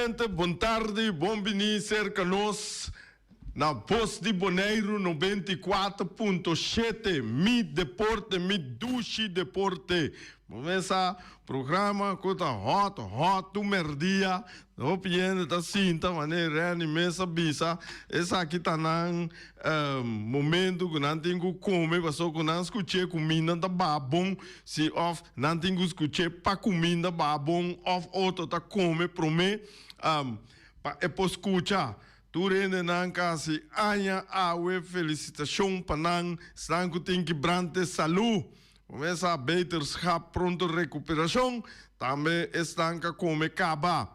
Oyente, bon tardi, bon bini serka nos na Bos di Boneiru 94.7, Mi Deporte, Mi Dushi Deporte. Bo mesa programa ku ta hot, hot tur merdia. Hopi hende ta sinta manera Renny mes a bisa, esaki ta nan momento ku nan tin ku kome pasobra ku nan skuch'é kuminda ta baha bon, si òf nan tin ku skuch'é pa kuminda baha bon òf otro ta kome promé pa e por skucha. Tur hendenan ka hasi aña awe felisitashon pa nan, esnan ku tin kibrante salú. Kumesa beterschap pronto recuperacion, tambe esnan ka come caba.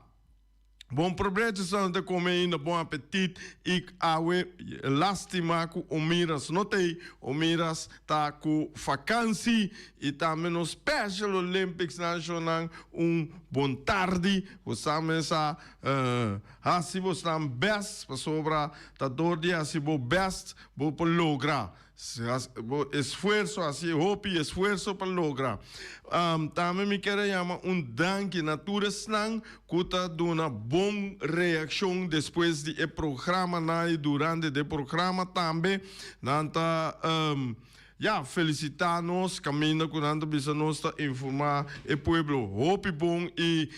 Bon probecho esnan ta come ainda bon apetit y awe lastima cu Omiras no tey, Omiras ta cu vakantie y tambe nos Special Olympics nan shonan un bon tardi, bo sa mesa haci bosnan best pasobra ta door di haci bo best bo por logra. Bo esfuerso, hasi hopi esfuerso pa logra. Tambe mi kier a yama un danki na tur esnan ku ta duna bon reakshon despues di e programanan i durante di e programa tambe. Nan ta ya felisitá nos kaminda ku nan ta bisa nos ta informá e pueblo hopi bon i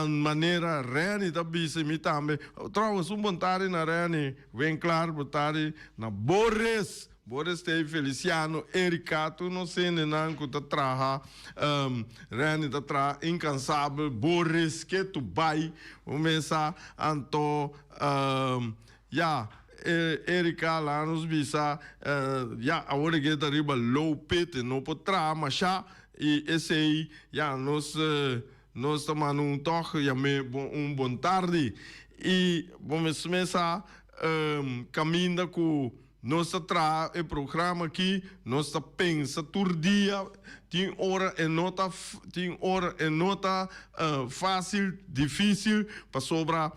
manera Renny ta bisa i mi tambe. Trouwens un bon tardi na Renny. Winklaar bo ta di na Boris, Boris ta e Feliciano, Erika, tur nos hendenan ku ta traha, Renny ta traha inkansabel, Boris ke tu bai, bo mesa, anto ya, Erika laga nos bisa, ya awor e ke ta riba low pit, e no por traha masha, i esei ya nos. Nos ta manda un tòg yam'é bon un bon tardi. I bo mes mes sa kaminda ku nos ta traha e programa aki, nos ta pensa tur dia, tin ora e no ta tin ora e no ta fásil, difísil, pasobra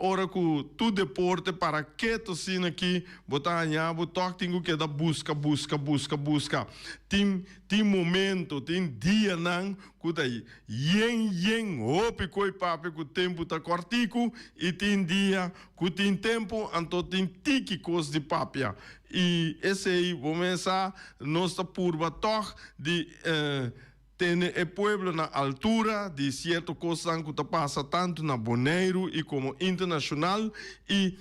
Ora ku tur deporte para keto asina aki, bo ta haña bo tòg tin ku keda buska, buska, buska, buska. Tin tin momento, tin dianan ku ta yen yen hopi koi papia ku tempu ta kòrtiku i tin dia ku tin tempu anto tin tiki kos di papia. I esei bo mes sa nos ta purba tòg di. Tene e pueblo na altura di sierto kosnan ku ta pasa tantu na Boneiru i komo internashonal i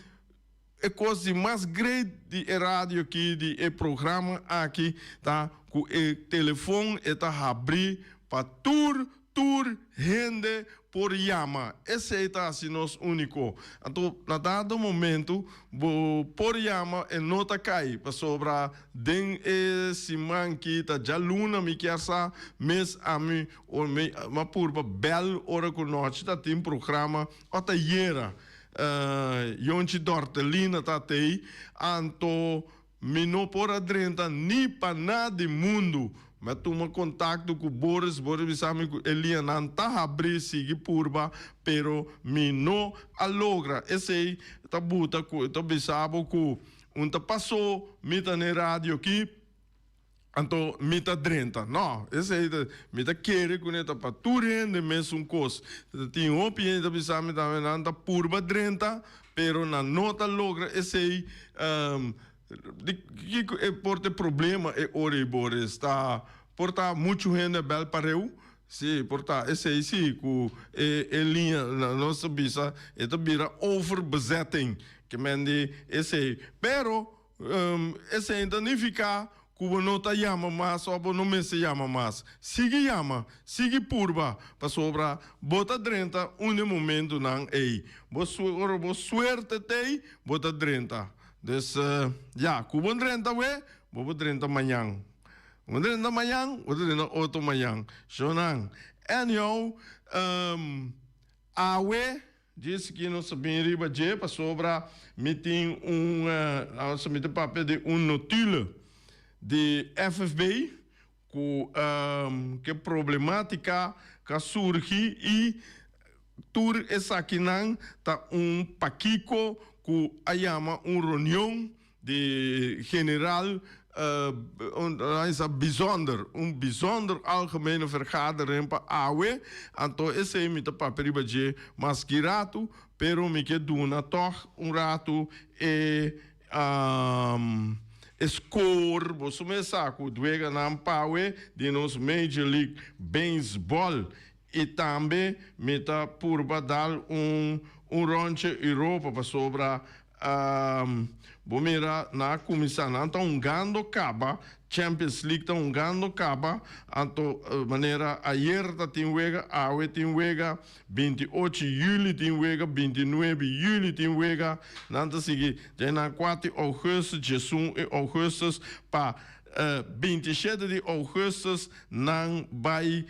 e kos di mas great di e radio aki, di e programa aki ta ku e telefon e ta habrí pa tur tur hende por yama. Esei ta hasi nos úniko. Anto na dado momento bo por yama e no ta kai pasobra den e siman ki ta djaluna mi kier sa mes ami or mi a purba bel ora ku nochi ta tin programa o ta yera Yonchi Dortelina ta tei anto Mi no por a drenta ni pa na di mundu. Mi a tuma kontakto ku Boris, Boris bisa mi ku e lianan ta habrí, sigui purba, pero mi no a logra. Esei ta buta ku ta bisa bo ku un ta pasó mi ta n'e radio aki, anto mi ta drenta. No, esei ta, mi ta kere ku ne ta pa tur hende mesun kos. Tin hopi hende ta bisa mi tambe nan ta purba drenta, Pero nan no ta logra esey. Di kiko e por ta e problema e ora ei Boris? Ta por ta muchu hende a bel pareu? Si, por ta esey si ku e e liña nos ta bisa e ta bira overbezetting. Ke men di esey. Pero Esei ta nifiká ku bo no ta yama mas òf bo no mester yama mas. Sigui yama, sigui purba, pasobra bo ta drenta un di e momentunan ei. Bo ora bo suerte t'ei, bo ta drenta. Dus, ya, ku bo drenta awe, bo por drenta mañan. Bo drenta mañan, bo ta drenta otro mañan. Shownan. Anyhow, awe. Djis ki nos ta bin riba dje pasobra mi tin un, nos mi ta papia di un notule di FFB ku ke problematica ka surgi i tur esakinan ta un pakiko ku a yama un reunion di general. Un bijzonder, un bijzonder algemene vergadering pa awe, anto esei mi ta papia riba dje mas ki ratu, pero mi ke duna tòg un ratu e e score, boso mes sa ku dueganan pawe di nos Major League Baseball i tambe mi ta purba dal un un rondje Europa pasobra Bo mira, nan a kuminsá, nan ta hungando kaba, Champions League ta hungando kaba, anto manera ayer ta tin wega, awe tin wega, 28 juli tin wega, 29 juli tin wega, nan ta sigui dje nan 4 augustus, 11 augustus pa 27 di augustus nan bai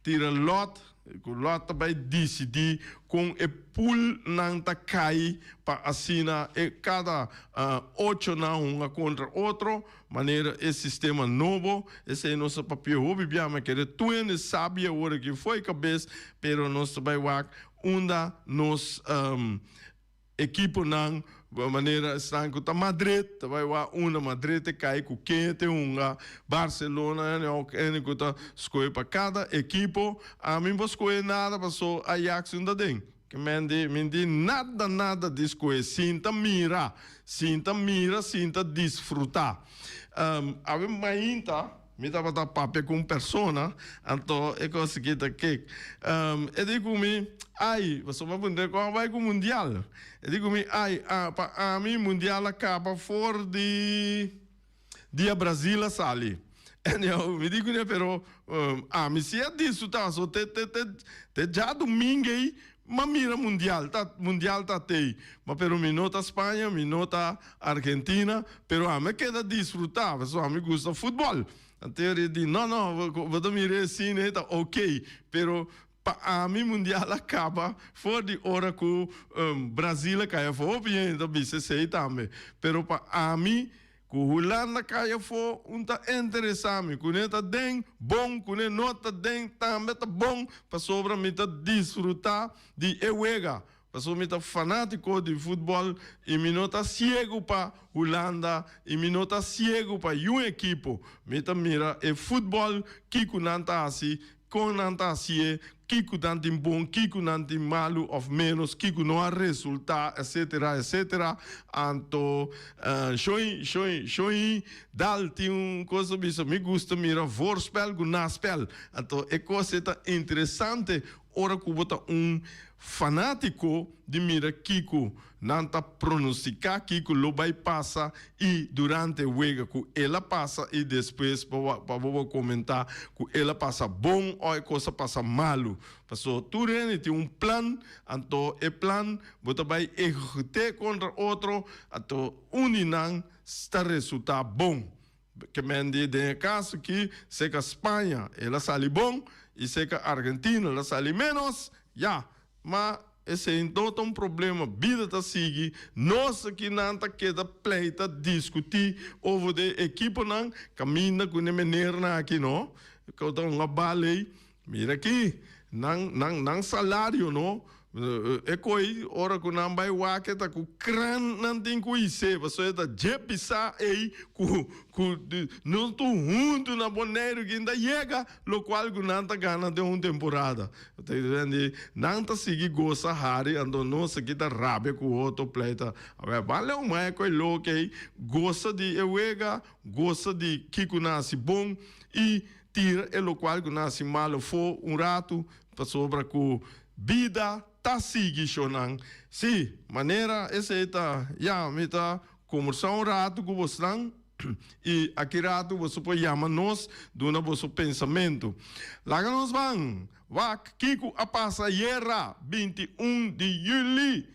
Tira lòt, ku lòt ta bai disidí kon e poolnan ta kai pa asina e kada ochonan hunga kontra otro, manera e sistema nobo. Esei nos ta papia hopi bia, mi a kere tur hende sabi awor aki fo'i kabes, pero nos ta bai wak unda nos. Ekiponan manera esnan ku ta Madrid ta bai wak unda Madrid ta kai ku ken ta hunga Barcelona ene ku ta skohe pa kada ekipo. Ami bo skohe nada paso Ajax no ta den ke men di mi di nada nada di skohe sinta mira sinta mira sinta disfruta. Awe mainta. Mi tabata papia ku un persona, anto e kos aki ta kek. E di ku mi, Ai, pasobra mi a puntra kon a bai ku mundial. E di ku mi, Ai, pa ami mundial a kaba for di dia Brazil a sali. Anyhow, mi di kuné, pero ami si a disfrutá, so te te te te djadumingu ei M'a mira mundial ta mundial ta tei ma pero mi no ta Spaña mi no ta Argentina pero ami a keda disfruta pasobra ami gusta futbol anto e di no no bo ta mira e cine ta ok pero pa ami mundial a caba for di ora cu Brasil a cay afo hopi hende ta bisa esey tambe pero pa ami Ku Hulanda kai afó un ta interesá mi. Kuné ta den, bon, kuné no ta den, tambe ta bon, pasobra mi ta disfrutá di e wega. Pasobra mi ta fanátiko di futbòl i mi no ta siegu pa Hulanda i mi no ta siegu pa yun ekipo. Mi ta mira e futbòl, kiko nan ta hasi, Kon nan ta hasié, kiko nan tin bon, kiko nan tin malu òf ménos, kiko no a resultá, etsetera, etsetera. Anto, shoi, shoi, shoi dal tin un kos ta bisa, mi gusta mira voorspel ku naspel. Anto e kos ei ta interesante ora ku bo ta un fanátiko di mira kiko Nan ta pronostiká kiko lo bai pasa i durante e wega ku el a pasa i despues pa pa bo por komentá ku el a pasa bon o e kos a pasa malu. Paso tur hende tin un plan, anto e plan bo ta bai ehekut'é kontra otro, anto un di nan ta resultá bon. Ke men di den e kaso aki seka Spaña el a sali bon i seka Argentina el a sali ménos, ya. Ma esei no ta un problema, bida ta sigui, nos akinan ta keda pleita, diskutí over de ekiponan, kaminda ku ne menernan aki no, ku ta hunga bal ei, mira aki, nan nan nan salario no, e koi ora ku nan bai wak e ta ku kran nan tin ku his'é, pasobra e ta dje pisá ei ku ku nos tur huntu na Boneiru kin ta yega lokual ku nan ta gana den un temporada. Ta di, Nan ta sigui gosa hari, anto nos aki ta rabia ku otro pleita. Awor, bale un maya ku e loke ei, gosa di e wega, gosa di kiko nan hasi bon i tira e lokual ku nan hasi mal afó un ratu, pasobra ku bida ta sigui shonnan. Sí, manera esei ta, ya, mi ta kombersá un ratu ku bosnan. I aki ratu boso por yama nos duna boso pensamentu. Laga nos ban wak kiko a pasa ayera 21 di juli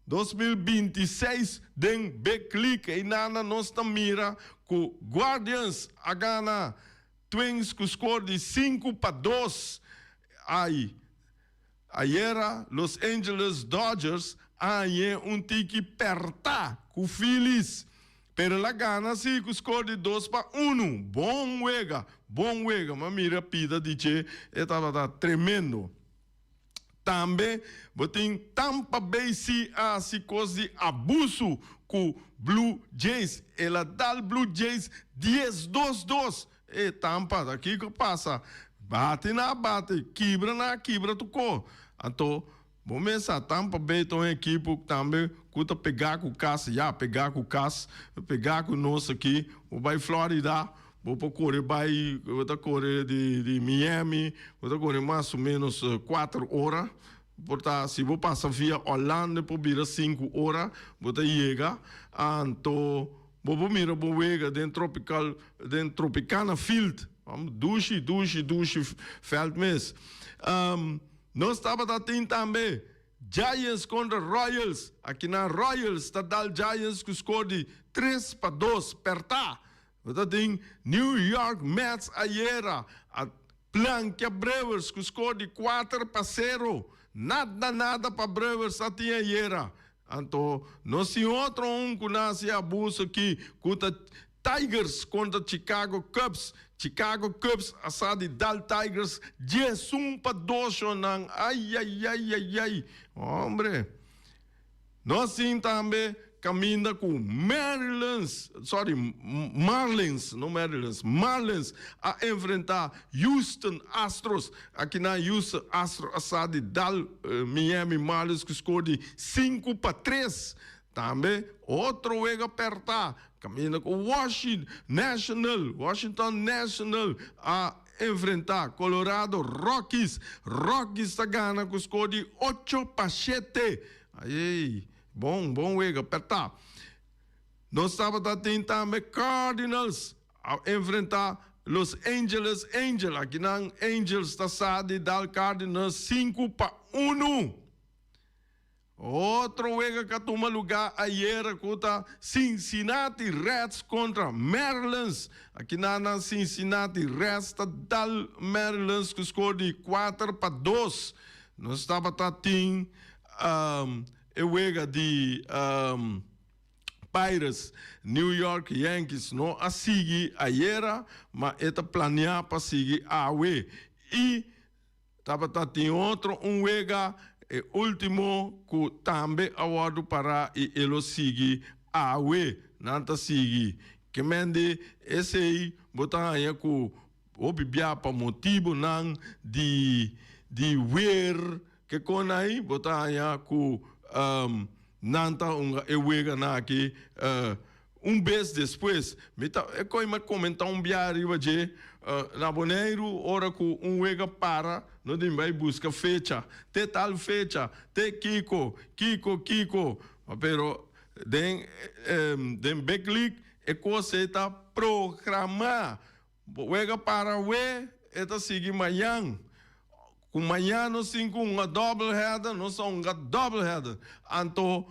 2026 den Big League. Einana nos ta mira ku Guardians a gana Twins ku skor di 5-2. Ai. Ayera Los Angeles Dodgers a hañ'é un tiki pèrtá ku Phillies, pero el a gana si ku skor di 2-1. Bon wega, bon wega, m'a mira pida di dje, e tabata tremendo. Tambe bo tin Tampa Bay si a hasi kos di abusu ku Blue Jays. El a dal Blue Jays 12 dos. E Tampa, ta kiko a pasa? Bati nan a bati, kibra nan a kibra tur ko. Anto bo mes sa Tampa Bay ta un ekipo tambe ku ta pegá ku kas, ya pegá ku kas, pegá ku nos aki. Bo bai Florida, bo por kore bai, bo ta kore di di Miami, bo ta kore mas o menos kuater ora. Por ta si bo pasa via Orlando por bira sinku ora, bo ta yega. Anto bo por mira bo wega den Tropical, den Tropicana Field. Dushi, dushi, dushi veld mes. Nos tabata tin tambe Giants kontra Royals. Akinan Royals ta dal Giants ku skor di 3-2 pèrtá. Nos ta tin New York Mets ayera a plankia Brewers ku skor di 4-0. Nada nada pa Brewers a tin ayera. Anto nos tin otro un ku nan hasi abuso aki ku ta Tigers kontra Chicago Cubs. Chicago Cubs a sa di dal Tigers 11-2 shonnan. Ayayayayay. Hombre. Nos tin tambe kaminda ku Marylands, sorry, Marlins, no Marylands, Marlins a enfrentá Houston Astros. Akinan Houston Astros a sa di dal Miami Marlins ku skor di 5-3. Tambe otro wega pèrtá kaminda ku Washington National, Washington National a enfrentá Colorado Rockies. Rockies ta gana ku skor di 8-7. Ayey, bon, bon wega pèrtá. Nos tabata tin tambe Cardinals a enfrentá Los Angeles Angels. Akinan Angels ta sa di dal Cardinals 5-1. Otro wega ku a tuma lugá ayera ku ta Cincinnati Reds kontra Marylands. Akinan nan Cincinnati Reds ta dal Marylands ku skor di 4-2. Nos tabata tin e wega di Pirates, New York Yankees no a sigui ayera, ma e ta planea pa sigui awe. I Tabata tin otro un wega, e ultimo cu tambe a wordo para y e lo sigui awe. Nan ta sigui. Ke men di esey bo ta haña cu hopi bia pa motibonan di di weer ke con ay bo ta haña cu nan ta hunga e weganan aki Un bes despues, mi ta e koe mi a komentá un biaha riba dje, na Boneiru ora ku un wega para no tin bai buska fecha, te tal fecha, te kiko, kiko, kiko. Pero den den Big League e kos ei ta programá. Bo wega para awe, e ta sigui mañan. Ku mañan nos tin ku hunga double header, nos ta hunga double header. Anto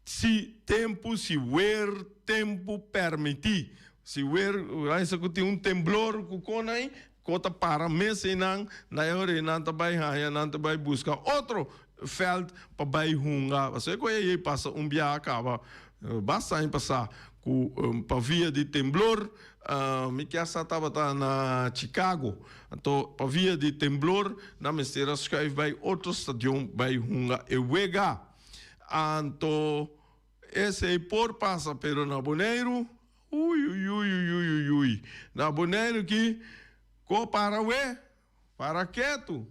si tempu, si wer tempu permití. Si wer, laisa ku tin un temblor ku kon ei, ku ta para mes einan, na e ora ei nan ta bai haña, nan ta bai buska otro veld pa bai hunga. Pasobra ku ei pasa un biaha kaba basta aña pasá ku pa via di temblor, mi kier sa tabata na Chicago, anto pa via di temblor nan mester a schuif bai otro stadion bai hunga e wega. Anto esei por pasa pero na Boneiru, uiuiuiuiuiui, na Boneiru ki ko para we, para ketu.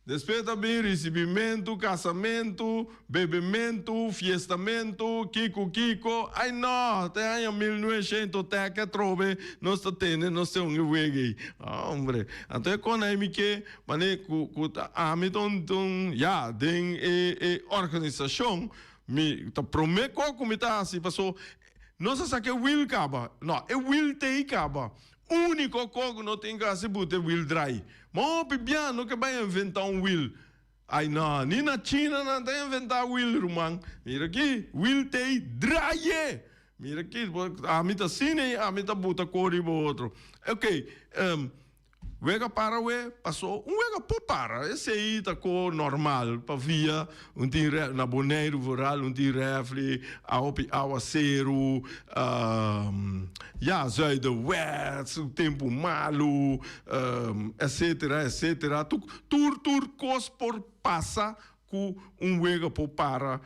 Despues ta bin risibimentu, kasamentu, bebementu, fiestamentu, kiko kiko. Ai no, te aña 1900 tèk atrobe nos ta tene nos te un e wega ei. Hombre, anto e kon ei mi ke mane ku ku ta ami ta un ta un ya den e e organisashon mi ta prome kos ku mi ta hasi paso nos a saka e wil kaba. No, e wil t'ei kaba. Úniko kos ku no tin ku hasi buta e wil drai. Ma hopi bia no ke bai inventá un wil. Ai no, ni na China nan ta inventá wil, ruman. Mira aki, wil t'ei draie! Mira aki, ami ta asina i ami ta buta kos riba otro. Oké, Wega para we paso un wega por para esey ta ko normal pa via un tin re na Boneiru vooral un tin refli a hopi awaseru ya zuiderwets tempu malu etcetera etcetera tur tur kos por pasa ku un wega por para.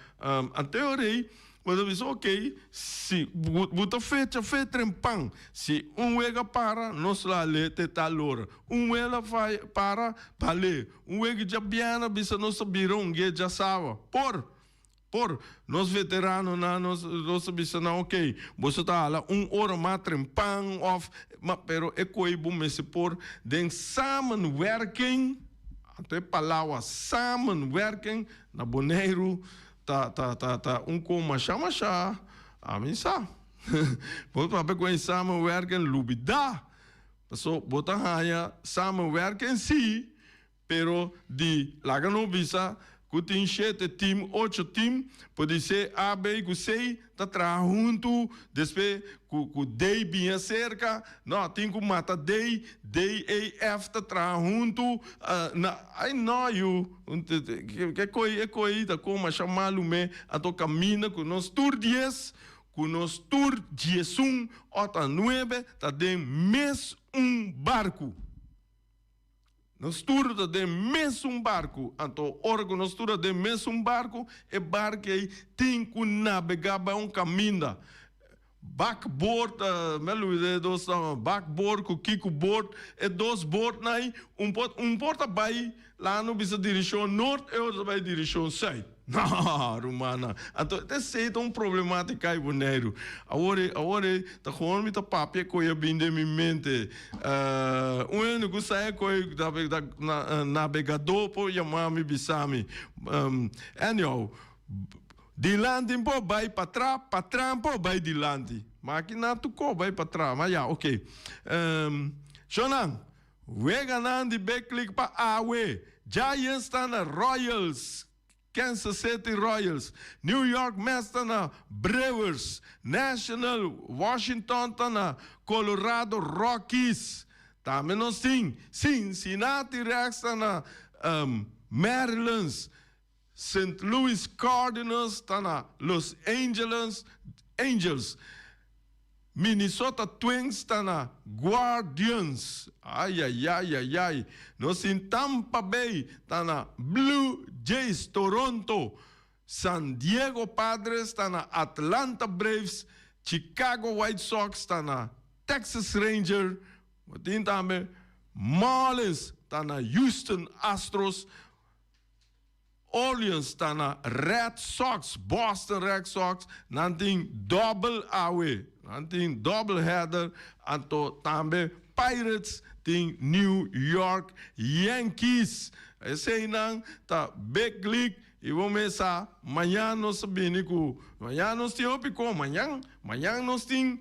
Anto rei bo ta bisa ok si bo ta fecha fe trempan si un wega para nos lo ale te tal ora un wega para bale un wega djabièrnè bisa nos ta bira un ge djasawa por por nos veteranonan nos nos ta bisa nan ok boso ta hala un ora mas trempan of pero e koe bo mester por den samenwerking. Anto e palabra samenwerking na Boneiru ta ta ta ta un kon masha masha ami sa. Bo papia ku e samenwerking lubida. Paso bo ta haña samenwerking si, pero di laga no bisa ku tin shete tim, ocho tim, podisé A, B ku C ta traha huntu, despues ku ku D bin aserka, no, tin ku mata D, D, E, F ta traha huntu, na, ai no yu, e koi e koi ta kon masha malu me, anto kaminda ku nos tur dies, ku nos tur diesun ota nuebe ta den mes un barku. Nos tur ta den mesun barku. Anto ora ku nos tur ta den mesun barku, e barku ei tin ku nabegá bai un kaminda. Bakboord, mi a lubida e dos nòmber, bakboord ku kikuboord, e dos boordnan ei, un por un por ta bai laga no bisa dirishon nort, e otro ta bai dirishon sùit. No, rumannan. Anto esei ta un problematica ei Boneiru. Awor ei, awor ei ta gewoon mi ta papia koe a bin den mi mente. Un hende ku sa e koe nabegadó por yama mi bisa mi. Anyhow, dilanti por bai patra, patra por bai dilanti. Ma aki nan tur ko bai patra. Ma ya, oké. Shonnan, weganan di Big League pa awe. Giants ta na Royals. Kansas City Royals, New York Mets ta na Brewers, National Washington ta na Colorado Rockies. Tambe nos tin Cincinnati Reds ta na Marylands, Saint Louis Cardinals ta na Los Angeles Angels. Minnesota Twins ta na Guardians. Ayayayayay. Nos tin Tampa Bay ta na Blue Jays, Toronto. San Diego Padres ta na Atlanta Braves. Chicago White Sox ta na Texas Ranger. Bo tin tambe Marlins ta na Houston Astros. Orleans ta na Red Sox, Boston Red Sox, nan tin double awe, nan tin double header, anto tambe Pirates tin New York Yankees. Eseinan ta big league y bo mes sa mañan nos ta bini cu, mañan nos tin hopi con, mañan. Mañan nos tin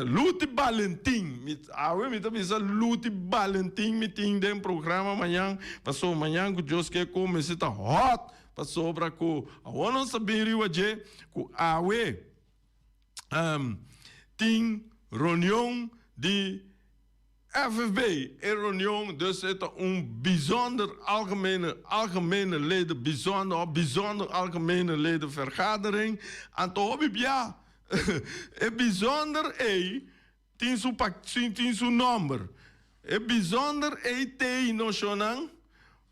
Luti Balentin. Mi awe mi ta bisa Luti Balentin mi tin den programa mañan. Paso mañan ku Dios ke ku mester ta hot pasobra ku awor nos ta bin riba dje ku awe tin reunion di FFB, e reunion dus e ta un bijzonder algemene algemene leden bijzonder of bijzonder algemene leden vergadering. Anto hopi bia e bijzonder ei tin su tin su nomber. E bijzonder ei tei noshonnan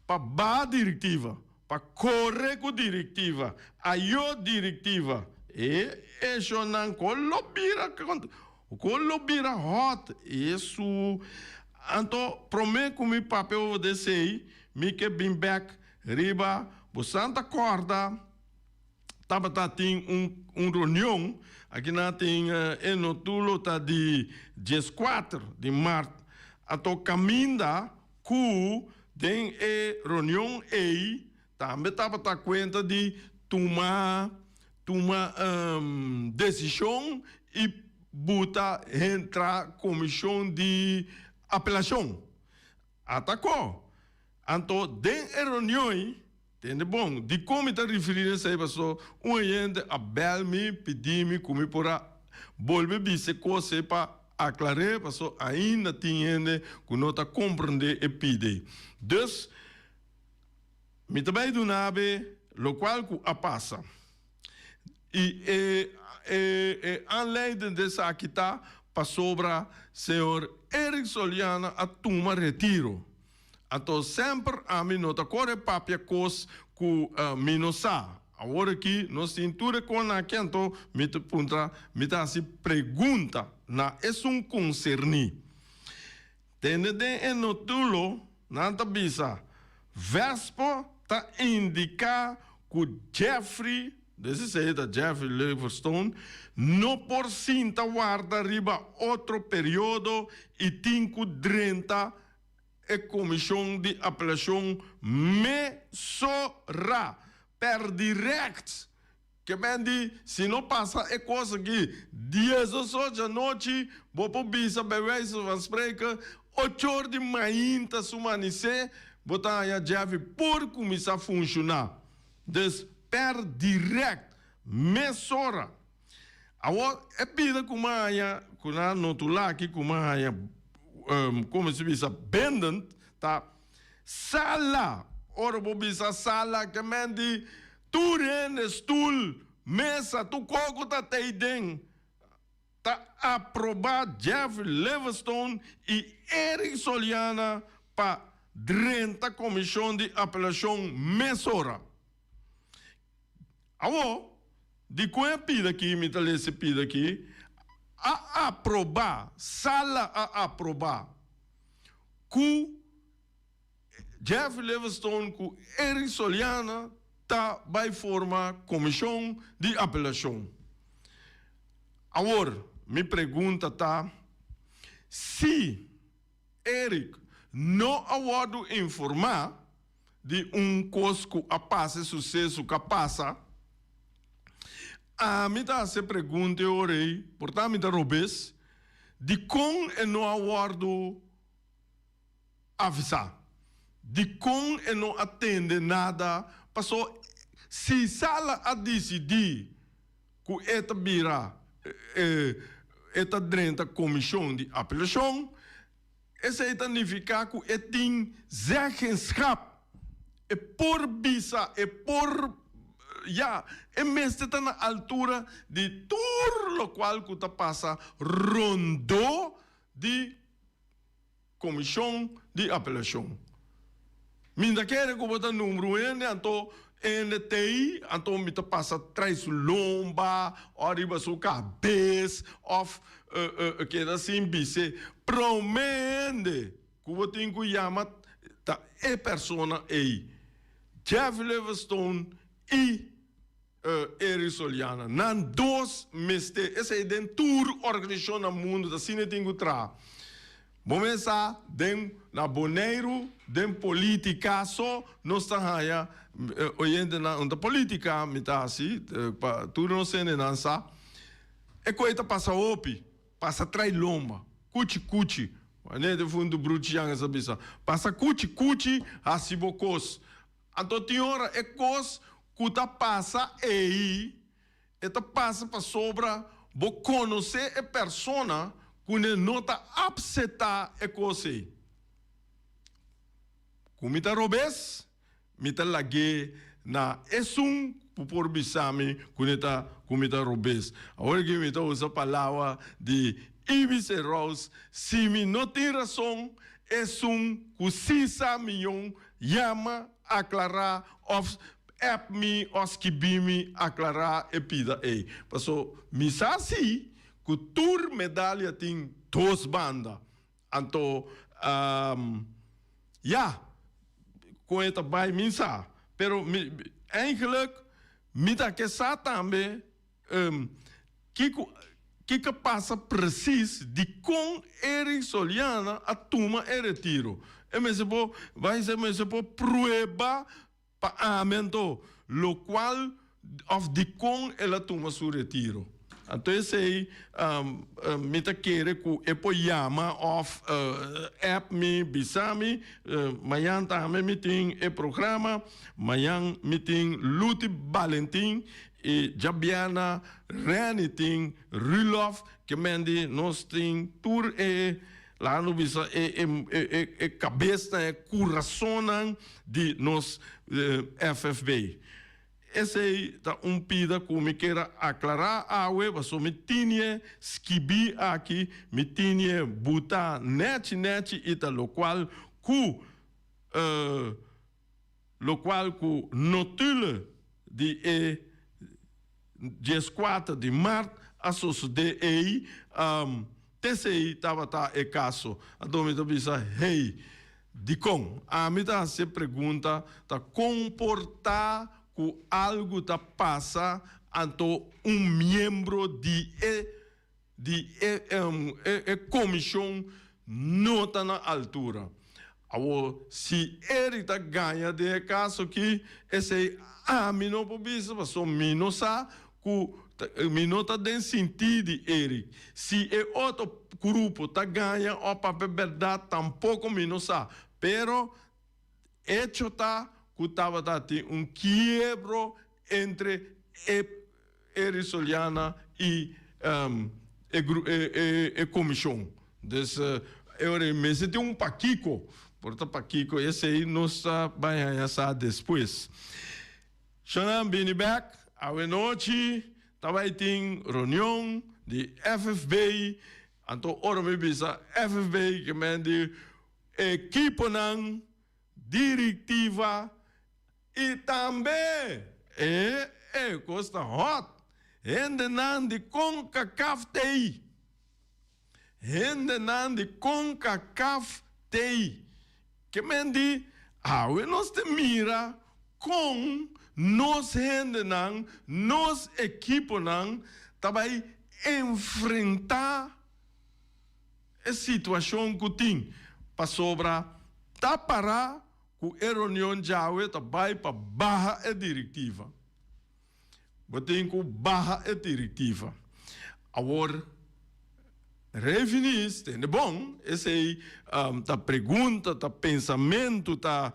pa baha directiva, pa kore ku directiva, ayo directiva. E eshonnan ko lo bira Ku lo bira hòt esu. Anto promé ku mi papia over di esei, mi ke bin bèk riba bo Santa Kòrda tabata tin un un reunion aki nan tin e notulo ta di dieskuater di mart anto kaminda ku den e reunion ei tambe tabata kuenta di tuma Tuma desishon i buta hentra komishon di apelashon. Atakó. Anto den e reunion, tende bon, dikon mi ta referí na esei paso un hende a bèl mi pidi mi ku mi por a bolbe bisa e kos ei pa. aklar'é paso ainda tin hende ku no ta komprendé e pide. Dus mi ta bai duna be lokual ku a pasa. I e e e aanleiding di esaki ta pasobra señor Eric Soliana a tuma retiro. Anto semper ami no ta kore papia kos ku mi no sa. Awor aki nos tin tur e konan aki anto mi ta puntra, mi ta hasi pregunta na esun konserní. Tende den e notulo nan ta bisa, Vespo ta indiká ku Jeffrey, des esei ta Jeffrey Leverstone, no por sinta warda riba otro periodo i tin ku drenta e komishon di apelashon mesora, per direct. Ke men di, si no pasa e kos aki diesoso djanochi, bo por bisa bij wijze van spreken ochor di mainta su manisé, bo ta haña Jeffy por kuminsá funshoná. Dus per direct, mesora. Awor e bida ku mi a haña, ku nan a notulá aki ku mi a haña, komo si bisa, bindend, ta sala. Ora bo bisa sala, ke men di tur hende, stul, mesa, tur kos ku ta tei den, ta aprobá Jeffrey Leverstone i Eric Soliana pa drenta komishon di apelashon mesora. Awor, di kon e pida aki, mi ta lesa e pida aki, a aprobá, sala a aprobá ku Jeffrey Leverstone ku Eric Soliana ta bai forma komishon di apelashon. Awor, mi pregunta ta, si Eric no a wòrdu informá di un kos ku a pasa, e suseso ku a pasa, ami ta hasi e pregunta e ora ei, por ta mi ta robes, dikon e no a wòrdu avisá? Dikon e no a tende nada? Paso si Sala a disidí ku e ta bira e ta drenta komishon di apelashon, esei ta nifiká ku e tin zeggenschap, e por bisa, e por, ya, e mester ta na altura di tur lokual ku ta pasa rondó di Komishon di apelashon. Mi ta kere ku bo ta numbra un hende, anto hende t'ei, anto mi ta pasa trai su lomba òf riba su kabes òf keda sin bis'é. Promé hende ku bo tin ku yama ta e persona ei, Jeff Livingstone i Eric Soliana. Nan dos mester, esei den tur organisashon na mundu ta asina e tin ku traha. Bo mes sa den na Boneiru den politica so nos ta haña oyentenan un ta politica mi ta hasi pa tur nos hendenan sa e koe ta pasa hopi, pasa trai lomba, kuchi kuchi, manera defuntu Bruchi Janga sa bisa, pasa kuchi kuchi hasi bo kos. Anto tin ora e kos ku ta pasa ei, e ta pasa pasobra bo konosé e persona ku ne no ta apsetá e kos ei. Ku mi ta robes, mi ta lag'é na esun ku por bisa mi ku ne ta ku mi ta robes. Awor aki mi ta usa palabra di Ibis e Rous, si mi no tin rason, esun ku si sa miyon Yama, aklará òf app mi òf skibí mi aklará e pida ei. Paso mi sa si ku tur medalia tin dos banda. Anto, ya, kon e ta bai mi sa. Pero mi, eigenlijk mi ta ke sa tambe Kiko kiko a pasa precies dikon Eric Soliana a tuma e retiro? E mester por bai e mester por prueba pa ami anto locual of dikon el a tuma su retiro. Anto esei mi ta kere ku e por yama òf app mi bisa mi, mañan tambe mi tin e programa, mañan mi tin Luti Balentin i djabièrnè Renny tin Rulof ke men di nos tin tur e laga nos bisa e e kabesnan e kurasonnan di nos FFB. Esei ta un pida ku mi kier a aklará awe, pasobra mi tinie skibí aki, mi tinie butá nèchi nèchi i ta lokual ku lokual ku notule di e dieskuater di mart a sosodé ei, t'esei tabata e kaso. Anto mi ta bisa, Hey! Dikon? Ami ta hasi e pregunta, ta kon por ta ku algu ta pasa anto un miembro di e di e e komishon no ta na altura? Awor, si Eric ta gaña den e kaso aki, esei ami no por bisa pasobra mi no sa Ku mi no ta den sintí di Eric. Si e otro grupo ta gaña o papia bèrdat tampoko mi no sa. Pero echo ta ku tabata tin un kiebro entre e Eric Soliana i e e komishon. Dus e ora ei mester tin un pakiko. Por ta pakiko esei nos ta bai haña sa despues. Shonnan bini bek, awenochi ta bai tin reunion di FFB, anto ora mi bisa FFB ke men di ekiponan, direktiva i tambe e e kos ta hot, hendenan di Concacaf tei, hendenan di Concacaf tei. Ke men di, Awe nos ta mira kon nos hendenan, nos ekiponan ta bai enfrentá e situashon ku tin, pasobra ta pará ku e reunion djawe ta bai pa baha e direktiva. Bo tin ku baha e direktiva. Awor, Rei Finis, tende bon, esei ta pregunta, ta pensamentu, ta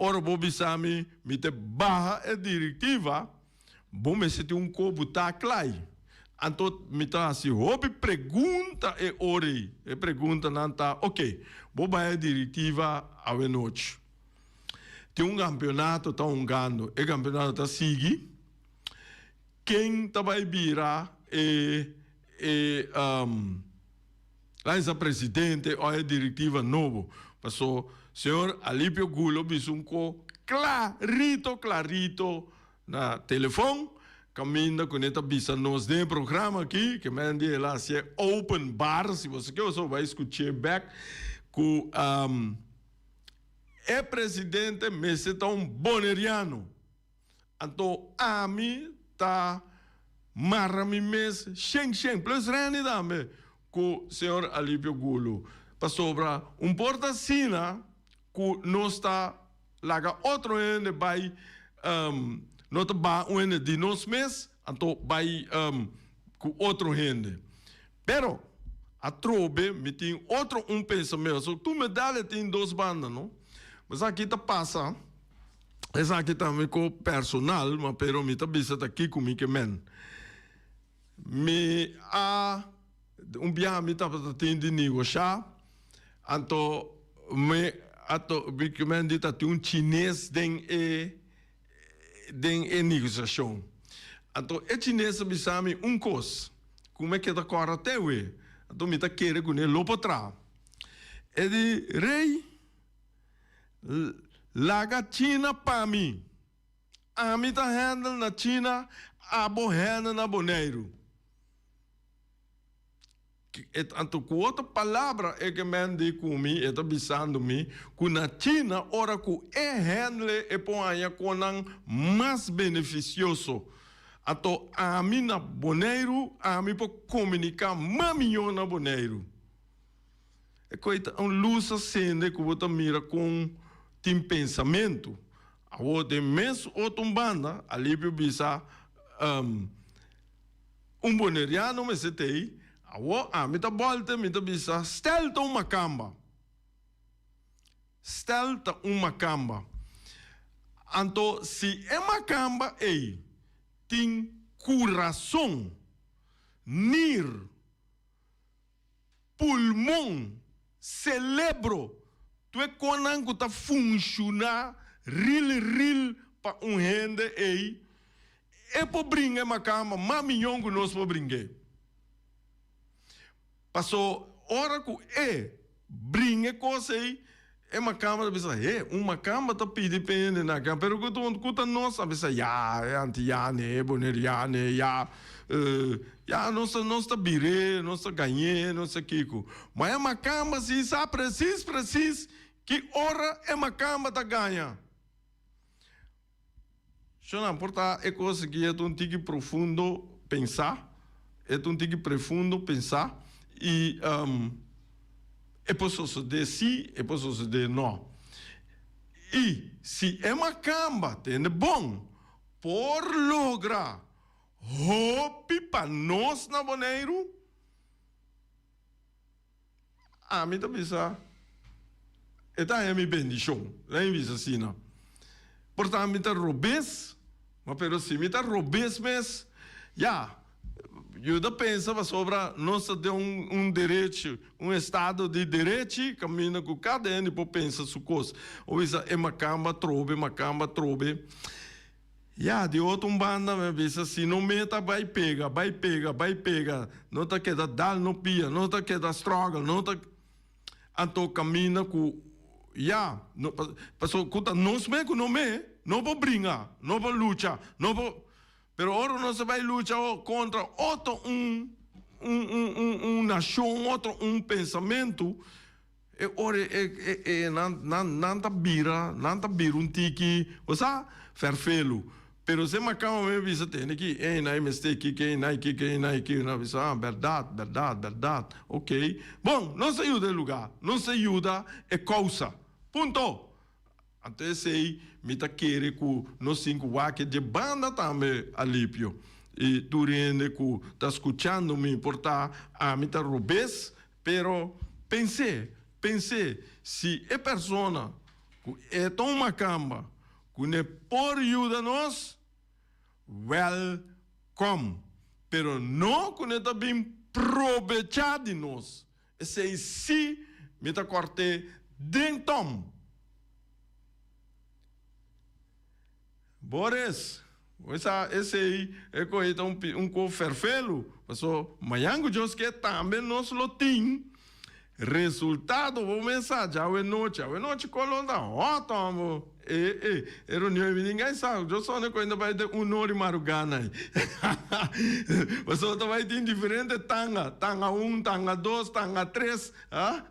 ora bo bisa mi, mi ta baha e direktiva, bo mester tin un ko bo ta klai. Anto mi ta hasi hopi pregunta e ora ei. E preguntanan ta, oke, bo baha e direktiva awenochi. Tin un campeonato ta hungando, e campeonato ta sigui. Ken ta bai bira e e laisa presidente o e directiva nobo? Paso señor Alipio Gulo bisa un ko clarito clarito na telefon caminda cu ne ta bisa nos den e programa aki, ke men di el a hacié open bar, si boso ke boso bai scuché bek cu E presidente mester ta un boneriano. Anto ami ta mara mi mes shen shen, plus Renny tambe, cu señor Alipio Gulu. Pasobra un por ta asina cu nos ta laga otro hende bay, no ta baha un hende di nos mes, anto bay cu otro hende. Pero, atrobe mi tin otro un pensamentu. So, tur medalha tin dos banda, no? Esaki ta pasa, esaki ta mi ko personal, ma pero mi ta bisa ta kiko mi ke men. Mi a, un biaha mi tabata tin di negosha, anto mi a to, mi ke men di ta tin un chines den e, den e negosiashon. Anto e chines a bisa mi un kos ku mi a keda kòrda te awe, anto mi ta kere ku ne lo por traha. E di, Rei, laga China pa mi. Ami ta handle na China, abo handle na Boneiru. Anto ku otro palabra e ke men di ku mi, e ta bisando mi ku na China ora ku e handle e por haña konan mas benefisioso. Anto ami na Boneiru ami por komuniká mas mihó na Boneiru. E koe ta un lus a sende ku bo ta mira kon tin pensamentu. Awor den mes otro banda Alipio bisa. Un boneriano mester t'ei, awor ami ta bòlta mi ta bisa stel ta un makamba. Stel ta un makamba. Anto si e makamba ei tin kurason, nir, pulmon, celebro, tur e konan ku ta funshoná ril ril pa un hende ei, e por bringa e makamba mas miyon ku nos por bring'é. Paso ora ku e bringa e kos ei, e makamba ta bisa, he, un makamba ta pidi pa e hende na kama, pero ku ta ku ta nos? A bisa, ya, e antiane, e boneriane, ya, ya, nos ta nos ta bir'é, nos ta gañ'é, nos ta kiko. Ma e makamba si sa presis presis ki ora e makamba ta gaña. Shona, por ta e kos aki e ta un tiki profundo pensá, e ta un tiki prefundo pensá i e por sosodé sí, e por sosodé no. I si e makamba tende bon por logra hopi pa nos na Boneiru, Ami ta bisa, E ta haña mi bendishon. Laat mi bisa asina. Por ta mi ta robes, ma pero si mi ta robes mes, ya, yuda pensa pasobra nos ta den un un derecho, un estado di derechi kaminda ku kada hende por pensa su kos. Bo bisa e makamba trobe, makamba trobe. Ya, di otro un banda mi a bisa si no meta bai pega, bai pega, bai pega, no ta keda dal no pia, no ta keda struggle, no ta anto caminda cu ya, no paso cu ta nos me cu no me no por bringa, no por lucha, no por, pero ora nos a bai lucha contra otro un un un un nacion, otro un pensamento. E ora e e nan nan nan ta bira nan ta bira un tiki bo sa ferfelu pero se makama mi a bisa tende ki ey nan e mester kiko ey nan kiko ey nan kiko nan a bisa ah berdad berdad berdad ok bon nos ta yuda e luga nos ta yuda e kousa punto anto esey mi ta kere ku nos tin ku wak dje banda tambe alipio i tur hende ku ta skuchando mi por ta ami ta robes Pero pens'é, pens'é, si e persona ku e ta un makamba ku ne por yuda nos, wèlkòm. Pero no ku ne ta bin probechá di nos. Esei sí mi ta kòrt'é den tòm. Boris, Bo sa esei e koe ta un un ko ferfelu, paso mañan ku Dios ke tambe nos lo tin resultado. Bo mes sa djawe nochi, awe nochi kolon ta hot hombo. E e e reunion mi ningai sa, yo sone koe ta bai te un ora di marugá nai. Paso ta bai tin diferente tanga, tanga un, tanga dos, tanga tres. Ha?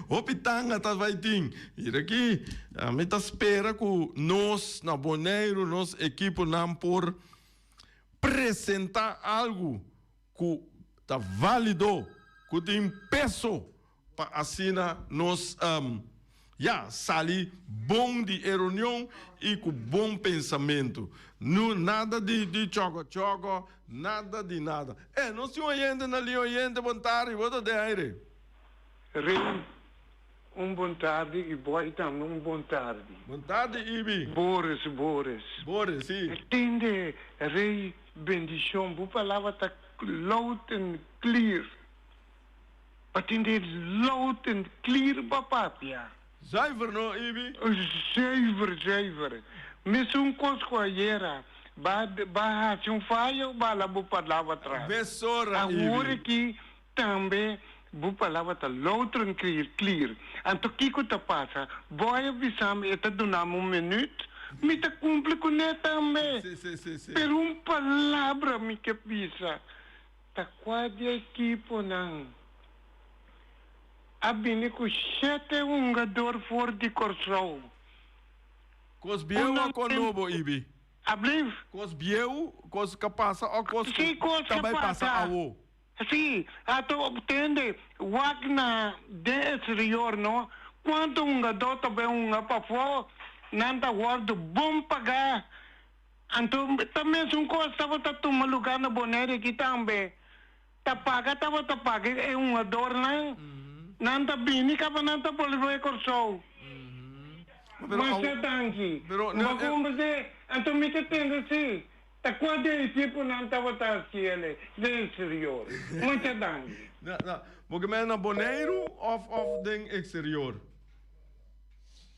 Hopi tanga ta bai tin. Mira aki, ami ta spera ku nos na Boneiru, nos ekiponan por presentá algu ku ta válido, ku tin peso pa asina nos ya sali bon di e reunion i ku bon pensamentu. No nada di di chòkò chòkò, nada di nada. E nos tin oyente na liña, oyente bon tardi, bo ta den aire. Rey, un bon tardi i Boy tambe un bon tardi. Bon tardi Ibi. Boris, Boris. Boris, si. Tende Rey bendicion, bo palabra ta loud and clear. Pa tende loud and clear bo a papia. Zuiver no, Ibi? Zuiver, zuiver. Mesun kos ku ayera. Ba ba hasi un fayo, ba la bo palabra tras. Mesora, Ibi. Awor aki tambe bo palabra ta loud and clear, clear. Anto kiko ta pasa? Boy a bisa mi e ta duna mi un minuut, mi ta cumpli cune tambe. Si, si, si, si. Pero un palabra mi ke bisa. Ta kua di ekiponan a bini ku shete hungador for di Kòrsou? Kos bieu o kos nobo, Ibi? Ablief? Kos bieu, kos ka pasa o kos ku ta bai pasa awo? Sí, ato tende, wak na den exterior no, kuantu hungador ta bai hunga pafó, nan ta wòrdu bon pagá. Anto ta mesun kos tabata tuma lugá na Bonaire aki tambe. Ta paga tabata paga e hungadornan. Nan ta bini kaba nan ta bolbe bai Kòrsou. Masha danki. Bo komprendé? Anto mi ta tende si ta kua den ekiponan tabata hasi el den eksterior. Masha danki. Bo ke mende na Boneiru òf den eksterior?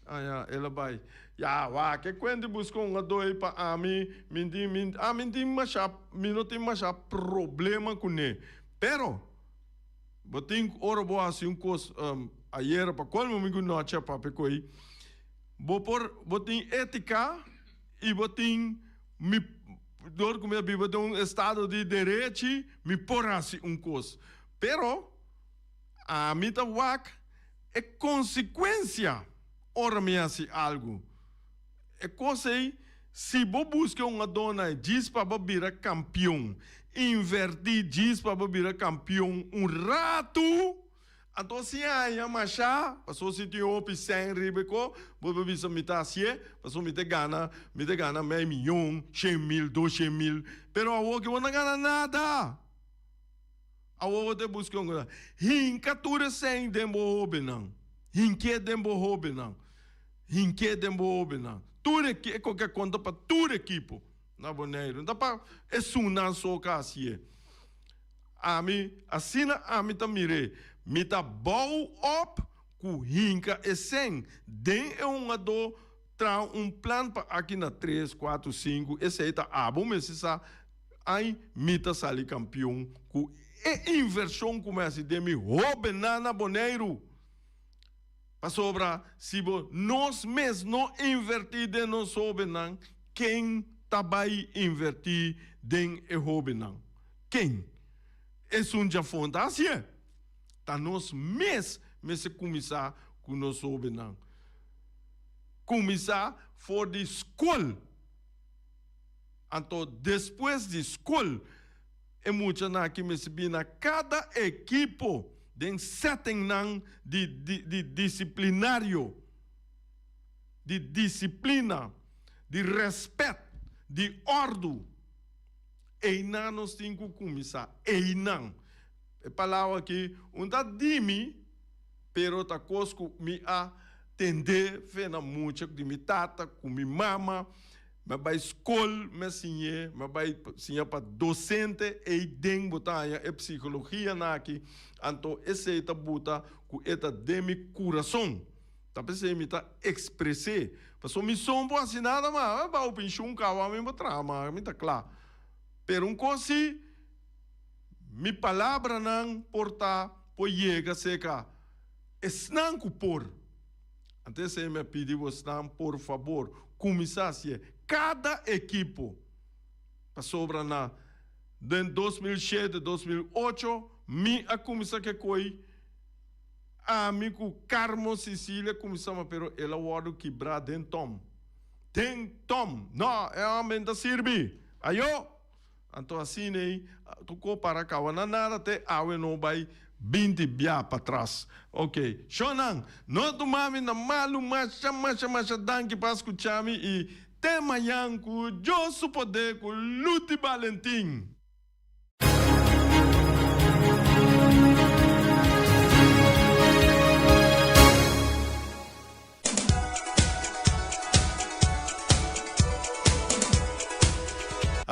Ah ya, el a bai. Ya, wak, e kuenti buska un adoi pa ami, mi tin, mi, ami tin masha, mi no tin masha problema kuné. Pero, bo tin, ora bo hasi un kos, ayera pa kolmo mi ku nochi a papia ku ei, bo por, bo tin étika i bo tin, mi, dor ku mi a biba den un estado di derechi, mi por hasi un kos. Pero, ami ta wak. E konsekuensia ora mi hasi algu. E kos ei, si bo buska un adona djis pa bo bira kampion, invertí djis pa bo bira kampion un ratu, anto si haña mashá, pasobra si tin hopi sèn riba e ko, bo por bisa mi ta hasié, pasobra mi ta gana, mi ta gana mei miyon, 100.000, 200.000, pero awor ke bo no ta gana nada. Awor bo ta buska un cosa. Hinka tur esei den bo hobennan. Hink'é den bo hobennan. Hink'é den bo hobennan. Tur e koke konta pa tur ekipo na Boneiru. No ta pa esunnan so ka hasié. Ami, asina ami ta mir'é. Mi ta bou op ku hinka esei den e hungadó traha un plan pa aki na tres, kuater, sinku, esei ta abo mester sa. Ai, mi ta sali kampion ku e invershon ku mi hasi den mi hóbennan na Boneiru. Pasobra si bo nos mes no invertí den nos hóbennan, ken ta bai invertí den e hóbennan? Ken? Esun djafon ta hasié. Ta nos mes mester kuminsá ku nos hóbennan. Kuminsá for di skol. Anto despues di skol e muchanan aki mester bini na kada ekipo den settingnan di di disiplinario, di disiplina, di rèspèt, di òrdu. Einan nos tin ku kuminsá, einan. E palabra aki un ta di mi, pero ta kos ku mi a tende fe na mucha di mi tata ku mi mama. Mi a bai skol, mi a siñ'é, mi a bai siña pa dosente, ei den bo ta haña e psikologianan aki, anto esei ta buta ku e ta den mi kurason. Ta p'esei mi ta ekspres'é. Pasobra mi son por hasi nada mas, mi bou penshun kaba mi por traha mas, mi ta kla. Pero un kos si, mi palabranan por ta por yega serka esnan ku por. Anto esei mi a pidi bosnan, por fabor, kuminsá hasié kada ekipo, pasobra na den 2007, 2008 mi a kuminsá ke koi, ami ku Carmo Cecilia kuminsá ma pero el a wòrdu kibrá den tòm, den tòm, no, e hòmber no ta sirbi, ayo! Anto asina ei tur ko para kawa na nada te awe no bai 20 bia patras. Ok shownan no tuma mi na malu masha masha masha danki pa skucha mi i te mañan ku Dios su poder ku Luti Balentin.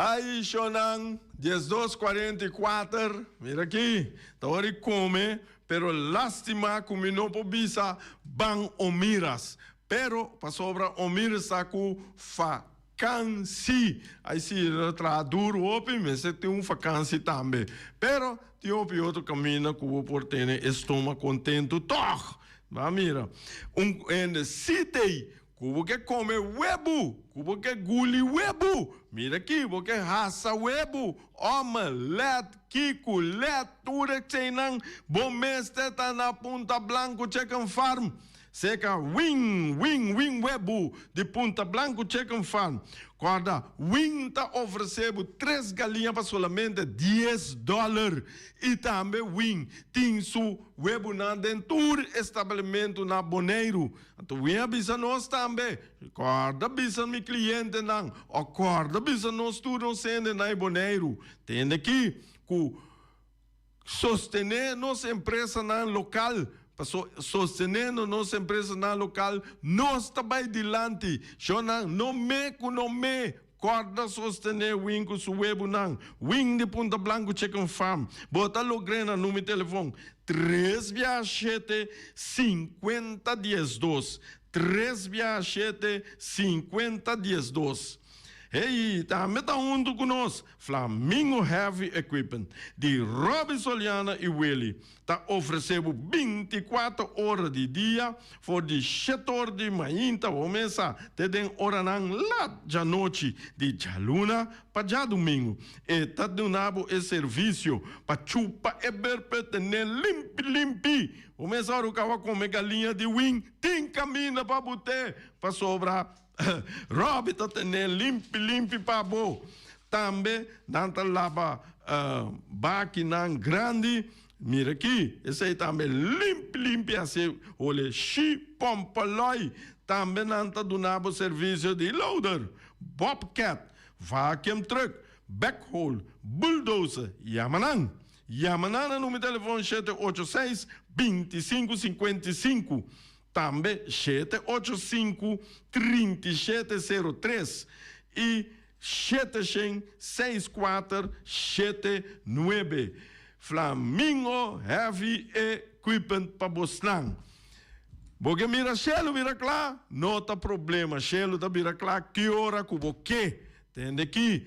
Ay shonan, 12:44, mira aki, ta ora di come, pero lastima cu mi no por bisa ban Omiras, pero pasobra Omiras ta cu vakansi, ay si, el a traha duro hopi, mester tin un vakansi tambe, pero tin hopi otro caminda cu bo por tene e stoma contento toch. Ba mira, un hende si t'ei ku bo ke kome webu, ku bo ke guli webu, mira aki, bo ke hasa webu, omelet, kikulet, tur e cheinan, bo mester ta na Punta Blanco Chicken Farm. Seka Wing, Wing, Wing Webu di Punta Blanco Chicken Farm. Corda, Wing ta ofrece bo tres galiña pa solamente dies dollar. Y tambe Wing tin su webunan den tur establemento na Boneiru. Anto Wing a bisa nos tambe, Corda bisa mi clientenan, o corda bisa nos tur nos hende na e Boneiru, tende aki cu Sostené nos empresanan lokal, paso sostenendo nos empresanan lokal nos ta bai dilanti. Shonnan, no me ku no me, kòrda sostené Win ku su webunan. Win di Punta Blanco Chicken Farm. Bo ta logr'é na numero telefon tres bia shete sinkuenta diesdos, tres bia shete sinkuenta diesdos. Hey, tambe ta huntu ku nos Flamingo Heavy Equipment di Robby Soliana i Willy ta ofresé bo bintikuater ora di dia for di shete or di mainta bo mesa te den oranan lat djanochi di djaluna pa djadumingu. E ta duna bo e servisio pa chupa e berpe tene limpi limpi. Bo mesa ora ku kawa kome galiña di win tin kaminda pa bo te pasobra Robbie ta tene limpi limpi pa bo. Tambe nan ta laba bakinan grandi. Mira aki, esei tambe limpi limpi hasi hole shi pompoloi. Tambe nan ta duna bo servisio di loader, bobcat, vacuum truck, backhoe, bulldozer. Yama nan. Yama nan na numero telefon 786 25 55. Tambe shete ocho sinku 37 03 i shete shen seis kuater shete nuebe. Flamingo Heavy Equipment pa bosnan. Bo ke mira shelu bira kla? No ta problema, shelu ta bira kla ki ora ku bo ke. Tende ki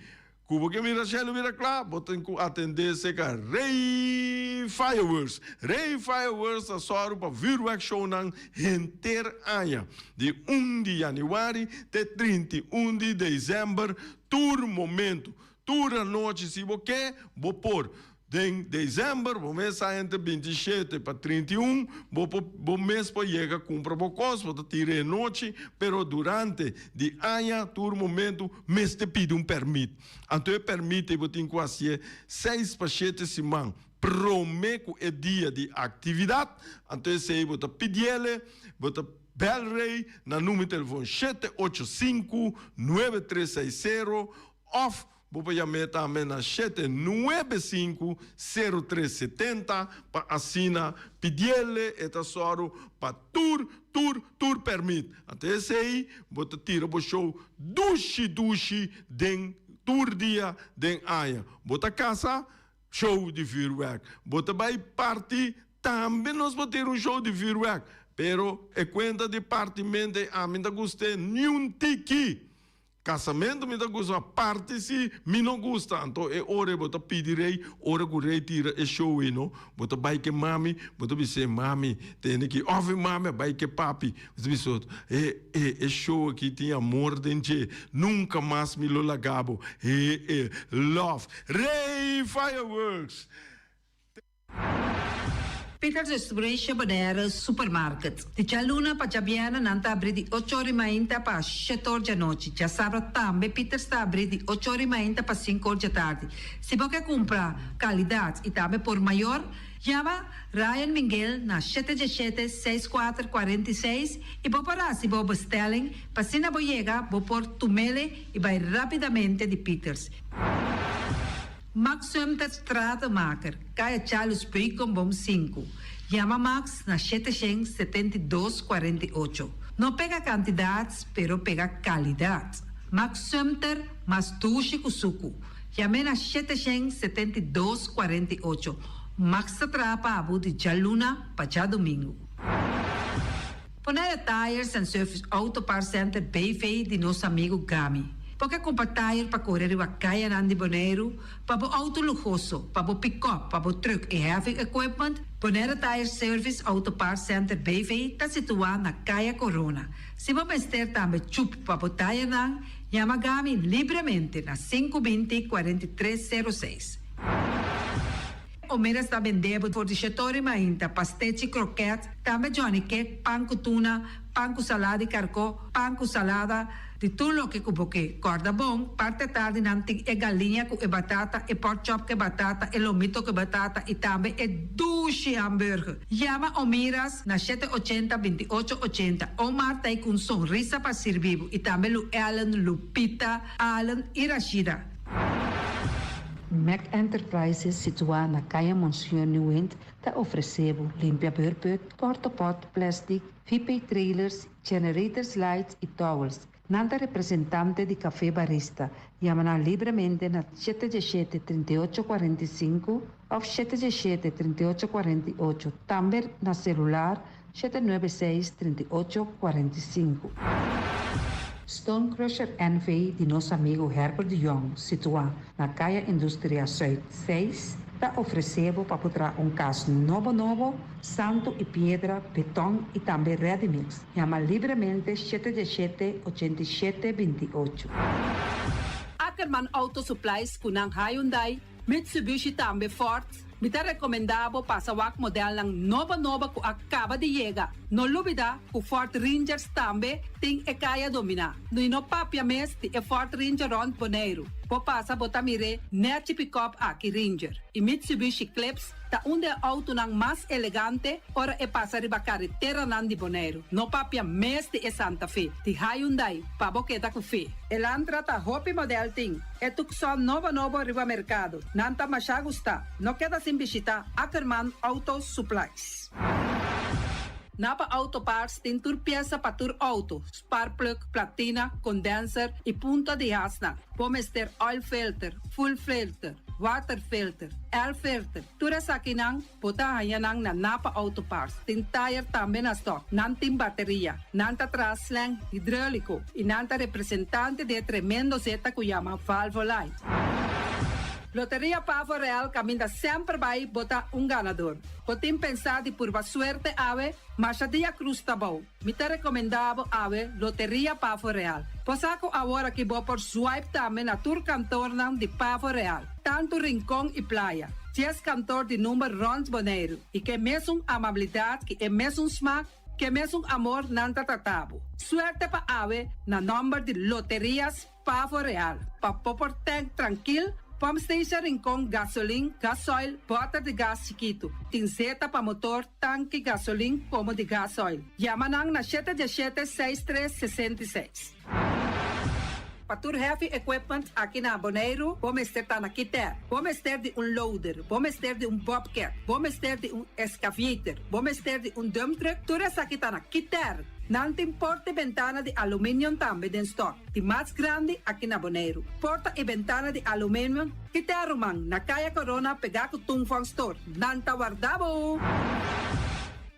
Ku bo ke mira shelu bira kla, bo tin ku atendé serka Rey Fireworks. Rey Fireworks ta sòru pa vürwèrkshownan henter aña, di un di yanüari te 31 di desèmber, tur momentu, tur anochi si bo ke, bo por. Den december bo mes sa entre 27 pa 31 bo por bo mes por yega cumpra bo cos, bo ta tira e nochi, pero durante di aña tur momento mester pidi un permit. Anto e permit ei bo tin cu hacié seis pa shete siman prome cu e dia di actividad, anto esei bo ta pidiele, bo ta bel rey na numero telefon 785 9360 of Bo por yam'é tambe na 795 03 70 pa asina pidiele e ta sòru pa tur tur tur pèrmit. Anto esei bo ta tira bo show dushi dushi den tur dia den aña. Bo ta kasa, show di vürwèrk. Bo ta bai parti, tambe nos por tira un show di vürwèrk. Pero e kuenta di partimentu ei ami no ta gust'é niun tiki. Casamentu mi ta gusta, ma parti si mi no gusta. Anto e ora ei bo ta pidi rei, ora cu rei tira e show ei no, bo ta bai ke mami, bo ta bis'é, mami, tende aki, of e mami a bai ke papi, bo ta bisa otro, e, e, e show aki tin amor den dje, nunca mas mi lo laga bo, e, e, love. Rei Fireworks! Peters Restauration Bonaire Supermarket. Di djaluna pa djabièrnè nan ta abrí di ocho or di mainta pa shete or djanochi. Djasabra tambe Peters ta abrí di ocho or di mainta pa sinku or djatardi. Si bo ke kumpra kalidat i tambe por mayor, yama Ryan Minguel na shete djeshete seis kuater 46 i bo por hasi bo bestelling pa asina bo yega bo por tumele i bai rápidamente di Peters. Max Sumter Stratenmaker, Kaya Charles Beukenboom sinku. Yama Max na 772 48. No pega kantidat, pero pega kalidat. Max Sumter, mas dushi ku suku. Yam'é na 772 48. Max ta traha pa bo di djaluna pa djadumingu. Bonaire Tires and Service Auto Parts Center BV di nos amigu Gami. Bo ke kumpra tire pa kore riba kayanan di Boneiru, pa bo outo luhoso, pa bo pikòp, pa bo trùk i heavy equipment? Bonaire Tire Service Auto Parts Center BV ta situá na Kaya Korona. Si bo mester tambe chup pa bo tayernan, yama Gami libremente na 5 20 43 06. Omeras ta bende bo for di shetor i mainta, pastechi, kroket, tambe Johnny cake, pan ku tuna, pan ku salada di karkó, pan ku salada, di tur loke ku bo ke. Kòrda bon, parti atardi nan tin e galiña ku e batata, e pork chop ku e batata, e lomito ku e batata i tambe e dushi hamburger. Yama Omiras na shete ochenta, binti ocho ochenta. Omar ta ei ku un sonrisa pa sirbi bo i tambe Lu Ellen, Lupita, Allen i Rashida. Mac Enterprises situá na Kaya Monseñor Nieuwind ta ofresé bo limpia beurput, portapot, plastic, VP trailers, generators lights i towels. Nan ta representante di Café Barista. Yama nan libremente na 717 3845 òf 717 3848. Tambe na selular 796 3845. Stone Crusher NV di nos amigu Herbert de Jong, situá na Kaya Industria Zuid 6, ta ofresé bo pa traha un kas nobo nobo, santu i piedra, beton i tambe ready mix. Yama libremente 717 87 28. Ackerman Auto Supplies ku nan Hyundai, Mitsubishi tambe Ford. Mi ta rekomendá bo pasa wak modelnan nobo nobo ku a kaba di yega. No lubidá ku Ford Rangers tambe tin e kaya dominá. No no papia mes di e Ford Ranger rònt Boneiru. Bo pasa bo ta mir'é nèchi pick-up aki Ranger. I Mitsubishi Eclipse ta un di e outonan mas elegante ora e pasa riba kareteranan di Boneiru. No papia mes di e Santa Fe, di Hyundai, pa bo keda ku fe. Elantra ta hopi model tin. E Tucson nobo nobo riba merkado. Nan ta masha gusta. No keda sin bishitá Ackerman Auto Supplies. Napa Auto Parts tin tur piesa pa tur outo, spark plug, platina, condenser i punta di hasnan. Bo mester oil filter, fuel filter, water filter, air filter. Tur esakinan bo ta haña nan na Napa Auto Parts. Tin tire tambe na stock. Nan tin bateria. Nan ta traha slang hidráuliko i nan ta representante di e tremendo zeta ku yama Valvoline. Loteria Pavo Real kaminda semper bai bo ta un ganadó. Bo tin pensá di purba suerte awe, masha dia krus ta bou. Mi ta rekomendá bo awe Loteria Pavo Real. Bo sa ku awor aki bo por swipe tambe na tur kantornan di Pavo Real. Tantu Rincon i Playa. 10 kantor di number rònt Boneiru. I ku e mesun amabilidat, ku e mesun smak, ku e mesun amor nan ta trata bo. Suerte pa awe na nòmber di Loterias Pavo Real. Pa bo por tank trankil, pump station Rincon, gasolin, gasoil, bòter di gas chikitu. Tin zeta pa motor, tanki, gasolin, komo di gasoil. Yama nan na 717 6366. Pa tur heavy equipment aki na Boneiru, bo mester ta na Kiter. Bo mester di un loader, bo mester di un bobcat, bo mester di un excavator, bo mester di un dump truck, tur esaki ta na Kiter. Nan tin porta i bentana di aluminium tambe den stock. Di mas grandi aki na Boneiru. Porta i bentana di aluminium, Kiter ruman, na Kaya Corona pegá ku Tung Store. Nan ta warda bo!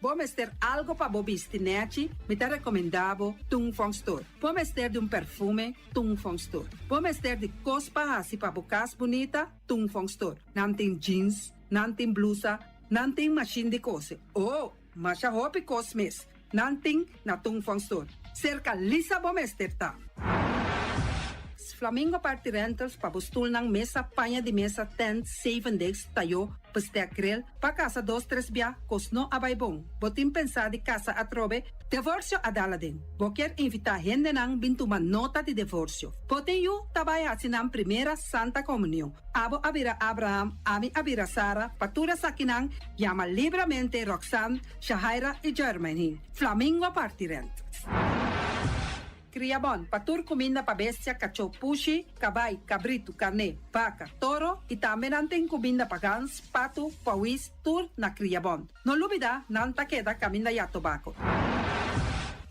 Bo mester algu pa bo bisti nèchi, mi ta rekomendá bo Tung Fong Store. Bo mester di un perfume, Tung Fong Store. Bo mester di kos pa hasi pa bo kas bunita, Tung Fong Store. Nan tin jeans, nan tin blusa, nan tin machine di kose. Oh, masha hopi kos mes. Nan tin na Tung Fong Store. Serka Lisa bo mester ta. Flamingo Party Rentals pa bo stulnan mesa, paña di mesa, tent, seven days, tayo, bestek grill, pa kasa dos tres bia, kos no a bai bon. Bo tin pensá di kasa atrobe, divorsio a dal aden. Bo ke invitá hendenan bin tuma nota di divorsio. Bo tin yu ta bai hasi nan primera Santa Komunion. Abo a bira Abraham, ami a bira Sara, pa tur esakinan yama libremente Roxanne, Shahaira i Germany. Flamingo Party Rentals. Kriabon, pa tur kuminda pa bestia, kachó, pushi, kabai, kabritu, karné, baka, toro i tambe nan tin kuminda pa gans, patu, pòwis, tur na Kriabon. No lubidá, nan ta keda kaminda ya tobako.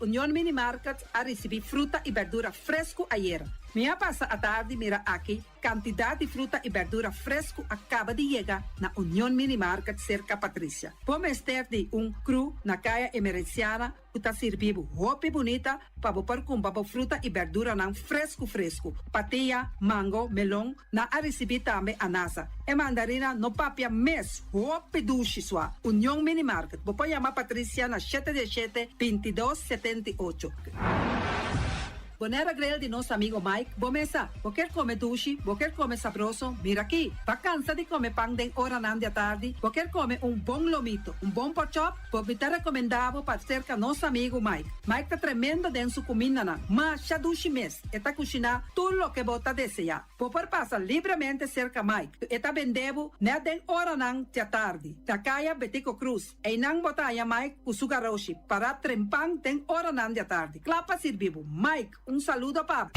Union Mini Market a risibí fruta i berdura fresku ayera. Mi a pasa atardi mira aki kantidat di fruta i berdura fresku a kaba di yega na Union Mini Market serka Patricia. Bo mester di un crew na Kaya Emerenciana ku ta sirbi bo hopi bunita pa bo por kumpra bo fruta i berduranan fresku fresku. Patia, mango, melon, nan a risibí tambe anasa. E mandarina no papia mes, hopi dushi sua. Union Mini Market, bo por yama Patricia na 7 7 22 78. Bonaire Grill di nos amigo Mike, bo mesa. Bo kier come dushi, bo kier come sabroso, mira aki. Bo a cansa di come pan den oranan di atardi, bo kier come un bon lomito, un bon porkchop, bo mi ta recomenda bo pa cerca nos amigo Mike. Mike ta tremendo den su cumindanan, masha dushi mes, e ta cushina tur loke bo ta desea. Bo por pasa libremente cerca Mike, e ta bende bo net den oranan di atardi, na caya Betico Croes. Einan bo ta haña Mike ku su garoshi pará trempan den oranan di atardi, kla pa sirbi bo. Mike, un saludo pa bo.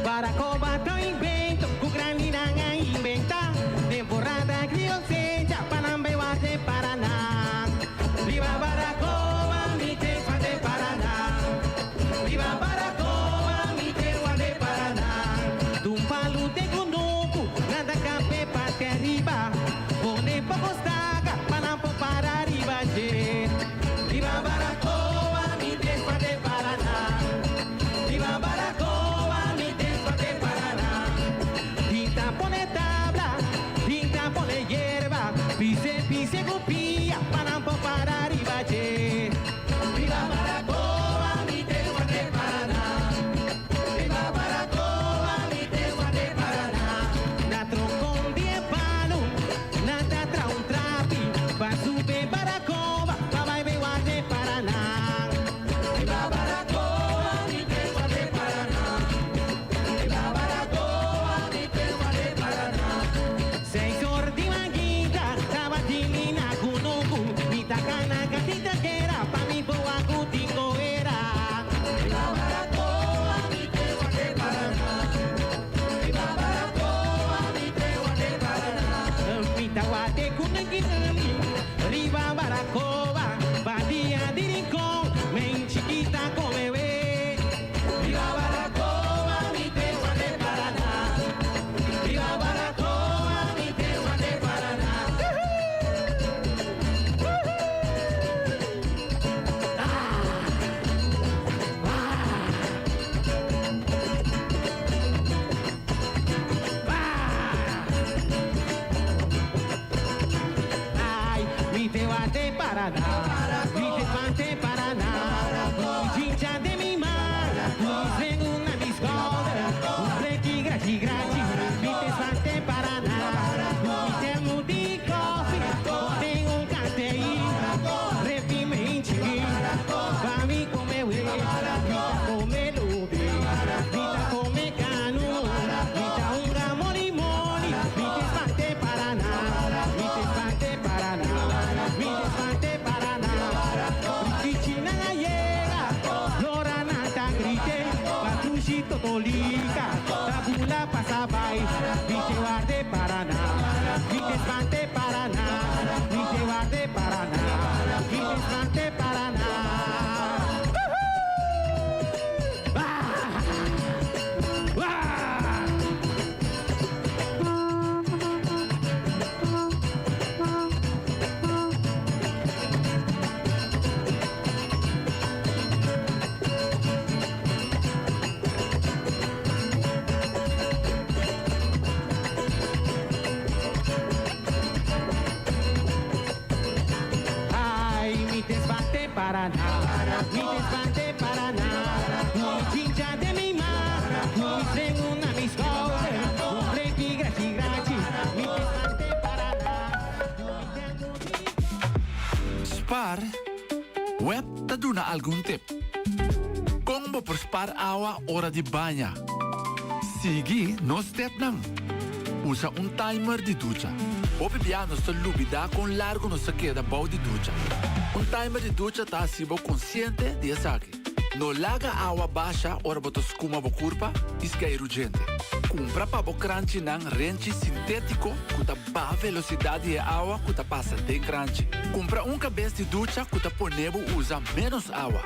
Baracoba ta un invento ku grandinan a inventá. Temporada griosecha pa nan bai wak den Paraná. Viva Baracoba, mi tierra de Paraná. Viva Baracoba, mi tierra de Paraná. Dun palu den kunuku, nan ta kape parti ariba. Pone poko staka, pa nan por para riba dje. Viva Baracoba, mi tierra de Paraná. Viva Baracoba, mi tierra de Paraná. Tin ta pone tabla, tin ta pone yerba, pise pise ku pia pa nan por para riba dje. Viva Baracoba, mi tierra de Paraná. Viva Baracoba, mi tierra de Paraná. Na troncon di e palu, nan ta traha un trapi pa sube Baracoba, pa bai bay wak den Paraná. Viva Baracoba, mi tierra de Paraná. Viva Baracoba, mi tierra de Paraná. Seis or di maguita, tabatin mi na kunuku, mi ta kana katita kera, pa mi por wak ku tin goera. Viva Baracoba, mi tierra de Paraná. Viva Baracoba, mi tierra de Paraná. Mi ta wak e kunukinami, riba Baracoba, badia di Rincon, men chikita come we. Viva Baracoba, mi tierra de Paraná. Viva Baracoba, mi tierra de Paraná. Ay, mi tierra de Paraná, mi tierra de Paraná, mi chincha de mi man, mi slengu na mi schouder, un pleki grachi grachi, mi tierra de Paraná, mi termo di koffie, den un cantei, repi me chiqui, pa mi come we, mi ta come lobe, mi ta come canu, mi ta hunga moli moli, mi tierra de Paraná, mi tierra de Paraná, mi tierra de Paraná. Rikichi nan a yega, Lora nan ta grite, Patrushi totolika, ta bula pasa bai, mi tierra de Paraná, mi tierra de Paraná, mi tierra de Paraná, mi tierra de Paraná. Ah! Ah! Ay, mi desbate Paraná, mi desbate Paraná, mi chincha de mi ma, mi slengu na mi schouder, un pleki grachi grachi, mi desbate Paraná, mi termo di Spar, Web ta duna algun tip. Kon bo por spar awa ora di baña? Sigui nos stepnan. Usa un timer di ducha. Hopi bia nos ta lubidá kon largu nos ta keda bou di ducha. Un timer di ducha ta hasi bo konsiente di esaki. No laga awa basha ora bo ta skuma bo kurpa i skeiru djente. Kumpra pa bo kranchinan renchi sintétiko ku ta baha velosidat di e awa ku ta pasa den kranchi. Kumpra un kabes di ducha ku ta pone bo usa ménos awa.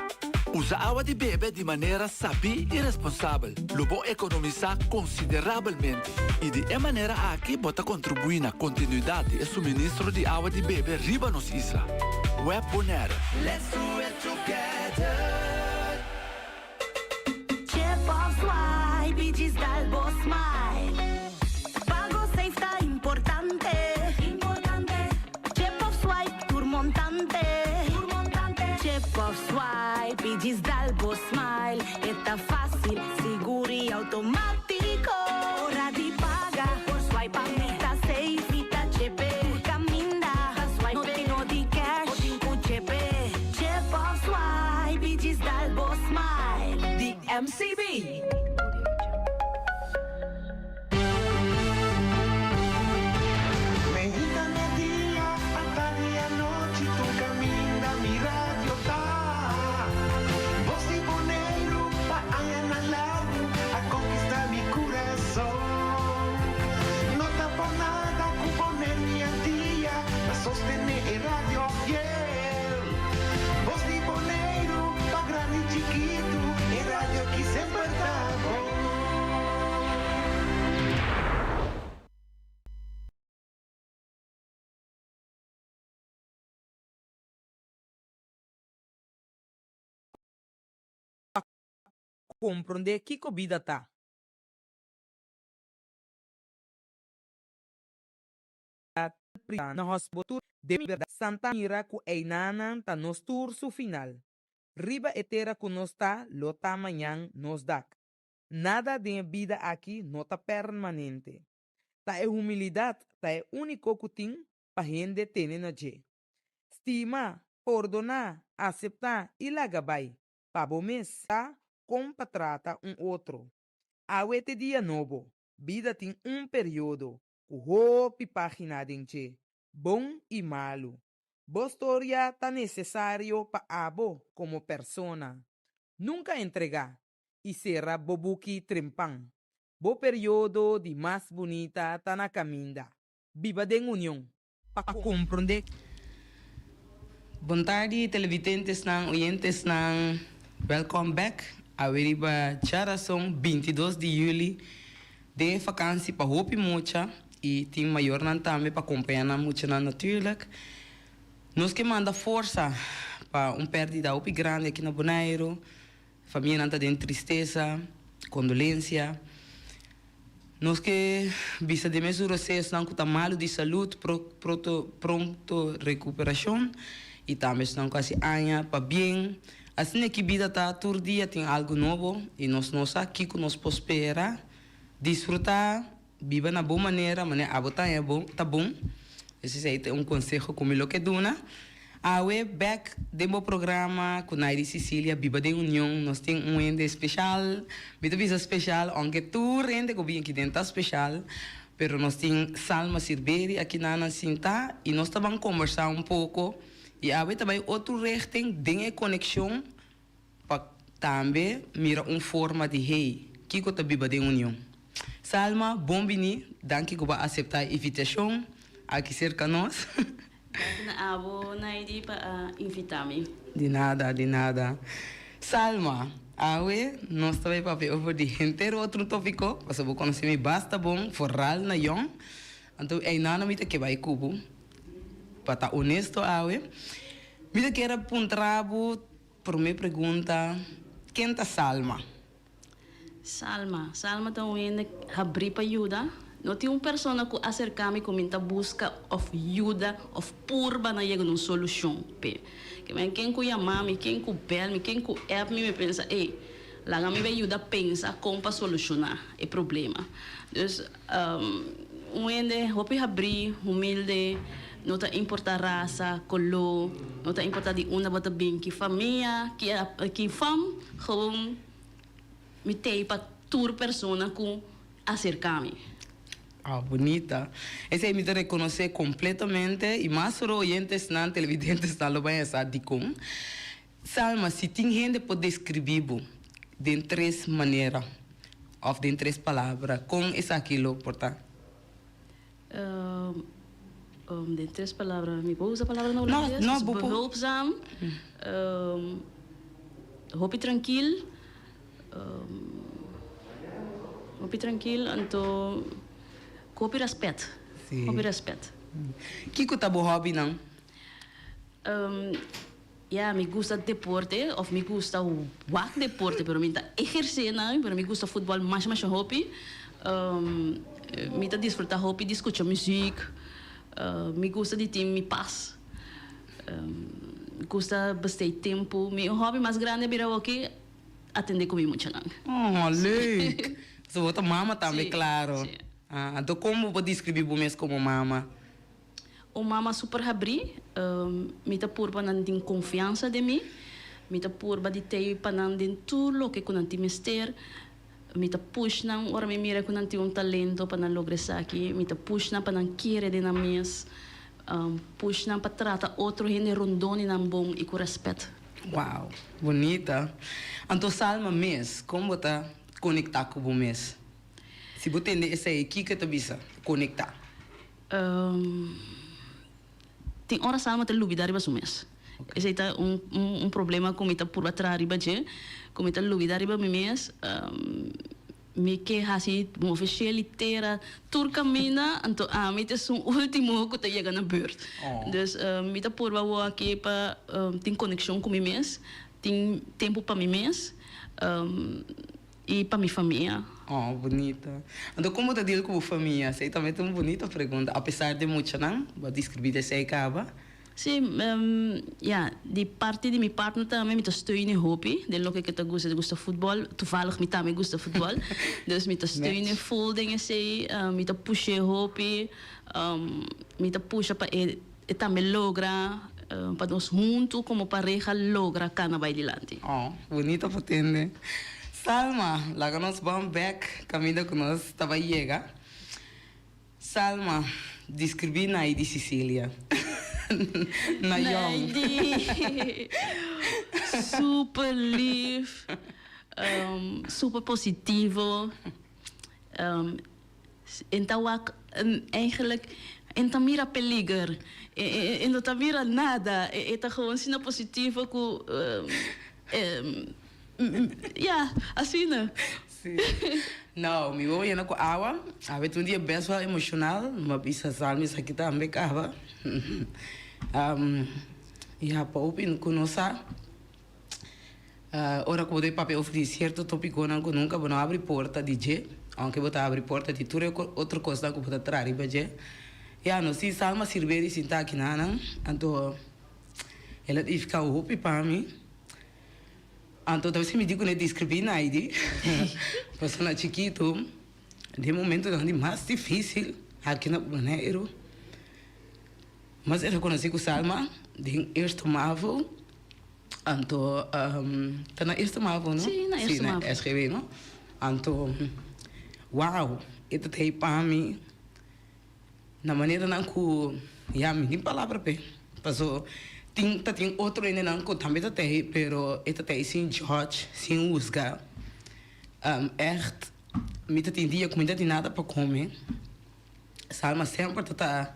Usa awa di bebe di manera sabí i responsabel. Lo bo ekonomisá konsiderabelmente i di e manera aki bo ta kontribuí na kontinuidat di e suministro di awa di bebe riba nos isla. Web Bonaire. Let's do it together. Chip of swipe, djis dal bo smile. djis dal bo smile. E ta fásil, sigur i outomátiko. Ora di paga, por swipe pa mi ta safe, mi ta chepe. Tur kaminda, ta swipe, no tin no di cash, bo tin ku chepe. Chip òf swipe i djis dal bo smile. Di MCB. Meinta media, atardi anochi, tur caminda mi radio ta. Bos di Boneiru pa añanan largu a conquista mi curason. No ta por nada cu Boneiru i Antia ta sostene e radio fiel. Bos di Boneiru pa grandi i chikitu, e radio aki semper ta bon. Pa komprondé kiko bida ta. Na hospital den berdad Santa mira ku einanan ta nos tur su final. Riba e tera ku nos ta lo ta mañan nos dak. Nada den e bida aki no ta permanente. Ta e humilidat ta e úniko ku tin pa hende tene na dje. Stima, pordoná, aseptá i laga bai, pa bo mes sa kon pa trata un otro. Awe t'e dia nobo, bida tin un periodo ku hopi página den dje, bon i malu. Bo storia ta nesesario pa abo komo persona. Nunka entregá, i sera bo buki trempan. Bo periodo di mas bunita ta na kaminda. Biba den union. Pa komprondé. Bon tardi televidentesnan, oyentesnan, welcome back awe riba djarason 22 di juli den e vakansi pa hopi mucha y tin mayornan tambe pa compaña nan muchanan natuurlijk. Nos ke manda forsa pa un perdida hopi grandi aki na Boneiru. Famianan ta den tristesa, kondolensia. Nos ke bisa den mes ura si esnan ku ta malu di salud proto pronto rekuperashon i tambe esnan ku hasi aña pabien. Asina ki bida ta, tur dia tin algu nobo i nos no sa kiko nos por spera. Disfrutá, biba na bo manera, manera abo ta haña bo ta bon. Esei ta un konseho ku mi lo ke duna. Awe bek den bo programa ku Naidy Cicilia Biba den Union nos tin un hende special. Mi ta bisa special aunke tur hende ku bin aki den ta special, pero nos tin Salma Sirberi aki na nan sinta i nos ta ban kombersá un poko i awe ta bai otro richting den e konekshon pa tambe mira un forma di hey kiko ta biba den union. Salma bon bini, danki ku bo a aseptá e invitashon aki serka nos. Danki na abo Naidy pa a invita mi. Di nada, di nada. Salma, awe nos ta bay papia over di henter otro topico, pasobra bo conoce mi basta bon, vooral na yong. Anto eynano mi ta ke bay cu bo, pa ta honesto awe. Mi ta kier a puntra bo prome pregunta, ken ta Salma? Salma, Salma ta un hende habrí pa yuda. No tin un persona ku aserká mi ku mi ta buska òf yuda òf purba na yega na un solushon p'e. Ke men ken ku yama mi, ken ku bèl mi, ken ku app mi, mi pensa, ey, laga mi bai yuda pensa kon pa solushoná e problema. Dus, un hende hopi habrí, humilde, no ta importá rasa, koló, no ta importá di unda bo ta bin, ki famia, ki fam, gewoon. Mi t'ei pa tur persona ku aserká mi. Ah, bunita. Esei mi ta rekonosé kompletamente i mas ora oyentesnan, televidentesnan lo bai a sa dikon. Salma, si tin hende por deskribí bo den tres manera òf den tres palabra, kon esaki lo por ta? Den tres palabra, mi por usa palabra na hulandes? No, no, bo por. Behulpzaam, hopi trankil, hopi trankil, anto ku hopi rèspèt, hopi rèspèt. Kiko ta bo hòbinan? Ya, mi gusta deporte, of mi gusta wak deporte, pero mi ta ehersé nan, pero mi gusta futbòl masha masha hopi. Mi ta disfrutá hopi di skucha muzik, mi gusta di tin mi pas. Gusta besteed tempu. Mi hobby mas grandi a bira awoki atende ku mi muchanan. Oh, leuk! So bo ta mama tambe, Sí, klaro. sí. Ah, anto kon bo por deskribí bo mes komo mama? Un mama super habrí. Mi ta purba nan tin konfiansa den mi. Mi ta purba di tei pa nan den tur loke ku nan tin mester. Mi ta push nan ora mi mira ku nan tin un talento pa nan logra esaki. Mi ta push nan pa nan kere den nan mes. Push nan pa trata otro hende rondon di nan bon i ku rèspèt. Wow, bunita. Anto Salma mes, kon bo ta konektá ku bo mes? Si bo tende esei, kiko ta bisa konektá? Tin ora Salma ta lubidá riba su mes. Esei ta un un problema ku mi ta purba traha riba dje, ku mi ta lubidá riba mi mes. Mi ke hasi move shel i tera tur kaminda, anto ami ta esun ultimo ku ta yega na burt. Dus mi ta purba awor aki pa tin konekshon ku mi mes, tin tempu pa mi mes i pa mi famia. Oh, bunita. Anto kon bo ta deal ku bo famia? Esei tambe ta un bunita pregunta. Apesar di muchanan, bo a deskribí di esei kaba. Sí, ya, di parti di mi partner tambe mi ta steun e hopi den loke ke ta gusta, e ta gusta futbol, toevallig mi tambe gusta futbol, dus mi ta steun e full den esei, mi ta push'é hopi, mi ta pusha pa e e tambe logra, pa nos huntu komo pareha logra kana bai dilanti. Oh, bunito pa tende. Salma, laga nos ban bek kaminda ku nos ta bai yega. Salma, describí Naidy Cecilia. Na yòn. Naidy, super lief, super positivo. En ta wak eigenlijk en ta mira peliger, e no ta mira nada, e ta gewoon asina positivo ku ya, asina. Sí. No, mi wowo yena ku awa. Awe ta un dia best wel emoshonal. Mi a bisa Salmi esaki tambe kaba. Ya, pa hopi ku no sa, ora ku bo ta papia over di sierto topikonan ku nunka bo no abri porta di dje, aunke bo ta abri porta di tur e otro kosnan ku bo ta traha riba dje. Ya, nos tin Salma Silveri sinta aki nanan, anto el a edifiká hopi pa mi. Anto ta mi di ku ne deskribí Naidy, pasobra na chikitu den momentunan di mas difísil aki na Boneiru, mas e rekonosí ku Salma den Eerste Mavo, anto ta na Eerste Mavo no? Sí, na Eerste Mavo. Sí, na SGB no? Anto wow, e ta tei pa mi Na maneranan ku ya mi tin palabra p'e, paso tin ta tin otro hendenan ku tambe ta tei, pero e ta tei sin judge, sin husga. Ègt mi ta tin dia ku mi ta tin nada pa kome, Salma semper ta ta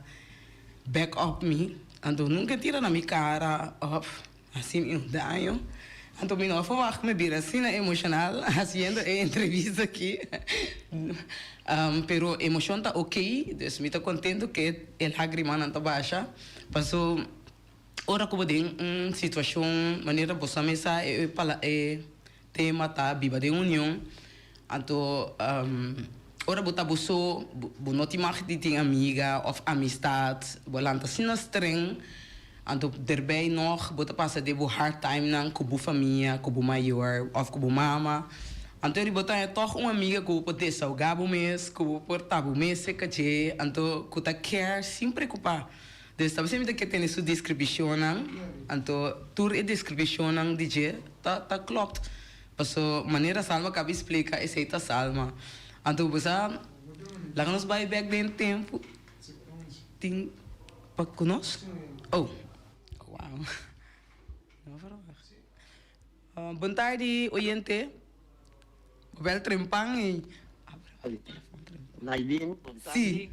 back up mi, anto nunka e tira na mi kara òf Hasi mi un daño. Anto mi no a verwacht mi bira asina emocional haciendo e entrevista aki. Pero emocion ta ok, dus mi ta contento cu e lagrimanan ta basha. Paso ora cu bo den un situacion manera bo sa mesa e e tema ta biba den union, anto ora bo ta bo so bo no tin mag di tin amiga of amistad, bo lanta asina streng. Anto derbij nog bo ta pasa den bo hard timenan ku bo famia, ku bo mayor of ku bo mama. Anto eri bo ta haña tòg un amiga ku bo por desahogá bo mes, ku bo por ta bo mes serka dje, anto ku ta care sin preokupá. Dus ta mi ta ke tene su deskripshonnan, anto tur e deskripshonnan di dje ta ta klopt. Paso manera Salma kaba splika esei ta Salma. Anto bo sa laga nos bai bèk den tempu tin. Pa ku nos? Oh, wow. No verwacht. Bon tardi, oyente. Bo bel trempan y abra telefon trempan. Naidin, bon tardi. Sí.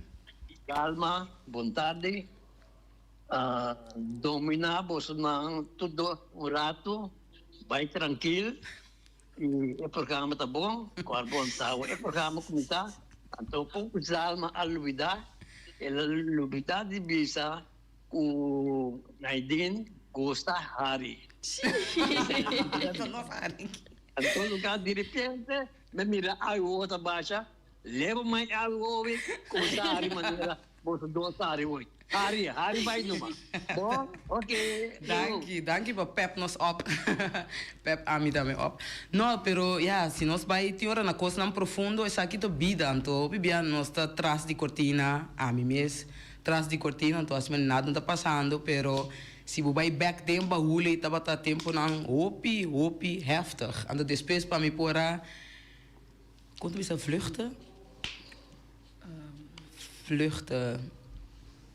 Calma, bon tardi. Domina bosonan tur dos un rato, bai trankil y e programa ta bon, cual bon tawa e programa cuminsa, anto poco Zalma a lubida, el a lubida di bisa cu Naidin gusta hari. Anto lugar di repente mi mira awe ta basha, leba mai awe hopi cuminsa hari manera boso dos hari hoy. Hari, hari bai numa. Bon, ok. Danki, danki pa pep nos op. Pep ami tambe op. No, pero ya, si nos bai tin ora na kosnan profundo, esaki ta bida. Anto hopi bia nos ta tras di kortina, ami mes tras di kortina, anto asina nada no ta pasando, pero si bo bai bek den bahul ei tabata temponan hopi, hopi heftig. Anto despues pa mi por a, kon ta bisa vluchten? Vluchten.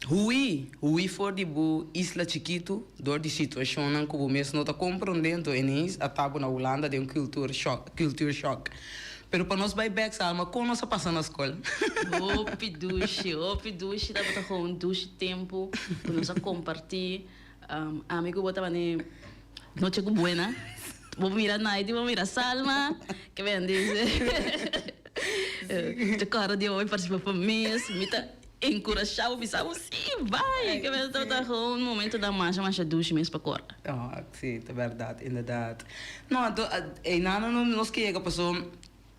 Hui, hui for di bo isla chikitu dor di situacionnan cu bo mes no ta comprende, anto ineens a ta bo na Hulanda den un cultuur shock, cultuur shock. Pero pa nos bai bek Salma, con nos a pasa na scol? Hopi dushi, hopi dushi, tabata gewoon dushi tempo cu nos a comparti. Ami cu bo tabata noche cu buena. Bo mira Naidi, bo mira Salma, ke ben dice. Te kòrda di hopi participa pa mes, mi ta enkurashá bo, bisa bo si, bai! Ke ben tabata gewoon un momentonan masha masha dushi mes pa kòrda. Oh, si, ta bèrdat, inderdat. No, anto einan no nos ke yega paso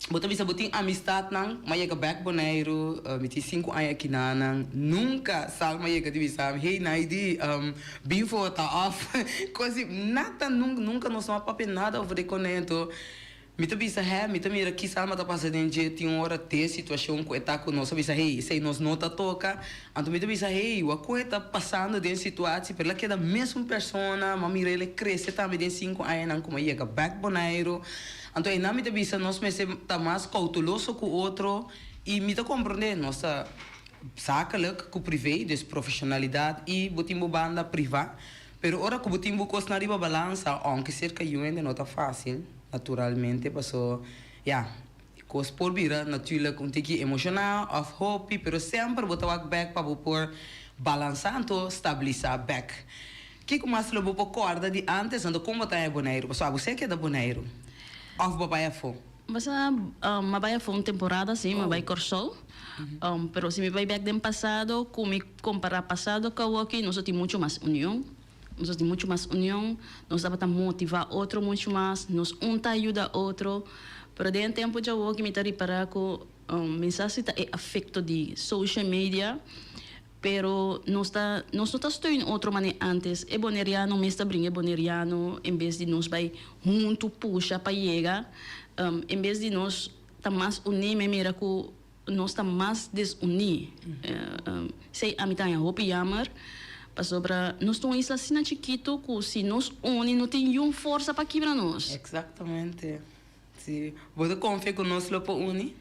bo ta bisa bo tin amistatnan, m'a yega bèk Boneiru, mi tin sinku aña akinanan, nunka Salma yega di bisa mi, hey Naidi, bin vota òf kos di, nada, nunka, nunka nos no a papia nada over di koné, anto Mi ta bisa hé, mi ta mira ki Salma ta pasa den dje, tin un ora te situacion cu e ta cu nos a bisa hey, esey nos no ta toca, anto mi ta bisa hey, wak cu e ta pasando den situatie, pero el a keda mesun persona, m'a mira el e crece tambe den cinco añanan cu m'a yega bek Boneiru, anto eynan mi ta bisa nos mester ta mas cauteloso cu otro y mi ta comprende nos ta zakelijk cu privé, dus profesionalidad y bo tin bo banda priva, Pero ora ku bo tin bo kosnan riba balansa, ounke serka yu hende no ta fásil, naturalmente, paso, ya, kos por bira natuurlijk un tiki emoshoná òf hopi, pero semper bo ta wak bèk pa bo por balansá anto stabilisá bèk. Kiko mas lo bo por kòrda di ántes anto kon bo ta haña Boneiru? Pasobra abo si a keda Boneiru òf bo bai afó? Basa m'a bai afó un temporada sí, m'a bai Kòrsou. Pero si mi bai bèk den pasado, ku mi kompará pasado ku awoki, nos a tin muchu mas union. Nos a tin muchu mas union, nos tabata motivá otro muchu mas, nos un ta yuda otro. Pero den e tempu djawoki mi ta ripará ku mi sa si ta e afekto di social media, Pero nos ta nos no ta steun otro manera antes. E boneriano mes ta bringa e boneriano en bes di nos bai huntu pusha pa yega. En bes di nos ta mas uní mi a mira ku nos ta mas desuní. Esei ami ta haña hopi yammer pasobra nos ta un isla asina chikitu ku si nos uni no tin yun forsa pa kibra nos. Exactamente. Si. Bo ta konfia ku nos lo por uni?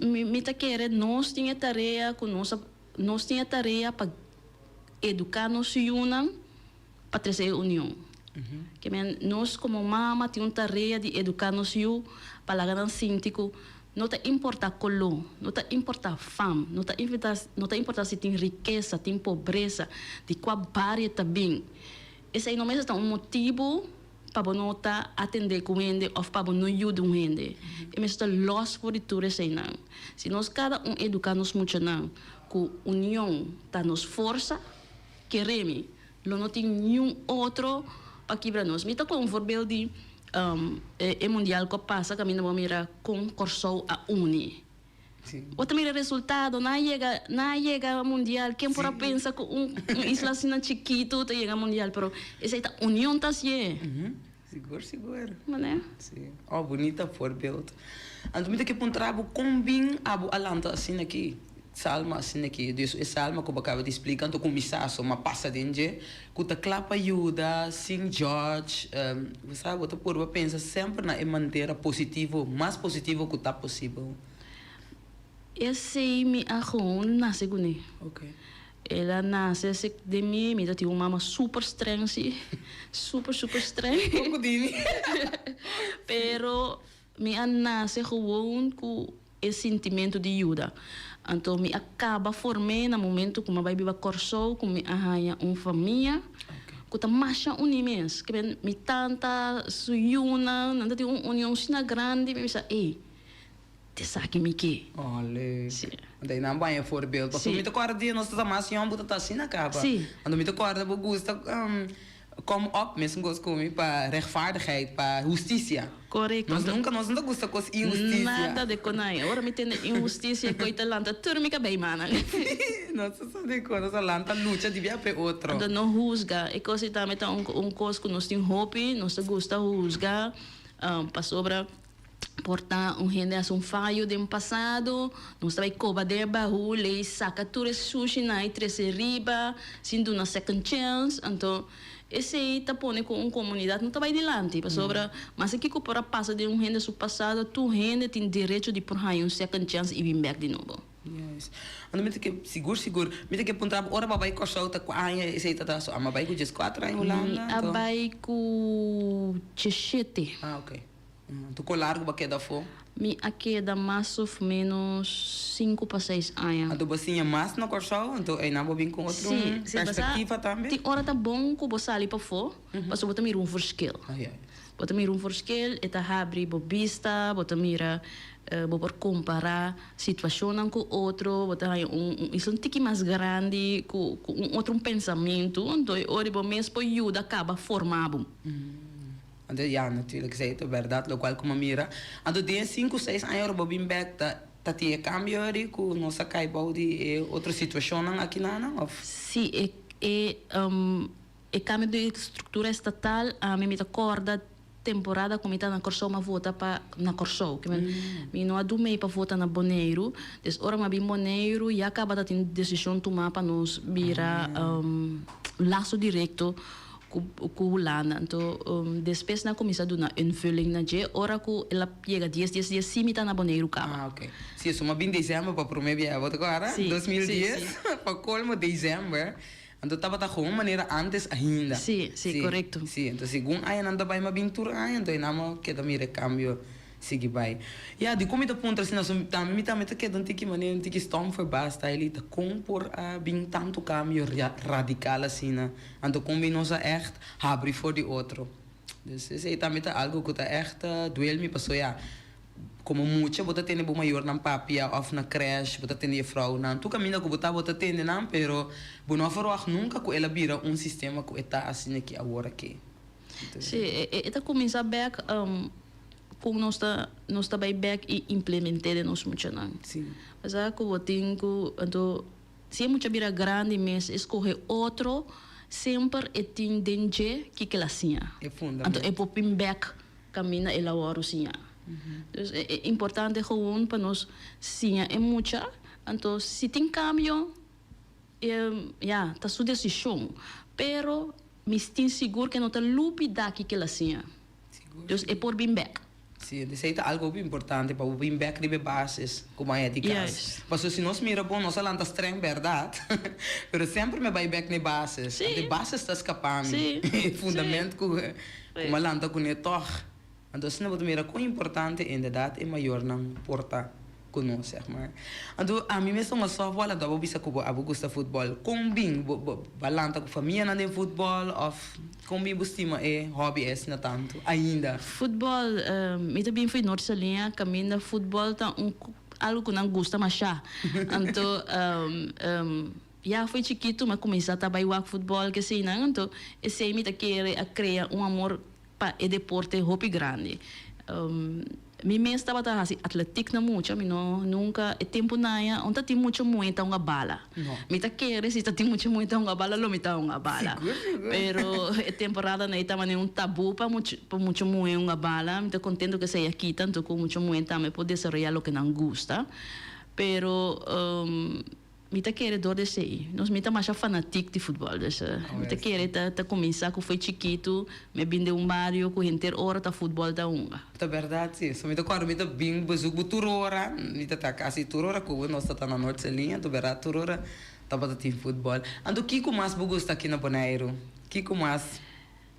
Mi ta kere nos tin e tarea ku nos a nos tin e tarea pa eduká nos yunan pa trese e union. Ke men nos komo mama tin un tarea di eduká nos yu pa laga nan sinti ku no ta importá koló, no ta importá fam, no ta no ta importá si tin rikesa, tin pobresa, di kua bario ta bin. Esei no mester ta un motibu. Pa bo no ta atendé ku hende òf pa bo no yuda un hende. E mester ta lòs for di tur eseinan. Si nos kada un eduká nos muchanan ku union ta nos forsa, kere mi, lo no tin niun otro pa kibra nos. Mi ta kon un voorbeeld di e mundial ku a pasa kaminda bo a mira kon Kòrsou a uni. Bo ta mira resultado, nan a yega, nan a yega mundial, ken por a pensa ku un un isla asina chikitu ta yega mundial, pero esei ta union ta hasié. Sigur, sigur. Manera? Si. Oh, bunita voorbeeld. Anto mi ta ke puntra bo kon bin abo a lanta asina aki, Salma asina aki, dus e Salma ku bo a kaba di splika anto kuminsá so ma pasa den dje, ku ta kla pa yuda, sin judge, bo sa, bo ta purba pensa semper na e manera positivo, mas positivo ku ta posibel. Esei mi a gewoon nase kuné. El a nase sek den mi, mi ta tin un mama super streng si, super super streng. Kon ku dini? Pero mi a nase gewoon ku e sintimentu di yuda. Anto mi a kaba form'é na momento ku mi a bai biba Kòrsou ku mi a haña un famia ku ta masha uní mes. Ke men mi tanta su yunan, nan ta tin un union asina grandi, mi bisa ey, t'esaki mi ke. Oh leuk. Anto einan bo haña e voorbeeld. Pasobra mi ta kòrda dia nos ta mas yòn bo ta ta asina kaba. Anto mi ta kòrda bo gusta. Kom op, mesun kos ku mi, pa rechtvaardigheid, pa hustisia. Korekto. Nos nunka, nos no ta gusta kos inhustisia. Nada de konai. Ora mi tende inhustisia, koi ta lanta tur mi kabei manan. Nos ta sa di kon, nos a lanta lucha di bia p'e otro. Anto no husga. E kos ei tambe ta un un kos ku nos tin hopi, nos ta gusta husga, pasobra. Por ta un hende hasi un fayo den pasado, nos ta bai koba den e bahul ei saka tur e sushinan ei trese riba sin duna second chance. Anto esei ta pone ku un komunidat no ta bai dilanti pasobra mas kiko por a pasa den un hende su pasado tur hende tin derecho di por haña un second chance i bin bek di nobo. Yes. Anto mi ta ke sigur sigur mi ta ke puntra bo ora bo a bai Kòrsou ta kua aña esei ta ta so amo a bai ku dieskuater aña Mi Hulanda a anto. bai ku diesshete. Ah okay. Tu kon largu bo a keda afó? Mi a keda mas of ménos sinku pa seis aña. Anto bo siña mas na Kòrsou? Anto einan bo bin ku otro Sí, sí, perspektiva pasá tambe? tin ora ta bon ku bo sali pafó, pasobra bo ta mira un verschil. Bo ta mira un verschil, e ta habri bo bista, bo ta mira, bo por kompará situashonnan ku otro, bo ta haña un un isla un tiki mas grandi ku ku un otro pensamentu, anto e ora bo mes por yuda kaba forma bo. Anto ya, natuurlijk esei ta bèrdat lokual ku mi a mira. Anto den e sinku seis aña ora bo bin bèk ta ta tin e kambio eri ku nos a kai bou di e otro situashonnan akinanan òf? Sí, e e e kambio di struktura estatal ami mi ta kòrda temporada ku mi ta na Kòrsou mi a vota pa na Kòrsou. Ke men mi no a dumei pa vota na Boneiru. Des ora mi a bin Boneiru ya kaba ta tin desishon tumá pa nos bira laso direkto ku ku Hulanda. Anto despues nan kuminsá duna invulling na dje ora ku el a yega dies dies dies si mi ta na Boneiru kaba. Ah ok. Si esun a bin december pa prome biaha bo ta kora? Si, 2010 si, si. Pa kolmo december. Anto tabata gewoon manera antes ainda. Si, si, korekto. Si, anto segun añanan ta bai mi a bin tur aña anto einan mi a keda mira e kambio. Sigui bai. Ya, dikon mi ta puntra asina? So tambe mi tambe ta keda un tiki manera un tiki stom verbaasd Tylee, ta kon por a bin tantu kambio radikal asina? Anto kon bin nos a ègt habri for di otro? Dus esei tambe ta algu ku ta ègt duel mi paso ya, komo mucha bo ta tende bo mayornan papia òf na krèsh bo ta tende jefrounan, tur kaminda ku bo ta bo ta tende nan pero bo no a verwagt nunka ku el a bira un sistema ku e ta asina ki awor aki. Sí, e ta kuminsá bèk kon nos ta nos ta bai bèk i implement'é den nos muchanan. Sí. Pasá ku bo tin ku anto si e mucha bira grandi mes e skohe otro semper e tin den dje kiko el a siña. E fundamento. Anto e por bin bèk kaminda el a wòrdu siña. Dus e importante gewoon pa nos siña e mucha anto si tin kambio Ya, ta su desishon. Pero mi tin sigur ke no ta lubidá kiko el a siña. Dus e por bin bèk. Sí, esei ta algu hopi importante pa bo bin bèk riba e basis ku bo a haña di kas. Pasobra si nos mira bon, nos a lanta strèng bèrdat, pero semper mi a bai bèk na e basis. Anto e basis ta skapá mi, e fundament ku mi a lanta kuné tòg. Anto asina bo ta mira kon importante inderdat e mayornan por ta ku nos, sèg mar. Anto ami mes ta un softball, anto abo bisa ku bo abo gusta futbòl. Kon bin bo bo a lanta ku famianan den futbòl òf kon bin bo stima e hòbi esina tantu ainda? Futbòl, mi ta bin for di Noord Saliña kaminda futbòl ta un algu ku nan gusta mashá. Anto ya for chikitu mi a kuminsá ta bai wak futbòl keseinan, anto esei mi ta kere a krea un amor pa e deporte hopi grandi. Mi mes tabata hasi atletiek na mucha, mi no nunca e tempo naya un ta tin mucha muhe ta hunga bala. Mi ta kere si ta tin mucha muhe ta hunga bala lo mi ta hunga bala. Pero e temporada nay tabata un tabu pa pa mucha muhe hunga bala. Mi ta contento cu esey a kita anto cu mucha muhe tambe por desaroya loke nan gusta. Pero. Mi ta kere dor di esei. Nos mi ta masha fanatik di futbòl, dus mi ta kere ta ta kuminsá ku foi chikitu, mi a bin den un bario ku henter ora ta futbòl ta hunga. Ta bèrdat si. So mi ta kòrda mi ta bin bezoek bo tur ora, mi ta ta kasi tur ora ku bo, nos ta ta na Noordse Liña, anto bèrdat tur ora tabata tin futbòl. Anto kiko mas bo gusta aki na Boneiru? Kiko mas?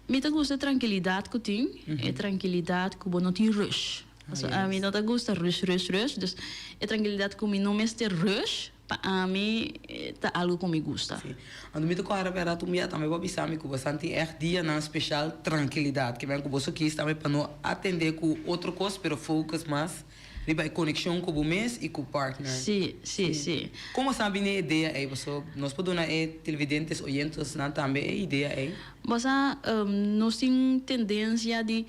Mi ta gusta e trankilidat ku tin, e trankilidat ku bo no tin rush. Pasobra ami no ta gusta rush, rush, rush. Dus e trankilidat ku mi no mester rush, pa ami ta algu ku mi gusta. Sí. Anto mi ta kòrda bèrdat un bia tambe bo a bisa mi ku bo san tin ègt dianan speshal trankilidat. Ke men ku bo so kis tambe pa no atendé ku otro kos pero focus mas. Riba e konekshon ku bo mes i ku partner. Sí, sí, sí. Kon bo sa bini e idea ei? Paso nos por duna e televidentes, oyentesnan tambe e idea ei. Bo sa, nos tin tendensia di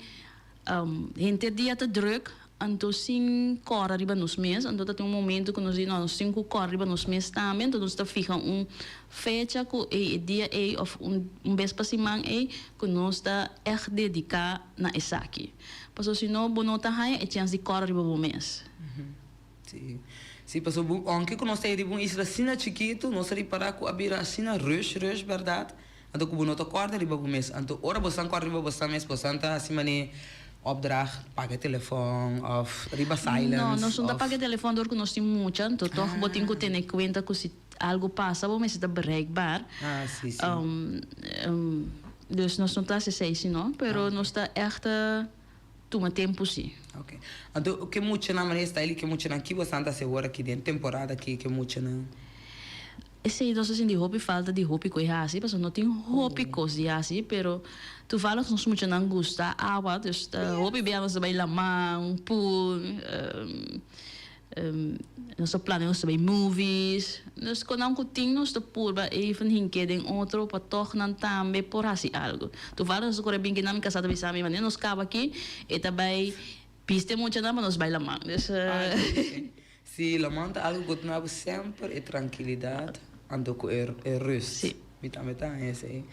henter dia ta druk, anto sin kòrda riba nos mes. Anto ta tin un momento ku nos di, no, nos tin ku kòrda riba nos mes tambe. Anto nos ta fiha un fecha ku ei e dia ei òf un bes pa siman ei ku nos ta ègt dediká na esaki. Pasobra si no bo no ta haña e chèns di kòrda riba bo mes. Sí. Sí, pasobra bo, ounke ku nos ta ei riba un isla asina chikitu, nos a ripará ku a bira asina rush rush, bèrdat? Anto ku bo no ta kòrda riba bo mes. Anto ora bosan kòrda riba bosan mes, bosan ta hasi manera opdracht, paga e telefòn òf riba silence No, nos no ta òf. paga e telefòn dor ku nos tin mucha, anto tòg bo tin ku tene kuenta ku si algu pasa bo mester ta bereikbaar. Ah, sí, sí. Dus nos no ta hasi esei si no, pero nos ta ègt tuma tempu si. Ok. Anto ke muchanan manera esta eli ke muchanan ki bosan ta hasi awor aki den temporada aki ke muchanan? Esei nos ta sinti hopi falta di hopi ku e hasi pasobra no tin hopi kos di hasi pero toevallig nos muchanan gusta awa dus ta hopi bia nos ta bai laman, pool. Nos ta plania nos ta bay movies. Dus con nan cu tin nos ta purba even hinke den otro pa toch nan tambe por haci algo. Toevallig nos ta core bin kinan mi casa ta bisa mi wanneer nos caba aki e ta bay biste muchanan pa nos bay laman. Dus. Si, laman ta algo cu ta duna bo semper e trankilidad anto cu e rust. Si. Mi tambe ta haña esei.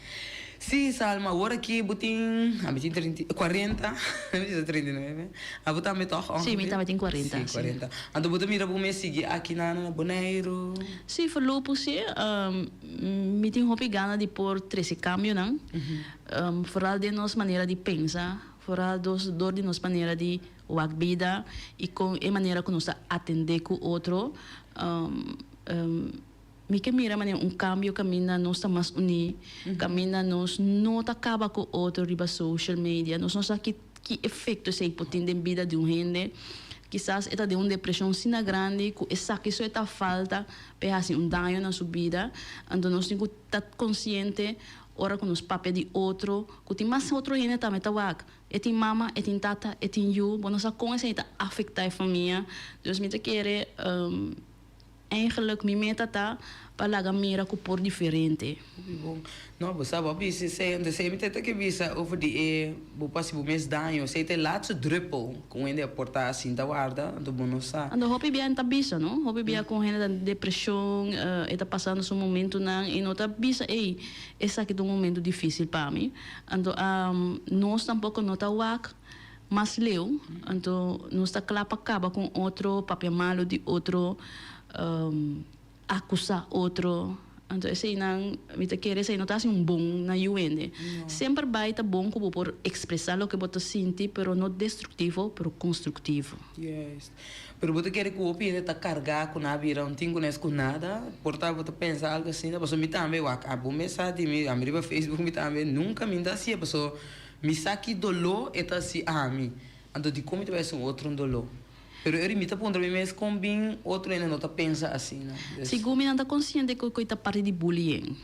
Sí, Salma, awor aki bo tin, ami tin trinta i, kuarenta, mi bisa 39, abo tambe tòg Sí, mi ongeveer? tambe tin kuarenta, Sí, sí. kuarenta. Anto bo ta mira bo mes sigui aki na na Boneiru? Sí, voorlopig sí. Mi tin hopi gana di por trese kambionan, vooral den nos manera di pensa, vooral dos dor di nos manera di wak bida i kon e manera ku nos ta atendé ku otro. Mi ke mira manera un kambio kaminda nos ta mas uní, kaminda nos no ta kaba ku otro riba social media. Nos no sa ki ki efekto esei por tin den bida di un hende. Kisas e ta den un depreshon asina grandi ku esaki so e ta falta pa e hasi un daño na su bida. Anto nos tin ku ta konsiente ora ku nos papia di otro ku tin mas otro hende tambe ta wak. E tin mama, e tin tata, e tin yu. Bo no sa kon esei ta afektá e famia. Dus mi ta kere. Eigenlijk mi meta ta pa laga mira ku por diferente. Hopi bon. No, bo sa bo a bisa esei, anto esei mi ta ke bisa over di e bo por hasi bo mes daño. Esei ta e laatste druppel ku un hende a por ta sinta warda, anto bo no sa. Anto hopi bia ta bisa no, hopi bia ku un hende ta den depresion, e ta pasando su momentunan i no ta bisa ey esaki ta un momento dificil pa mi. Anto nos tampoco no ta wak. Mas leu, anto nos ta kla pa kaba ku un otro, papia malu di otro, akusá otro. Anto eseinan, mi ta kere esei no ta hasi un bon na yu hende. Semper bai ta bon ku bo por ekspresá loke bo ta sinti, pero no destruktivo, pero konstruktivo. Juist. Pero bo ta kere ku hopi hende ta kargá ku nan a bira un tin ku nes ku nada? Por ta bo ta pensa algu asina? Pasobra mi tambe wak, abo mes sa di mi, ami riba Facebook mi tambe nunka mi no ta hasié, pasobra Mi sa ki doló e ta hasi ami, anto dikon mi ta bai hasi un otro un doló? Pero eri mi ta puntra mi mes kon bin otro hende no ta pensa asina. Dus. Sigur mi nan ta konsiente ku e ta parti di bullying.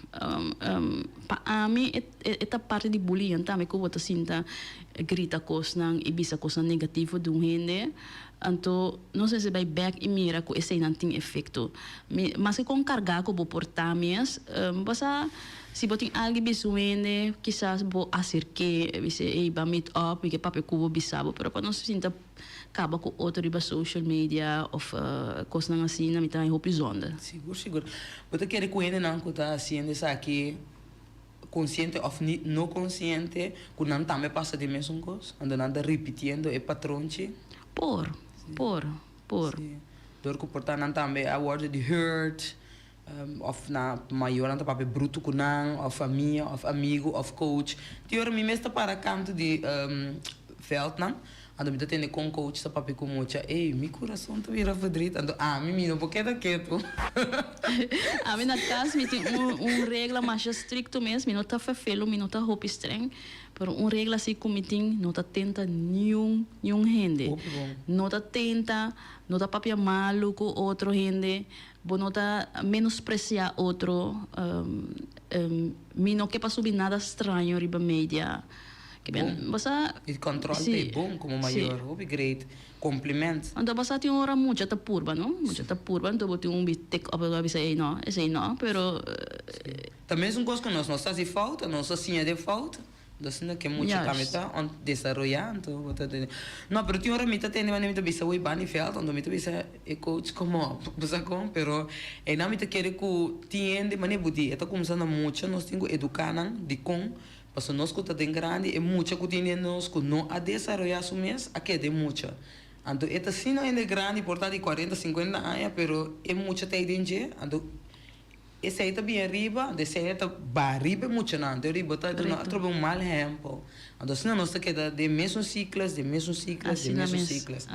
Pa ami e ta parti di bullying tambe ku bo ta sinta grita kosnan i bisa kosnan negativo di un hende. Anto nos mester bai bek i mira ku eseinan tin efekto. Mi maske kon kargá ku bo por ta mes, bo sa si bo tin algu bisa un hende kisas bo aserk'é i bisa ey ban meet up mi ke papia ku bo bisa bo pero pa nos sinta kaba ku otro riba social media òf kosnan asina mi ta haña hopi zonde. Sigur sigur. Bo ta kere ku hendenan ku ta hasiendo esaki konsiente òf ni no konsiente ku nan tambe pasa di mesun kos? Anto nan ta ripitiendo e patronchi? Por, por, por. Sí. Dor ku por ta nan tambe a wòrdu di hurt, òf nan mayornan ta papia brutu ku nan, òf famia, òf amigu, òf coach. Tin ora mi mes ta para kantu di vèldnan, anto mi ta tende kon coach ta papia ku mucha, ey, mi kurason ta bira verdriet, anto ami mi no por keda ketu. Ami na kas mi tin un un regla masha strikto mes, mi no ta ferfelu, mi no ta hopi streng, pero un regla si ku mi tin, no ta tenta niun niun hende. Hopi bon. No ta tenta, no ta papia malu ku otro hende, bo no ta menospresiá otro, mi no ke pa subi nada straño riba media. Ke ben, bo sa. E control ta e bon como mayor, hopi great. Compliment. Anto bo sa tin ora mucha ta purba, no? Mucha ta purba, anto bo tin un tik op bo bisa ey no, esey no, pero. Ta mesun cos cu nos, nos ta haci fout, nos ta siña den fout, Entonces no ke mucha tambe ta desaroyá anto bo ta tende. No, pero tin ora mi ta tende manera mi ta bisa wey bani veld anto mi ta bisa e coach come up bo sa kon pero einan mi ta kere ku tin hende manera bo di e ta kumsa na mucha nos tin ku eduká nan dikon pasobra nos ku ta den grandi e mucha ku tin den nos ku no a desaroyá su mes a keda e mucha anto e ta asina hende grandi por ta di kuarenta sinkuenta aña pero e mucha ta ei den dje anto Esei ta bien riba, anto esei ta ba riba e muchanan. Anto riba ta duna atrobe un mal ehempel. Anto asina nos ta keda den mesun sikles, den mesun sikles, den mesun sikles.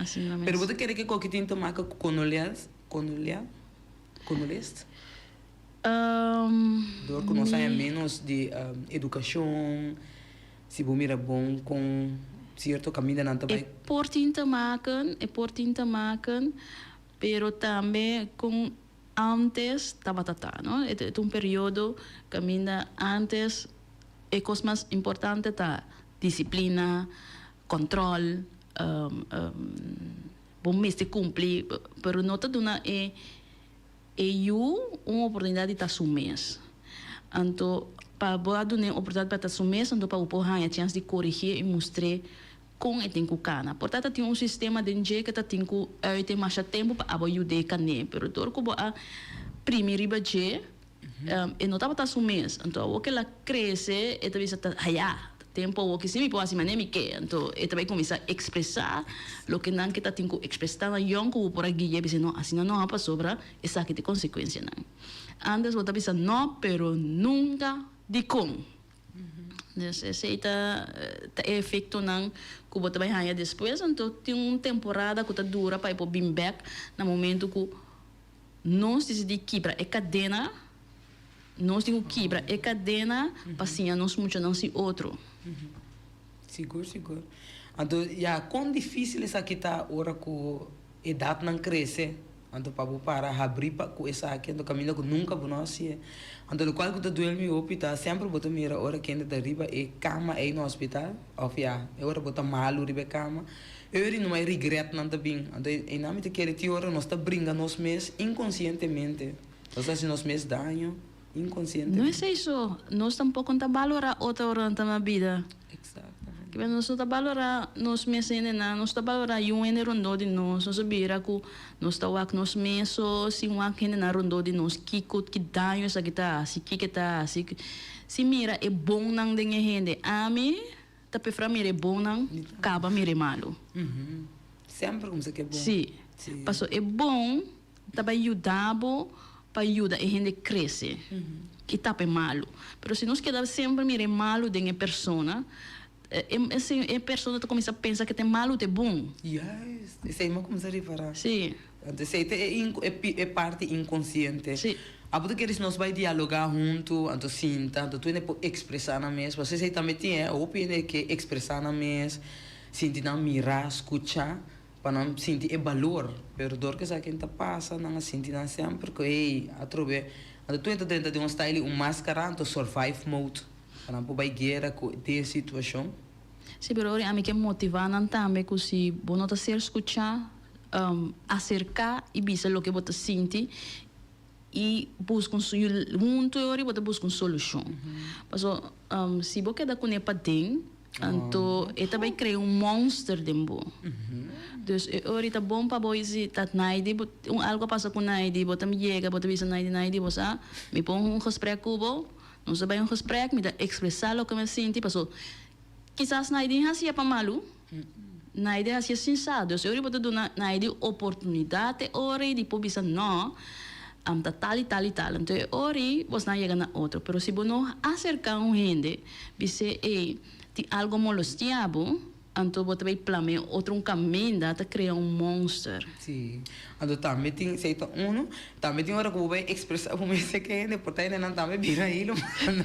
Pero bo ta kere ke koki tin te maka ku konolias, konolia, konolest? Dor ku nos haña menos di edukashon, si bo mira bon kon sierto kamindanan ta bai. E por tin te maken, e por tin te maken, pero tambe kon. Antes tabata ta, no? E ta un periodo caminda antes e cos mas importante ta disciplina, control, bo mester cumpli, pero no ta duna e e yu un oportunidad di ta su mes. Anto pa bo a dun'e oportunidad pa ta su mes, anto pa bo por haña chens di corigi'e y mustr'e Kon e tin ku kana. Por ta ta tin un sistema den dje ke ta tin ku uit e masha tempu pa abo yud'é kan'é, pero dor ku bo a primi riba dje, e no tabata su mes. Anto awor ke el a krese, e ta bisa ta haya, ta tempu awor ke si mi por hasi manera mi ke. Anto e ta bai kuminsá ekspresá loke nan ke ta tin ku ekspresá na yòn ku bo por a gui'é bisa no, asina no pasobra esaki ta e konsekuensianan. Antes bo ta bisa no, pero nunka dikon. Dus esei ta ta e efectonan cu bo ta bay haya despues. Anto tin un temporada cu ta dura pa e por bin bek na momento cu nos dicidi kibra e cadena, nos tin cu kibra e cadena pa siña nos muchanan si otro. Sigur, sigur. Anto ya con dificil esaki ta ora cu edadnan crece? Anto pa bo para habri pa ku esaki anto kaminda ku nunka bo no hasié. Anto lokual ku ta duel mi hopi ta semper bo ta mira ora kende ta riba e kama ei na hospital òf ya e ora bo ta malu riba e kama e ora numa e regretnan ta bin. Anto einan mi ta kere tin ora nos ta bringa nos mes inkonsientemente. Nos ta hasi nos mes daño inkonsientemente. No esei so, nos tampoko no ta balorá otro ora nan ta na bida. Kiba nos no ta balorá nos mes hendenan, nos ta balorá yun hende rondó di nos, nos a bira ku nos ta wak nos mes so sin wak hendenan rondó di nos kiko, ki daño esaki ta hasi, kiko e ta hasi. Si mira e bonnan den e hende, ami ta preferá mira e bonnan kaba mira e malu. Semper kumsa ku e bon. Si, paso e bon ta bai yuda bo pa yuda e hende krese i tapa e malu. Pero si nos keda semper mira e malu den e persona, e persona ta kuminsá pensa ku ta e malu ta e bon. Juist, esei mi a kuminsá ripará. Sí. Anto esei ta e parti inkonsiente. Sí. Abo ta kere si nos bai dialogá huntu, anto sinta, anto tur hende por ekspresá nan mes, pasobra esei tambe tin, hopi hende ke ekspresá nan mes, sinti nan mirá, skuchá. Pa nan sinti e balor. Pero dor ku esaki ta pasa, nan a sinti nan semper ku ey, atrobe. Anto tur e ta drenta den un style di un maskara, anto survive mode. Pa nan por bai guera ku den e situashon. Sí, pero ora ami ke motivá nan tambe ku si bo no ta ser skuchá, aserká i bisa loke bo ta sinti i buska un huntu e ora bo ta buska un solushon. Paso si bo keda kuné paden. Anto e ta bay crea un monster den bo. Dus e ora ta bon pa bo si ta Naidi bo un algo a pasa cu Naidi bo ta yega bo ta bisa Naidi Naidi bo sa mi por un gesprek cu bo nos ta bay un gesprek mi ta expresa loke mi a sinti paso kisas Naidi a hacia pa malu Naidi a hacia sin sa dus e ora bo ta duna Naidi oportunidad e ora di por bisa no am ta tal y tal y tal anto e ora bosnan a yega na otro pero si bo no acerca un hende Bis'é, Ey, tin algo molestia bo, anto bo ta bay plam'é otro un caminda ta crea un monster. Sí. Anto tambe tin, esey ta uno, tambe tin ora cu bo bay expresa bo mes ke hende, por ta hendenan tambe bira hilo mal,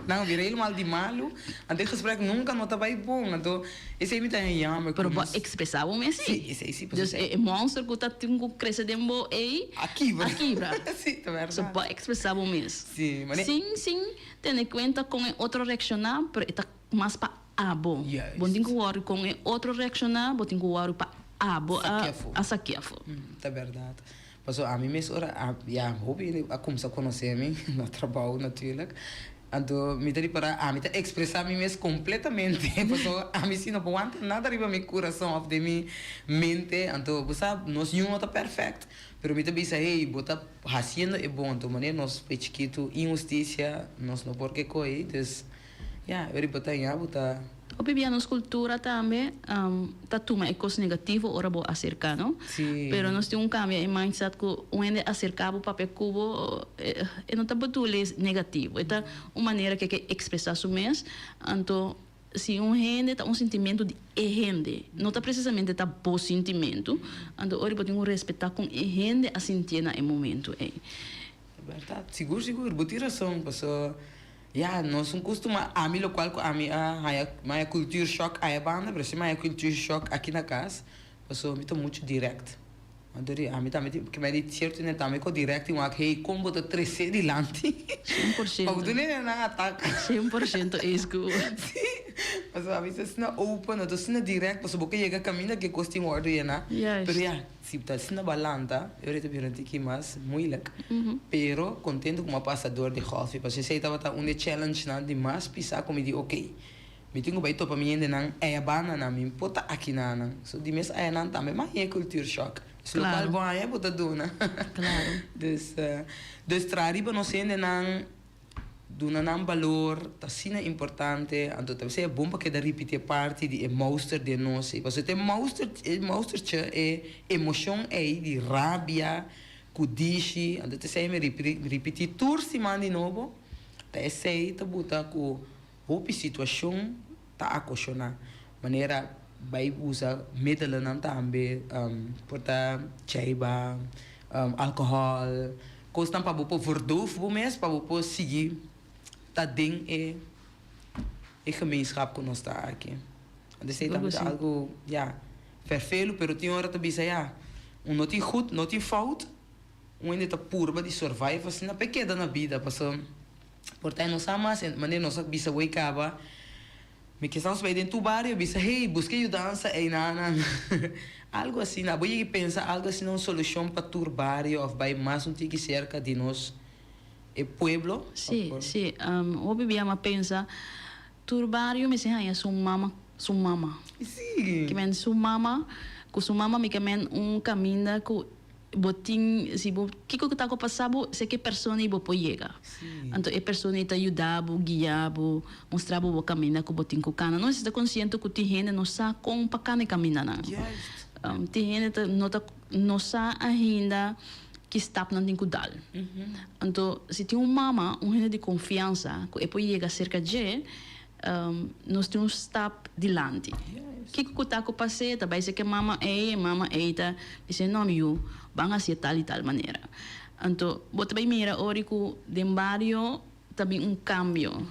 nan bira hilo mal di malu, anto e gesprek nunca no ta bay bon, anto esey mi ta haña jammer cu Pero bo a nos. expresa bo mes Sí, sí. esey sí, Dus pasobra e monster cu ta tin cu crece den bo ey, A kibra. a kibra. Sí, ta So berdad. bo a expresa bo mes. Sí, mane. Sin, sin. Tene cuenta con e otro reacciona, pero e ta mas pa abo. Juist. Bo no tin ku wòri kon e otro reakshoná, bo tin ku wòri pa abo a Sakia afó. a sakia afó. Ta bèrdat. Pasobra ami mes ora a ya hopi hende a kumsa konosé mi na trabou natuurlijk. Anto mi ta ripará ami ta ekspresá mi mes kompletamente pasobra ami si no por wanta nada riba mi kurason òf den mi mente. Anto bo sa nos niun no ta pèrfèkt pero mi ta bisa hey bo ta hasiendo e bon. Anto manera nos foi chikitu inhustisia nos no por ke koe dus Ya, e riba ta ya bo ta. Hopi bia nos cultura tambe ta tuma e cos negativo ora bo acerca, no? Sí. Pero nos tin un cambia e mindset cu un hende acerca bo papia cu bo, e no ta bedoel es negativo, e ta un manera cu e ke expresa su mes, anto si un hende ta un sintimento di e hende, no ta precisamente ta bo sintimento, anto ora bo tin cu respeta con e hende a sintié na e momento ey. Berdad, sigur sigur, bo tin razon, paso. Ya, nos un kustuma ami lokual ku ami a haña maya cultuur shock aya banda, pero si maya cultuur shock aki na kas, pasobra mi ta muchu direct. Anto di ami tambe tin ke mei di sierto hende tambe ku direct tin wak hey kon bo ta trese dilanti 100%. pa bo duna hende nan ataka. 100% es ku. Si, pasobra ami ta asina open, anto asina direct, pasobra bo ke yega kaminda ke kos tin wòrdu yena, Juist. pero ya. Si ta asina balanta, e ora ta bira un tiki mas moeilijk. Pero contento cu mi a pasa door di golfie, pasobra esey tabata un di e challengenan di mas pisa cu mi di ok, mi tin cu bay topa mi hendenan eya bandanan, mi por ta aki na nan. So di mes eyanan tambe mi a haña e cultuur shock. Dus locual bo haña bo ta duna. Dus, dus traha riba nos hendenan. Duna nan balor ta asina importante, anto ta bisa e bon pa keda ripiti e parti di e mouster den nos ei, pasobra e mouster e moustertje e emocion ei di rabia, kudishi, anto ta esei mi ripiti tur siman di nobo, ta esei ta buta ku hopi situacion ta akoshoná, manera bai usa middelennan tambe, por ta chaiba, alcohol. Kosnan pa bo por verdoof bo mes, pa bo por sigui ta den e e gemeenschap ku nos ta aki. Anto esei tambe ta algu, ya, vervelu, pero tin ora ta bisa, ya, un no tin goed, no tin fout, un hende ta purba di survive asina pa e keda na bida, pasobra por ta e no sa mas, manera nos a bisa wei kaba, Mi kisas bai den tur bario bisa hey buska yudansa eynanan algo asina abo yega pensa algo asina un solucion pa tur bario of bai mas un tiki cerca di nos e pueblo. Si si hopi bia mi a pensa tur bario mester haña su mama su mama Si. Ke men su mama ku su mama mi ke men un kaminda ku Bo tin, si bo, kiko ku ta ku pasa bo, se ke persona ei bo por yega. Anto e persona ei ta yuda bo, guia bo, mustra bo bo kaminda ku bo tin ku kana. No esei ta konsiente ku tin hende no sa kon pa kana e kamindanan. Tin hende ta no ta no sa ainda ki stapnan tin ku dal. Anto si tin un mama, un hende di konfiansa ku e por yega serka dje, Nos tin un stap dilanti. Kiko ku ta ku pas'é ta bai seke mama ei, e mama ei ta bis'é no mi yu, ban hasié tal i tal manera. Anto bo ta bai mira ora ku den bario ta bin un kambio.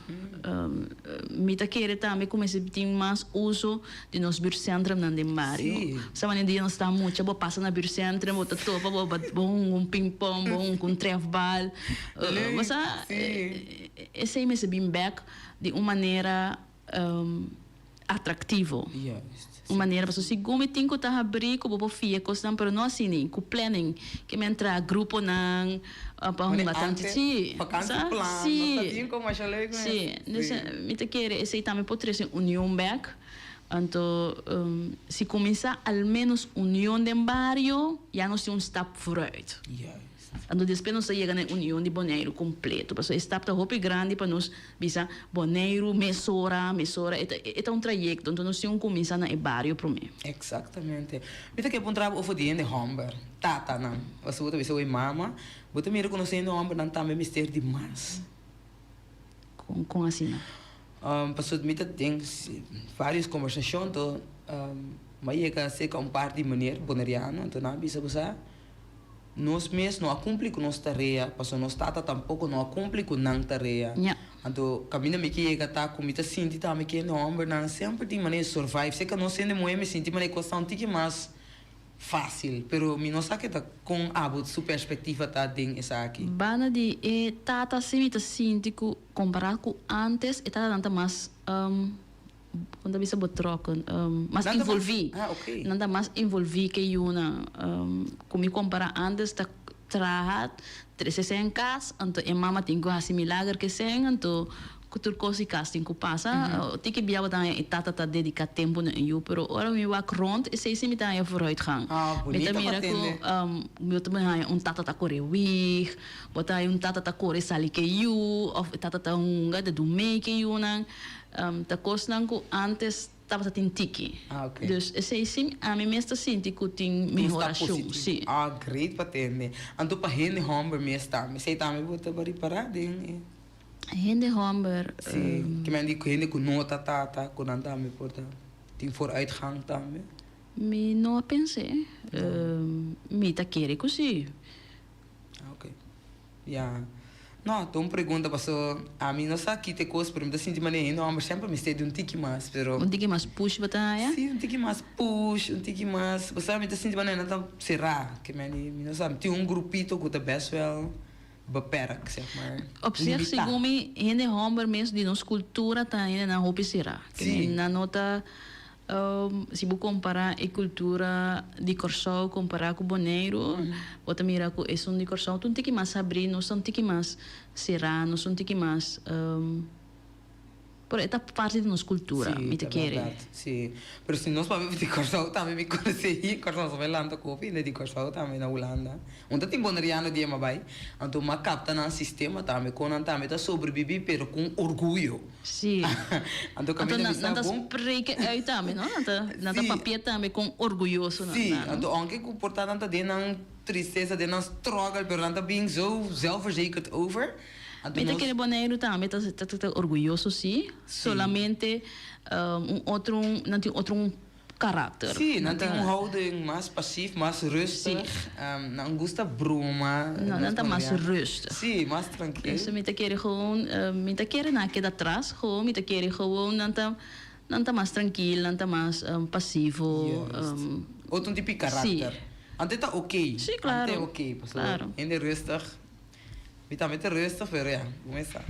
Mi ta kere tambe ku mester tin mas uso di nos buurtcentrumnan den bario. Sa wanneer dia nos ta mucha bo pasa na buurtcentrum bo ta topa bo bo hunga un pingpong, bo hunga un trefbal. Bo sa esei mester bin bek. Di un manera atractivo. Un manera pasobra segun mi tin cu ta habri cu bo por fia cosnan pero no asina ni cu planning ke men traha gruponan pa hunga tanto si sa si si dus mi ta kere esey tambe por trece union bek anto si cuminsa al menos union den bario ya nos tin un stap vooruit. Anto despues nos ta yega na e union di Boneiru kompleto, pasobra e stap ta hopi grandi pa nos bisa Boneiru mesora, mesora, e ta e ta un trayekto, anto nos tin un kuminsá na e bario promé. Eksaktamente. Mi ta ke puntra bo ofo di hende hòmber, tatanan, pasobra bo ta bisa oi mama, bo ta mira ku nos hende hòmbernan tambe mester di mas. Kon kon asina? Pasobra mi ta den vários kombersashon, anto mi a yega serka un par di meneer boneriano, anto nan a bisa bo sa, Nos mes no a cumpli cu nos tarea, pasobra nos tata tampoco no a cumpli cu nan tarea. Anto, caminda mi ke yega ta cu mi ta sinti tambe ke hende hombernan semper tin manera di survive. Seca nos hende muhe mi sinti manera e cos ta un tiki mas facil, pero mi no sa ke ta con abo su perspectiva ta den esaki. Banda di e tata si mi ta sinti cu compara cu antes e tatanan ta mas. Kon ta bisa betrokken? Mas Nan ta mas envolví. Ah, oké. Nan ta mas envolví ke yunan. Ku mi kompará antes ta traha trese sèn kas, anto e mama tin ku hasi milager ke sèn, anto ku tur kos di kas tin ku pasa. Tiki bia bo ta haña e tata ta dediká tempu na e yu, pero ora mi wak rònt esei si mi ta haña vooruitgang. Ah, Mi ta bunita pa mira ku tende. mi ta haña un tata ta kore wig, bo ta haña un tata ta kore sali ke yu, òf e tata ta hunga ta dumei ke yunan. Ta kosnan ku ántes tabata tin tiki. Ah, oké. Dus esei si ami mes ta sinti ku tin Tin sta mehorashon, positivo. si. Ah, great pa tende. Anto pa hende hòmber mes tambe. Esei tambe bo ta ripará den e. Hende hòmber. Si, ke men di ku hende ku no ta tata, ku nan tambe por ta tin vooruitgang tambe. Mi no a pens'é. Mi ta kere ku si. Ah, oké. Ya. No, ta un pregunta paso ami no sa kita e kos, pero mi ta sinti manera hende hòmber semper mester di un tiki mas, pero. Un tiki mas push bo ta haña? Si, un tiki mas push, un tiki mas, bo sa mi ta sinti manera nan ta será, ke meni mi no sa, mi tin un grupito ku ta bèst wèl beperk, zeg maar, Op zich, limitá. segun mi, hende hòmber mes di nos kultura ta hendenan hopi será. Ke Si. meni nan no ta Si bo kompará e kultura di Kòrsou kompará ku Boneiru, bo ta mira ku esun di Kòrsou ta un tiki mas habrí, nos ta un tiki mas será, nos ta un tiki mas, pero e ta parti di nos kultura, Sí, mi ta ta kere. bèrdat, sí. Pero si nos papia di Kòrsou tambe mi konosé hi Kòrsou, nos a bai lanta kopi hende di Kòrsou tambe na Hulanda. Un ta tin boneriano di e ma bai, anto m'a kapta nan sistema tambe, kon nan tambe ta sobrebibí pero ku un orguyo. Sí. Anto Anto kaminda nan mi sa nan ta bon. spreken uit tambe, no? Nan ta nan ta Sí. papia tambe kon orguyoso nan Sí, ta, no? anto aunke ku por ta nan ta den nan tristesa, den nan struggle, pero nan ta bin zo zelfverzekerd over. Anto Mi ta nos. kere Boneiru tambe ta ta ta orguyoso sí, Sí. solamente un otro nan tin otro un karakter. Sí, nan Nan tin ta un houding mas pasief, mas Sí. rustig. Nan gusta broma, No, nos nan ta mas bonerianos. rustig. Sí, mas trankil. Eso mi ta kere gewoon, mi ta kere nan a keda atras, gewoon mi ta kere gewoon nan ta, nan ta mas trankil, nan ta mas pasivo. Juist. Otro tipo di Sí. karakter. Ante ta oké. Sí, claro. Ante oké, pasobra Claro. hende rustig. Mi tambe ta rustig, pero ya, bo mes sa.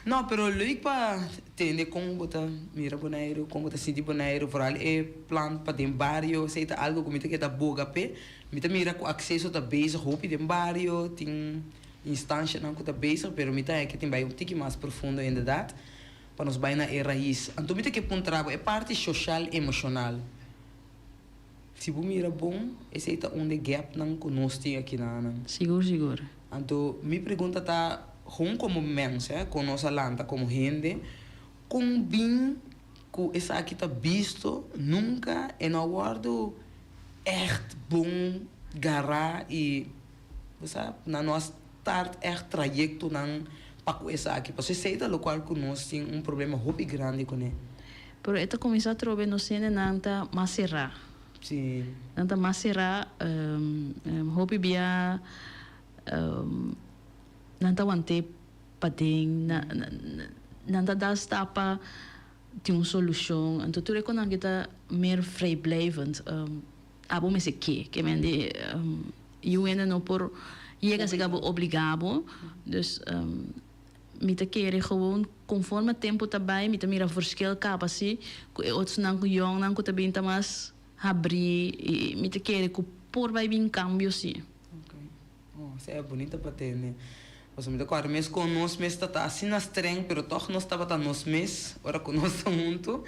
No, pero leuk pa tende kon bo ta mira Boneiru, kon bo ta sinti Boneiru, vooral e plan pa den bario, esei ta algo ku mi ta keda boga p'e. Mi ta mira ku Acceso ta bezig hopi den bario, tin instanshanan ku ta bezig, pero mi ta haña ke tin bai un tiki mas profundo inderdaad, pa nos bai na e rais. Anto mi ta ke puntra bo e parti soshal emoshonal. Si bo mira bon, esei ta un de gapnan ku nos tin akinanan. Sigur, sigur. Anto mi pregunta ta, hon komo mens, hè, kon nos a lanta komo hende, kon bin ku esaki ta bisto nunka e no a wòrdu ègt bon gará i, bo sa, nan no a start ègt trayektonan pa ku esaki. Pasobra esei ta lokual ku nos tin un problema hopi grandi kuné. Pero e ta kuminsá atrobe nos hendenan ta mas será. Sí. Nan ta mas será, hopi bia nan ta want'é paden, nan ta da stap pa tin un solushon. Anto tur e konan aki ta meer vrijblijvend. Abo mester ke, ke men di yu hende no por yega si abo obligá bo. Dus Mi ta kere gewoon conforme tempo ta bay mi ta mira verschil caba si cu e otronan cu yongnan cu ta bin ta mas habri y mi ta kere cu por bay bin cambio si. Ok. Oh, esei a bunita pa tende. Pasobra mi ta kòrda mes kon nos mes ta ta asina streng pero tòg nos tabata nos mes ora ku nos ta huntu.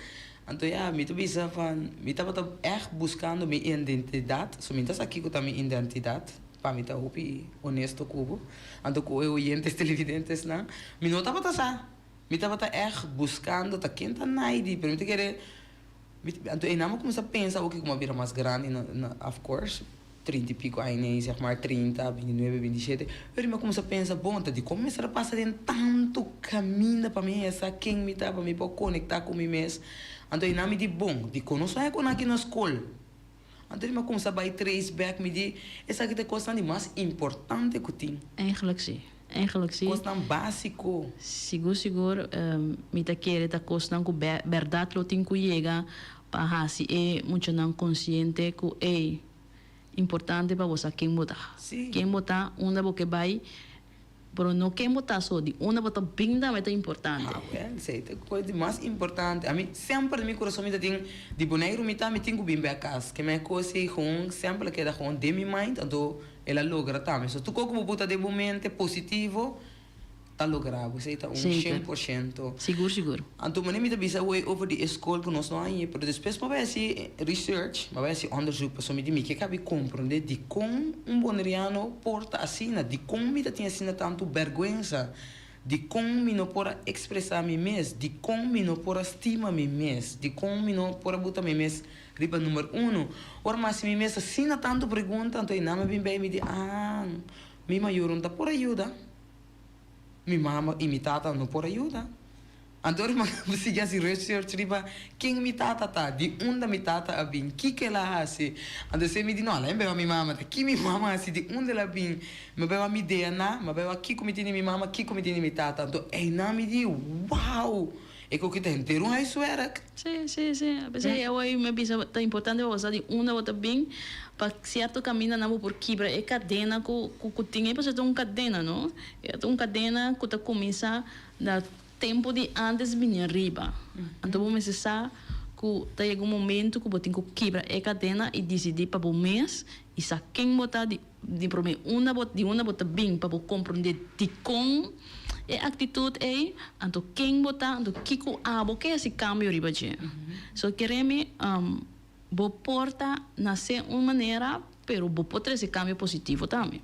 Anto ya, mi ta bisa van mi tabata ègt buskando mi identidat, so mi ta sa kiko ta mi identidat. Pa mi ta hopi honesto ku bo, anto ku e oyentes televidentesnan, mi no tabata sa. Mi tabata ègt buskando ta ken ta Naidy, pero mi ta kere, anto einan mi a kuminsá pensa oke ku mi a bira mas grandi na of course, trinta i piko aña ei, zeg maar trinta, binti nuebe, binti shete, pero mi a kuminsá pensa, bon, ta dikon mi mester a pasa den tantu kaminda pa mi hesa ken mi ta, pa mi por konektá ku mi mes. Anto einan mi di, bon, dikon nos no haña kon aki na skol? Anto di mi a kumsa bai trace back mi di esaki ta e kosnan di mas importante ku tin. Eigenlijk si, eigenlijk si. Kosnan básiko. Sigur sigur mi ta kere ta kosnan ku bèrdat lo tin ku yega pa hasi e muchanan konsiente ku ey, importante pa bo sa ken bo ta. Si. Ken bo ta, unda bo ke bai. Pero no ken bo ta so, di unda bo ta bin tambe ta importante. Ah wel, esei ta e kos di mas importante. Ami semper den mi kurason mi ta tin, di Boneiru mi ta, mi tin ku bin bek kas. Ke men kos ei gewoon semper a keda gewoon den mi mind, anto el a logra tambe. So tur kos ku bo buta den bo mente positivo, ta logra bo. Esei ta un shen por shento. Sigur sigur. Anto manera mi ta bisa awor over di e skol ku nos no a haña, pero despues mi a bai hasi research, mi a bai hasi onderzoek pasobra mi di mi ke kabi komprondé dikon un boneriano por ta asina, dikon mi ta tin asina tantu bèrgwensa, dikon mi no por a ekspresá mi mes, dikon mi no por a stima mi mes, dikon mi no por a buta mi mes riba number uno. Ora mi a hasi mi mes asina tantu pregunta, anto einan mi a bin bei mi di, ah, mi mayor no ta por a yuda. Mi mama i mi tata no por a yuda. Anto ora mi a sigui hasi research riba ken mi tata ta, di unda mi tata a bin, kiko el a hasi. Anto esei mi di, no, laga mi beba mi mama ta. Ki mi mama a hasi, di unda el a bin. Mi a beba mi DNA, mi a beba kiko mi tin di mi mama, kiko mi tin di mi tata. Anto einan mi di, wow! E koki ta henter un huiswerk. Sí, sí, sí. P'esei awor mi a bisa ta importante pa bo sa di unda bo ta bin pa cierto camindanan bo por kibra e cadena cu cu tin ei pasobra ta un cadena no. E ta un cadena cu ta cuminsa na tempo di antes bini ariba. Anto bo mester sa cu ta yega un momento cu bo tin cu kibra e cadena y dicidi pa bo mes y sa ken bo ta di Di promé unda bo di unda bo ta bin pa bo komprondé dikon e aktitut ei, anto ken bo ta, anto kiko abo ke hasi kambio riba dje. So kere mi bo por ta nasé un manera pero bo por trese kambio positivo tambe.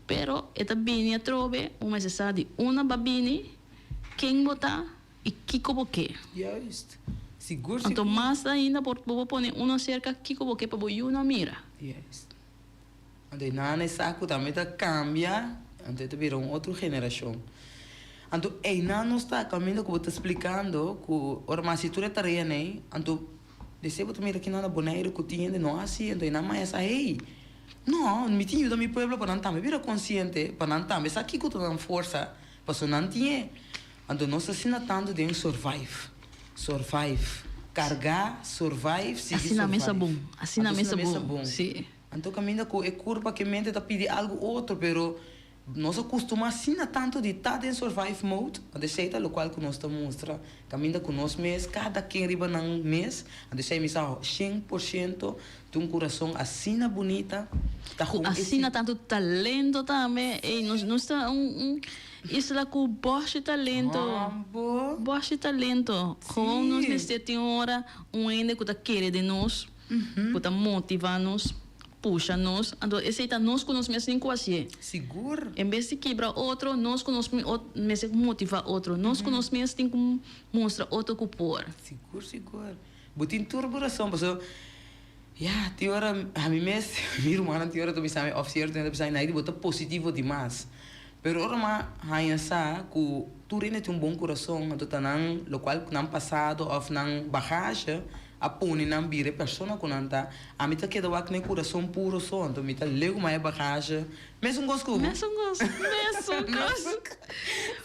Pero e ta bini atrobe bo mester sa di unda bo a bini, ken bo ta i kiko bo ke. Juist. Sigur Anto sigur. mas ainda bo por pone uno aserka kiko bo ke pa bo yunan mira. Juist. Anto e nana e sa ku tambe ta kambia, anto e ta bira un otro generashon. Anto einan nos ta kaminda ku bo ta splikando ku ora mas hasi tur e tareanan ei, anto desei bo ta mira kinan na Boneiru ku tin hende no hasi, anto einan maya sa hey, no, mi tin yuda mi pueblo pa nan tambe bira konsiente, pa nan tambe sa kiko ta nan forsa, pasobra nan tin e. Anto nos ta asina tantu den survive, survive, karga, survive, sigui Asina mes a survive. bon, asina Anto mes asina a mes a bon, bon. sí. Anto kaminda ku e kurpa ku e mente ta pidi algu otro, pero nos a kustumá asina tantu di ta den survive mode, anto esei ta lokual ku nos ta mustra, kaminda ku nos mes, kada ken riba nan mes, anto esei mi sa 100% tin un kurason asina bunita, ta Ku kon e asina tantu talento tambe, ey nos nos ta un un isla ku bòshi talento, Mambo. bòshi talento, gewoon nos Sí. mester tin un ora un hende ku ta kere den nos, ku ta motivá nos, pusha nos, anto esei ta nos ku nos mes tin ku hasié. Sigur. En bes di kibra otro, nos ku nos mester motivá otro, nos ku nos mes tin ku mustra otro ku por. Sigur, sigur. Bo tin tur bo rason, pasobra ya, tin ora ami mes, mi rumannan tin ora ta bisa mi òf sierto hende ta bisa mi, Naidy bo ta positivo dimas. Pero ora mi a haña sa ku tur hende tin un bon kurason, anto ta nan lokual ku nan pasado òf nan bagage a pone nan bira e persona ku nan ta, ami ta keda wak na e kurason puro so, anto mi ta leu ku mi a e bagage Mesun kos ku bo. Mesun kos, mesun kos.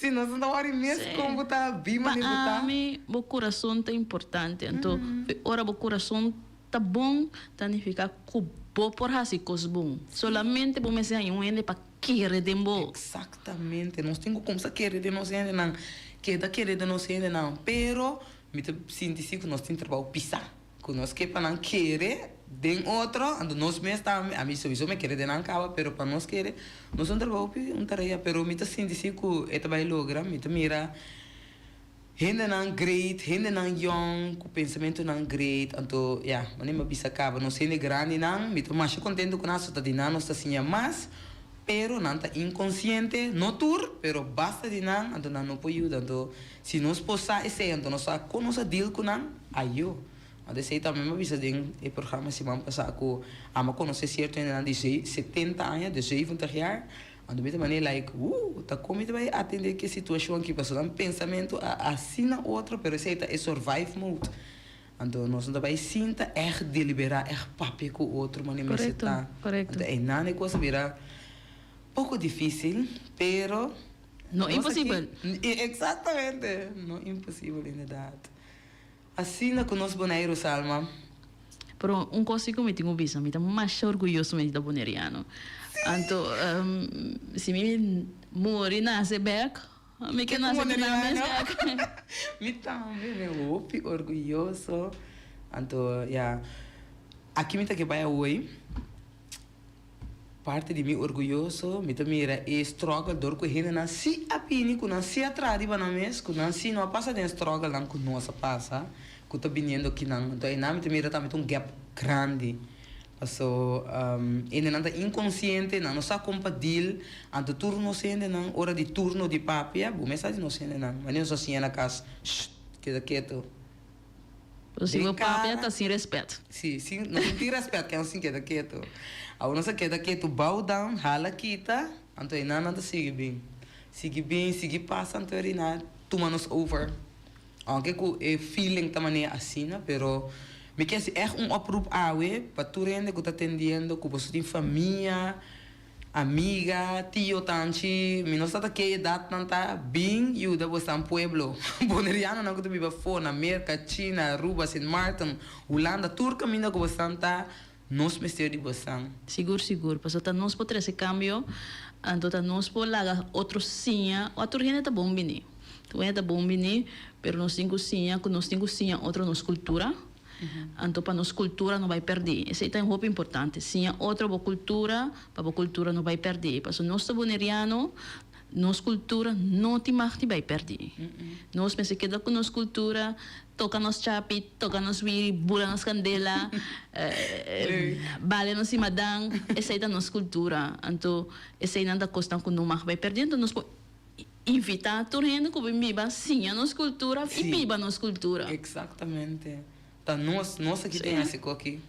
Si nos no ta wòri mes kon bo ta bi manera bo ta. Pa ami bo kurason ta importante. Anto ora bo kurason ta bon ta nifiká ku bo por hasi kos bon. Solamente bo mester haña un hende pa kere den bo. Eksaktamente. Nos tin ku kumsa kere den nos hendenan. Keda kere den nos hendenan. Pero mi ta sinti si ku nos tin trabou pisá. Ku nos ke pa nan kere den otro, anto nos mes tambe, ami souiso mi kere den nan kaba, pero pa nos kere, nos un trabou pi un tarea, pero mi ta sinti si ku e ta bai logra, mi ta mira hendenan great, hendenan yòn, ku pensamentunan great, anto ya, manera mi a bisa kaba, nos hende grandinan, mi ta masha kontento ku nan, so ta di nan nos ta siña mas, pero nan ta inkonsiente, no tur, pero basta di nan, anto nan no por yuda, anto Si nos por sa esei, anto nos sa kon nos a deal ku nan, ayo. Anto esei tambe mi a bisa den e programa siman pasá ku amo a konosé sierto hendenan di 70 aña, de 70 jaar, anto mi ta manera like, woo, ta kon mi ta bai atendé ku e situashon aki, pasobra nan pensamentu a asina otro, pero esei ta e survive mode. Anto nos no ta bai sinta ègt deliberá, ègt papia ku otro manera mester ta. Korekto, korekto. Anto einan e kos a bira poko difísil, pero. No imposibel. Exactamente, no imposibel inderdaad. Asina cu nos Boneiru, Salma. Pero un kos si ku mi tin ku bisa, mi ta masha orguyoso mi ta boneriano. Anto si mi muri nase bek, mi ke nase ku nan mes bek. Mi tambe, mi hopi orguyoso. Anto ya, aki mi ta ke bai awoi. Parti di mi orguyoso, mi ta mira e struggle dor ku e hendenan si a bini, ku nan si a traha riba nan mes, ku nan si no a pasa den e strugglenan ku nos a pasa, ku ta biniendo akinan. Anto einan mi ta mira tambe ta un gap grandi. Paso hendenan ta inkonsiente, nan no sa kon pa deal. Anto tur nos hendenan, ora di turno di papia, bo mes sa di nos hendenan, manera nos a siña na kas, shh, keda keto. Pero si bo papia ta sin respet. Si, sin, no tin respet ken sin keda ketu. Awor nos a keda ketu bow down, hala kita, anto e nan nan ta sigui bin. Sigui bin, sigui pasa anto e nan tuma nos over. Aunke ku e feeling ta manera asina, pero mi ke hasi ègt un oproep awe pa tur hende ku ta tendiendo ku boso tin famia, Amiga, tio, tanchi, mi no sa ta ke edat nan ta, bin yuda bosan pueblo. Bonerianonan ku ta biba afó, na Merka, China, Aruba, Sint Maarten, Hulanda, tur kaminda ku bosan ta, nos mester di bosan. Sigur sigur, pasobra ta nos por trese kambio, anto ta nos por laga otro siña, otro hende ta bon bini, tur hende ta bon bini, pero nos tin ku siña ku nos tin ku siña otro nos kultura. Anto pa nos kultura no bai pèrdí. Esei ta hopi importante. Siña otro bo kultura pa bo kultura no bai pèrdí. Pasobra nos ta boneriano, nos kultura no tin mag di bai pèrdí. Nos mester keda ku nos kultura, toka nos chapi, toka nos wiri, bula nos kandela, balia nos simadan. Esei ta nos kultura. Anto eseinan ta kosnan ku no mag bai pèrdí. Anto nos por. Invitá tur hende ku bin biba siña nos kultura i biba nos kultura. Exactamente. Ta nos, nos aki tin hasi koki.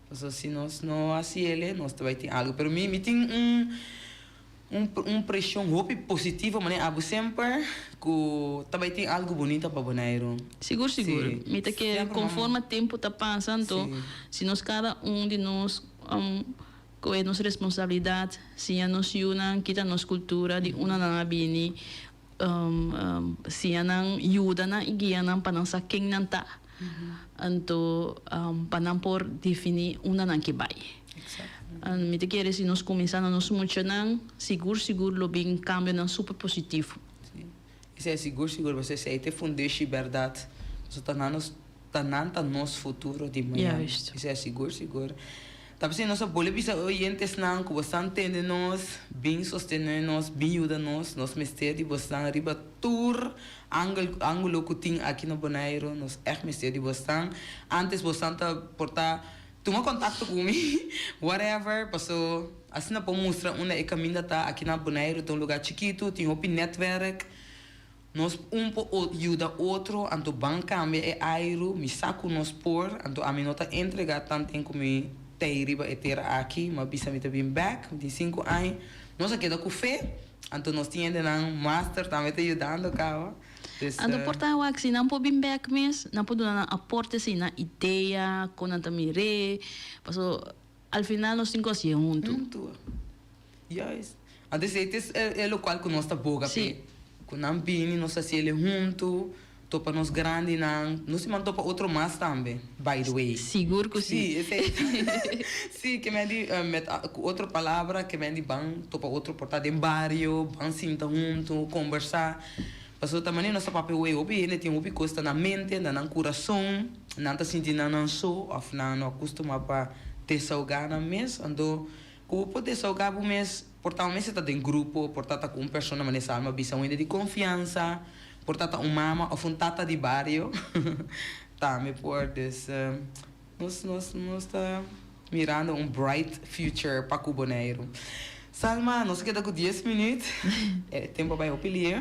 Pasobra si nos no hasi ele, nos ta bai tin algu. Pero mi, mi tin un, un, un preshon hopi positivo manera abo semper ku ta bai tin algu bunita pa Boneiru. Sigur, sigur. Mi ta kere konforme tempu ta pasa, anto si nos kada un di nos Koe nos responsabilidat, siña nos yunan kita nos kultura di unda nan a bini, siña nan, yuda nan i guia nan pa nan sa ken nan ta, anto pa nan por definí unda nan ke bai. Mi ta kere si nos kuminsá na nos muchanan, sigur sigur lo bin kambionan super positivo. Esei sigur sigur pasobra esei ta e fundeshi bèrdat. Pasobra ta nan nos ta nan ta nos futuro di mañan. Esei sigur sigur. Ta p'esei nos a bolbe bisa e oyentesnan ku bosan tende nos, bin sostené nos, bin yuda nos. Nos mester di bosan riba tur angel angulo ku tin aki na Boneiru. Nos ègt mester di bosan. Antes bosan ta por ta Tuma kontakto ku mi, whatever, paso asina por mustra unda e kaminda ta. Aki na Boneiru ta un lugá chikitu, tin hopi nètwèrk. Nos un por yuda otro, anto ban kambia e airu. Mi sa ku nos por, anto ami no ta entregá tanten ku mi t'ei riba e tera aki. Mi a bisa mi ta bin bèk, mi tin sinku aña. Nos a keda ku fe, anto nos tin hendenan master tambe ta yudando kaba. Anto por ta wak si nan por bin bek mes, nan por duna nan aporte si nan idea, kon nan ta mir'é, paso al final nos tin ku hasié huntu. Huntu. Juist. Anto esei ta e lokual ku nos ta boga p'e. Ku nan bini nos hasié huntu, topa nos grandinan, nos tin man topa otro mas tambe, by the way. Sigur ku si. Si, esei. Si, ke men di met ku otro palabra ke men di ban topa otro por ta den bario, ban sinta huntu, kombersá. Pasobra ta manera nos ta papia hopi, hopi hende tin hopi kos ta na mente, na nan kurason, nan ta sinti nan nan so òf nan no a kustumá pa desahogá nan mes. Anto ku bo por desahogá bo mes, por ta un mester ta den grupo, por ta ta ku un persona manera Salma a bisa, un hende di konfiansa, por ta ta un mama òf un tata di bario tambe por. Dus nos nos nos ta mirando un bright future pa ku Boneiru. Salma, nos a keda ku dies minuut. E tempu a bai hopi lie.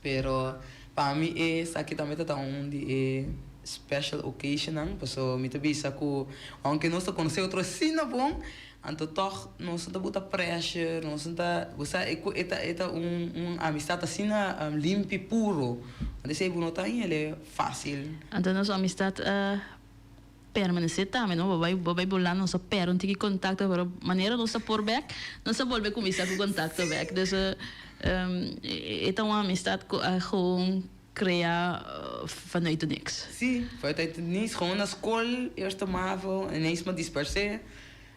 Pero pa mi esaki tambe ta ta un di e special occasionnan. Paso mi ta bisa ku aunke nos ta konosé otro asina bon, anto tòg nos no ta buta pressure, nos no ta, bo sa e ku e ta e ta un un amistad asina limpi, puro. Anto esei bo no ta hañ'e fácil. Anto nos amistad a permanece tambe no bo bai bo bai bolando nos a perde un tiki contacto pero manera nos ta por bek nos a bolbe cuminsa cu contacto bek dus e ta un amistad cu a gewoon. crea vanuit de niks. Sí, vanuit het niets. Gewoon na skol, eerste mavo, ineens m'a dispersé.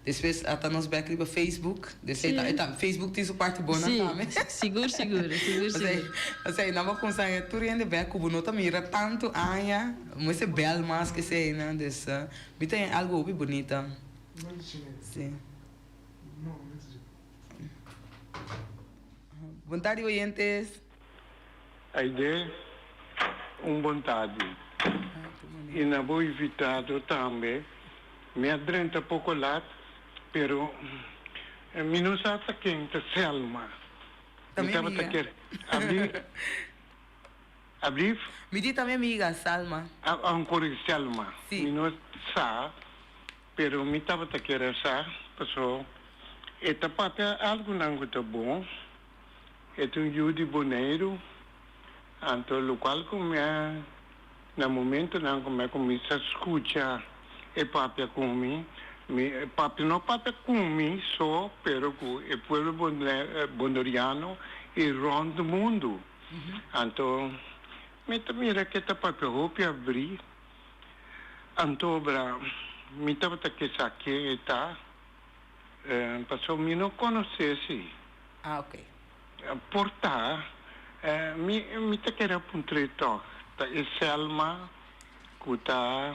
Despues ata nos bek riba Facebook. Dus Sí. e ta, Facebook tin su parti bon Sí, tambe. sigur, sigur, sigur, sigur. Osea, nan bo kumsa haña tur hende bek ku bo no ta mira tantu aña. Mester bel mas ku eseinan. Dus mi ta haña algu hopi bunita. Sí. Bon tardi oyentes. Aide, un bon tardi. Y na bo invitado tambe. Mi a drenta poco lat, pero mi no sa ta ken ta Selma. Ta Mi mi tabata amiga. kier abri ablief? Mi di ta mi amiga, Salma. Ah, ancora Selma. Si. Mi no sa, pero mi tabata kier a sa, paso e ta papia algonan cu ta bon. E ta un yu di Boneiru, anto locual cu mi a na momentonan cu mi a cuminsa scucha e papia cu mi, mi e papia no papia cu mi so, pero cu e pueblo boneriano y rond mundo. Anto mi ta mira cu e ta papia hopi abri, anto bra mi tabata ke sa ken e ta. Pasobra mi no konosé si. Ah, ok. Por ta, mi mi ta kere puntr'é tòg. Ta e Selma ku ta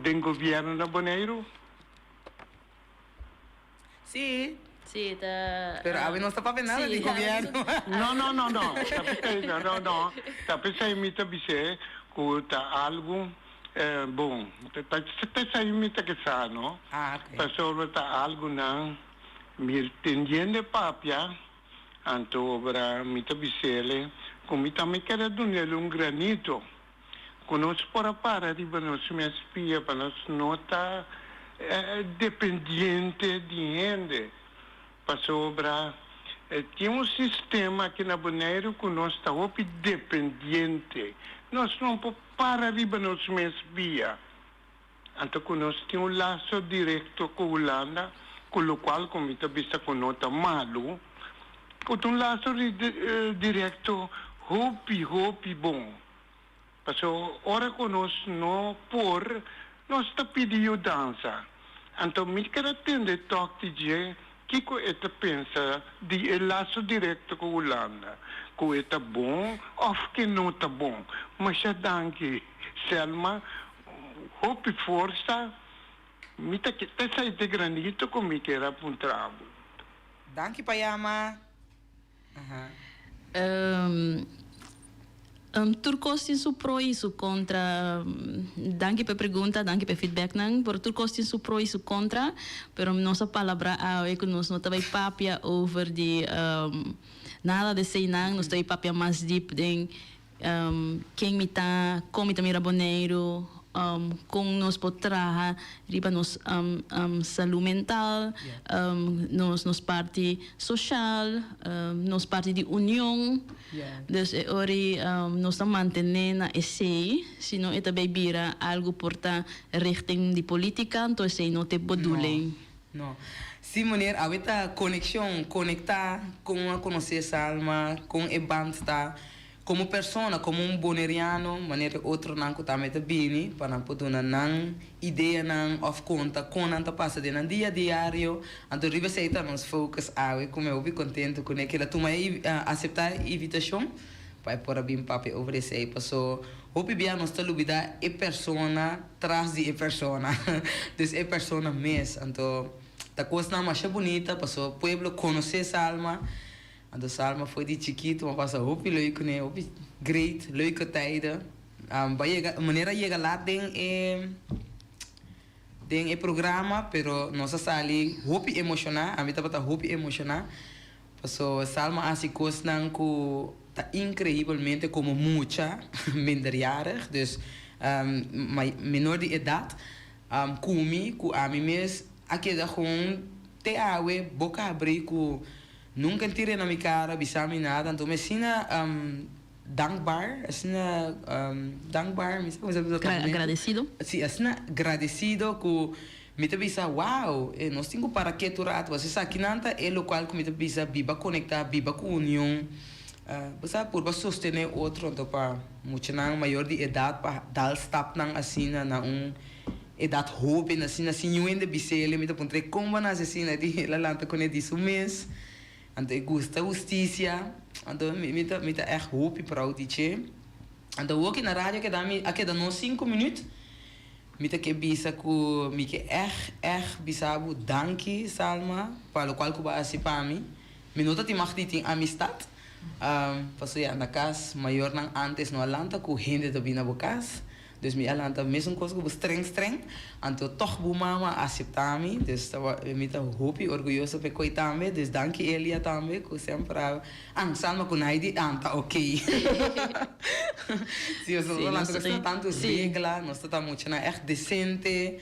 den gobièrnu na Boneiru? Sí. Sí, ta. Pero awe nos ta papia nada di gobièrnu. No, no, no, no. Ta p'esei, no, no, no. Ta p'esei mi ta bis'é ku ta algu bon. Ta p'esei mi ta ke sa, no. Ah, ok. Pasobra ta algu nan mi tendiendo e papia, anto obra mi ta bis'el ku mi tambe kere dun'el un granito. Ku nos por a para riba nos mes pia pa nos no ta dependiente di hende, pasobra tin un sistema aki na Boneiru ku nos ta hopi dependiente, nos no por para riba nos mes pia, anto ku nos tin un laso direkto ku Hulanda, ku lokual ku mi ta bisa ku no ta malu, ku ta un laso direkto hopi hopi bon. Paso ora ku nos no por, nos ta pidi yudansa. Anto mi ker a tende tòk di dje kiko e ta pensa di e laso direkto ku Hulanda, ku e ta bon òf ke no ta bon. Masha danki Selma, hopi forsa. Mi ta ke ta esei te granito ku mi ker a puntra bo. Danki pa yama. Tur kos tin su pro i su kontra. Danki pa e pregunta, danki pa e feedbacknan. Pero tur kos tin su pro i su kontra. Pero nos a palabrá awe ku nos no ta bai papia over di nada di eseinan. Nos ta bai papia mas diep den Ken mi ta, kon mi ta mira Boneiru, kon nos por traha riba nos salú mental, nos nos parti soshal, nos parti di union. Dus e ora ei nos ta mantené na esei, si no e ta bay bira algu por ta richting di polítika, anto esei no ta e bedoeling. No. Sí, meneer, awe ta konekshon, konektá kon a konosé Salma, kon e band ta. Komo persona, komo un boneriano, manera e otronan ku tambe ta bini pa nan por duna nan ideanan òf konta kon nan ta pasa den nan dia diario. Anto riba esei ta nos focus awe ku mi hopi kontentu kuné kila tuma e aseptá e invitashon pa e por a bin papia over esei paso hopi bia nos ta lubidá e persona tras di e persona dus e persona mes. Anto ta kosnan masha bunita paso pueblo konosé Salma. Anto Salma foi di chikitu, m'a pasa hopi leuk kuné, hopi great, leuke tijden. Bo a yega, manera a yega laat den e den e programa, pero nos a sali hopi emoshoná, ami tabata hopi emoshoná, paso Salma a hasi kosnan ku ta inkreibelmente komo mucha minderjarig, dus menor di edat, ku mi, ku ami mes a keda gewoon te awe boka habrí ku Nunca el tira na mi cara bisa mi nada, anto mi asina dankbaar, asina dankbaar, mi sa como se bisa papiamento. Agradecido. Si, asina gradecido cu mi ta bisa wow, nos tin cu para ketu rato, pasobra esakinan ta e locual cu mi ta bisa biba conecta, biba cu union. Bo sa purba sostené otro anto pa muchanan mayor di edat pa dal stapnan asina na un edat hóben asina sin niun hende bis'el. Mi ta puntr'é kon bo a nase asina? E di el a lanta kuné di su mes. Anto e gusta hustisia. Anto mi ta mi ta ègt hopi proud di dje. Anto awoki na radio a keda mi a keda nos sinku minüt. Mi ta ke bisa ku mi ke ègt ègt bisa bo danki Salma pa lokual ku bo a hasi pa mi. Mi no ta tin mag di tin amistat, pasobra ya na kas mayornan antes no a lanta ku hende ta bin na bo kas, dus mi a lanta mesun kos ku bo streng streng, anto tòg bo mama a aseptá mi, dus mi ta hopi orguyoso pa e koi tambe, dus danki Elia tambe ku semper a an Salma ku Naidi an ta oké. Si nos ta lanta ku asina tantu regla, nos ta ta muchanan ègt desente,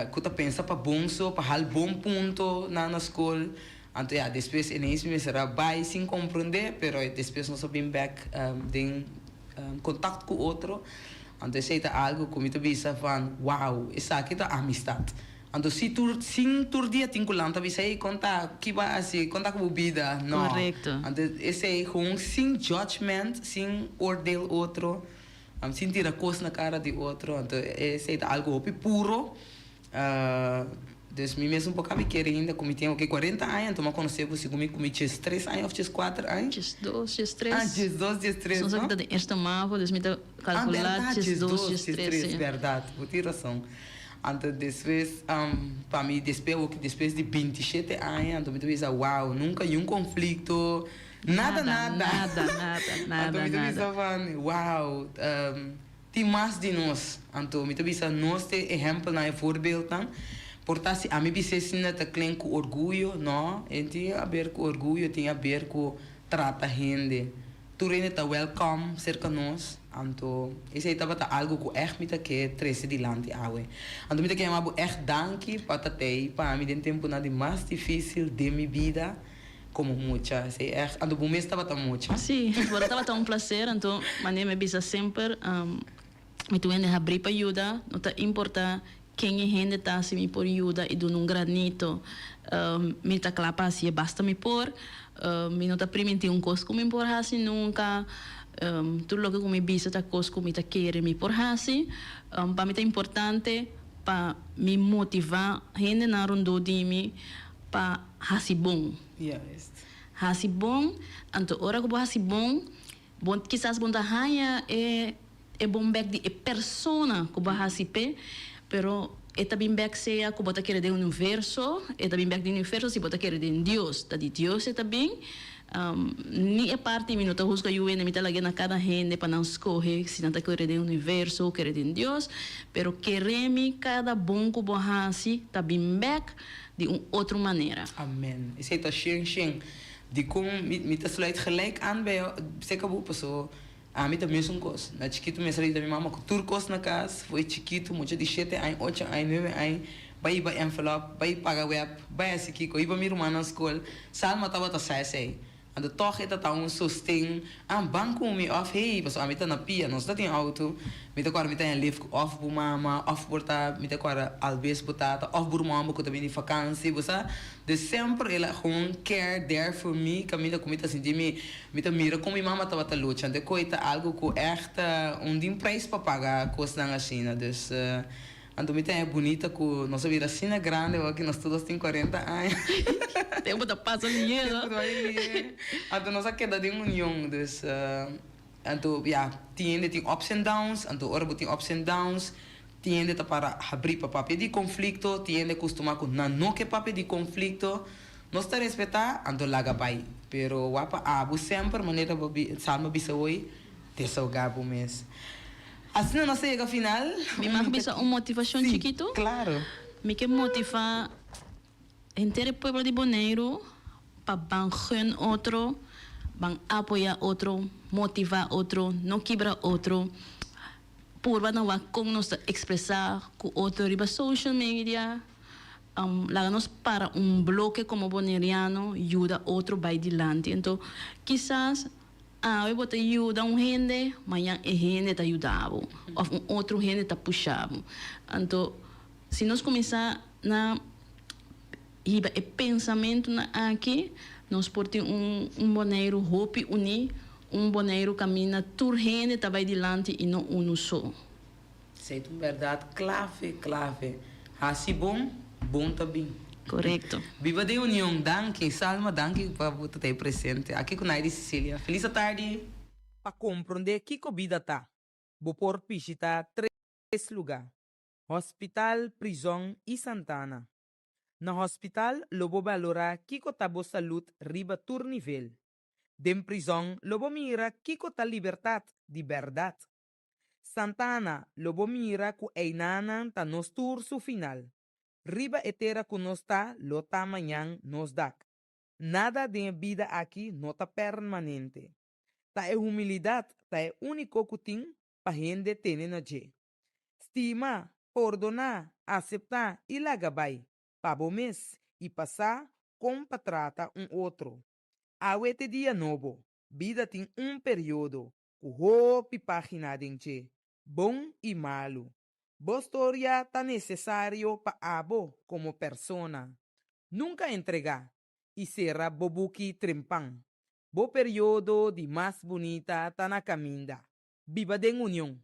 ku ta pensa pa bon so, pa hal bon punto na na skol. Anto ya, despues ineens mi mester a bai sin comprende, pero despues nos a bin bek den contact cu otro. Anto esey ta algo cu mi ta bisa van, wow, esaki ta amistad. Anto si tur, sin tur dia tin cu lanta bisa, hey, con ta, ki bo a haci, con ta cu bo bida? No. Correcto. Anto esey gewoon sin judgment, sin oordeel otro, sin tira cos na cara di otro. Anto esey ta algo hopi puro. Dus mi mes un poco abi kere ainda cu mi tin oke cuarenta aña anto mi a conoce bo segun mi cu mi djes tres aña of djes cuater aña. Djes dos, djes tres. Ah djes dos, djes tres no? Soms aki ta den eerste mavo dus mi ta calcula djes dos, djes tres si. Berdad, bo tin razon. Anto despues pa mi despues awoki despues di bintishete aña anto mi ta bisa wow nunca niun conflicto nada nada. Nada nada nada Anto mi ta bisa van wow. Tin mas di nos. Anto mi ta bisa nos t'e ehèmpelnan, e voorbeeldnan. Por ta si ami bis'é asina ta klink ku orguyo? No, e tin aber ku orguyo, tin aber ku trata hende. Tur hende ta wèlkòm serka nos. Anto esei tabata algu ku ègt mi ta ke trese dilanti awe. Anto mi ta ke yama bo ègt danki pa ta t'ei pa mi den tempunan di mas difísil den mi bida. Como mucha, esei echt. Anto bo mes tabata mucha? Sí, bueno tabata un placer, anto manera mi a bisa semper, mi tur hende habrí pa yuda, no ta importa ken e hende ta, si mi por yuda y duna un granito, mi ta cla pa hacié basta mi por, mi no ta priminti un cos cu mi por haci nunca, tur loke cu mi bisa ta cos cu mi ta kere mi por haci, pa mi ta importante pa mi motiva hendenan rondó di mi pa hasi bon. Juist. Hasi bon, anto ora ku bo hasi bon, bo kisas bo no ta haña e e bon bèk di e persona ku bo a hasi p'e, pero e ta bin bèk sea ku bo ta kere den universo, e ta bin bèk den universo si bo ta kere den Dios, ta di Dios e ta bin. Ni e parti mi no ta husga yu hende, mi ta lag'é na kada hende pa nan skohe si nan ta kere den universo o kere den Dios, pero kere mi kada bon ku bo hasi ta bin bèk di un otro manera. Amen. Esei ta shen shen. Dikon mi mi ta sluit gelijk aan bij jou seka bo paso ami ta mesun kos. Na chikitu mi a sali di mi mama ku tur kos na kas for e chikitu mucha di shete aña ocho aña nuebe aña bai hiba envelop bai paga web bai hasi kiko hiba mi rumannan skol Salma tabata sa esei. Anto tòg e ta ta un sosten, ah, ban ku mi òf hey, pasobra ami ta na pia, nos ta tin outo, mi ta kòrda mi ta haña lif ku òf bo mama òf por ta mi ta kòrda albes bo tata òf bo ruman bo ku ta bini di fakansi, bo sa. Dus semper el a gewoon care there for mi kaminda ku mi ta sinti mi mi ta mira kon mi mama tabata lucha. Anto e koe ta algu ku ègt un din prijs pa paga kosnan asina. Dus. Anto mi ta haña bunita ku nos a bira asina grandi awor ki nos tur dos tin kuarenta aña. Tempu ta pasa lihe, no? Tempu ta bai lihe. Anto nos a keda den union, dus anto ya, tin hende tin ups and downs, anto ora bo tin ups and downs, tin hende ta para habrí pa papia di konflikto, tin hende kustumá ku nan no ke papia di konflikto. Nos ta respetá, anto laga bai. Pero wak pa abo semper, manera bo Salma bisa hoy, Desahogá bo mes. Asina nos a yega final. Mi mag bisa un motivashon chikitu? Sí, klaro. Mi ke motivá henter e pueblo di Boneiru pa ban gun otro, ban apoyá otro, motivá otro, no kibra otro. Purba na wak kon nos ta ekspresá ku otro riba social media. Laga nos para un bloke komo boneriano, yuda otro bai dilanti. Anto kisas Awe bo ta yuda un hende, mañan e hende ta yuda bo òf un otro hende ta pusha bo. Anto, si nos kuminsá na hiba e pensamentunan aki, nos por tin un un Boneiru hopi uní. Un Boneiru kaminda tur hende ta bai dilanti i no unu so. Esei ta un bèrdat klave, klave. Hasi bon, bon ta bin. Korekto. Biba den union. Danki Salma, danki pa bo ta ei presente aki ku Naidy Cecilia. Felis atardi. Pa komprondé kiko bida ta, bo por bishitá tres lugá, Hospital, Prizòn i Santana. Na hospital lo bo balorá kiko ta bo salud riba tur nivel. Den prizòn lo bo mira kiko ta libertat di bèrdat. Santana lo bo mira ku einanan ta nos tur su final. Riba e tera ku nos ta lo ta mañan nos dak. Nada den e bida aki no ta permanente. Ta e humilidat ta e úniko ku tin pa hende tene na dje. Stima, pordoná, aseptá i laga bai, pa bo mes i pa sa kon pa trata un otro. Awe t'e dia nobo, bida tin un periodo ku hopi página den dje, bon i malu. Bo storia ta nesesario pa abo komo persona. Nunka entregá i sera bo buki trempan. Bo periodo di mas bunita ta na kaminda. Biba den union!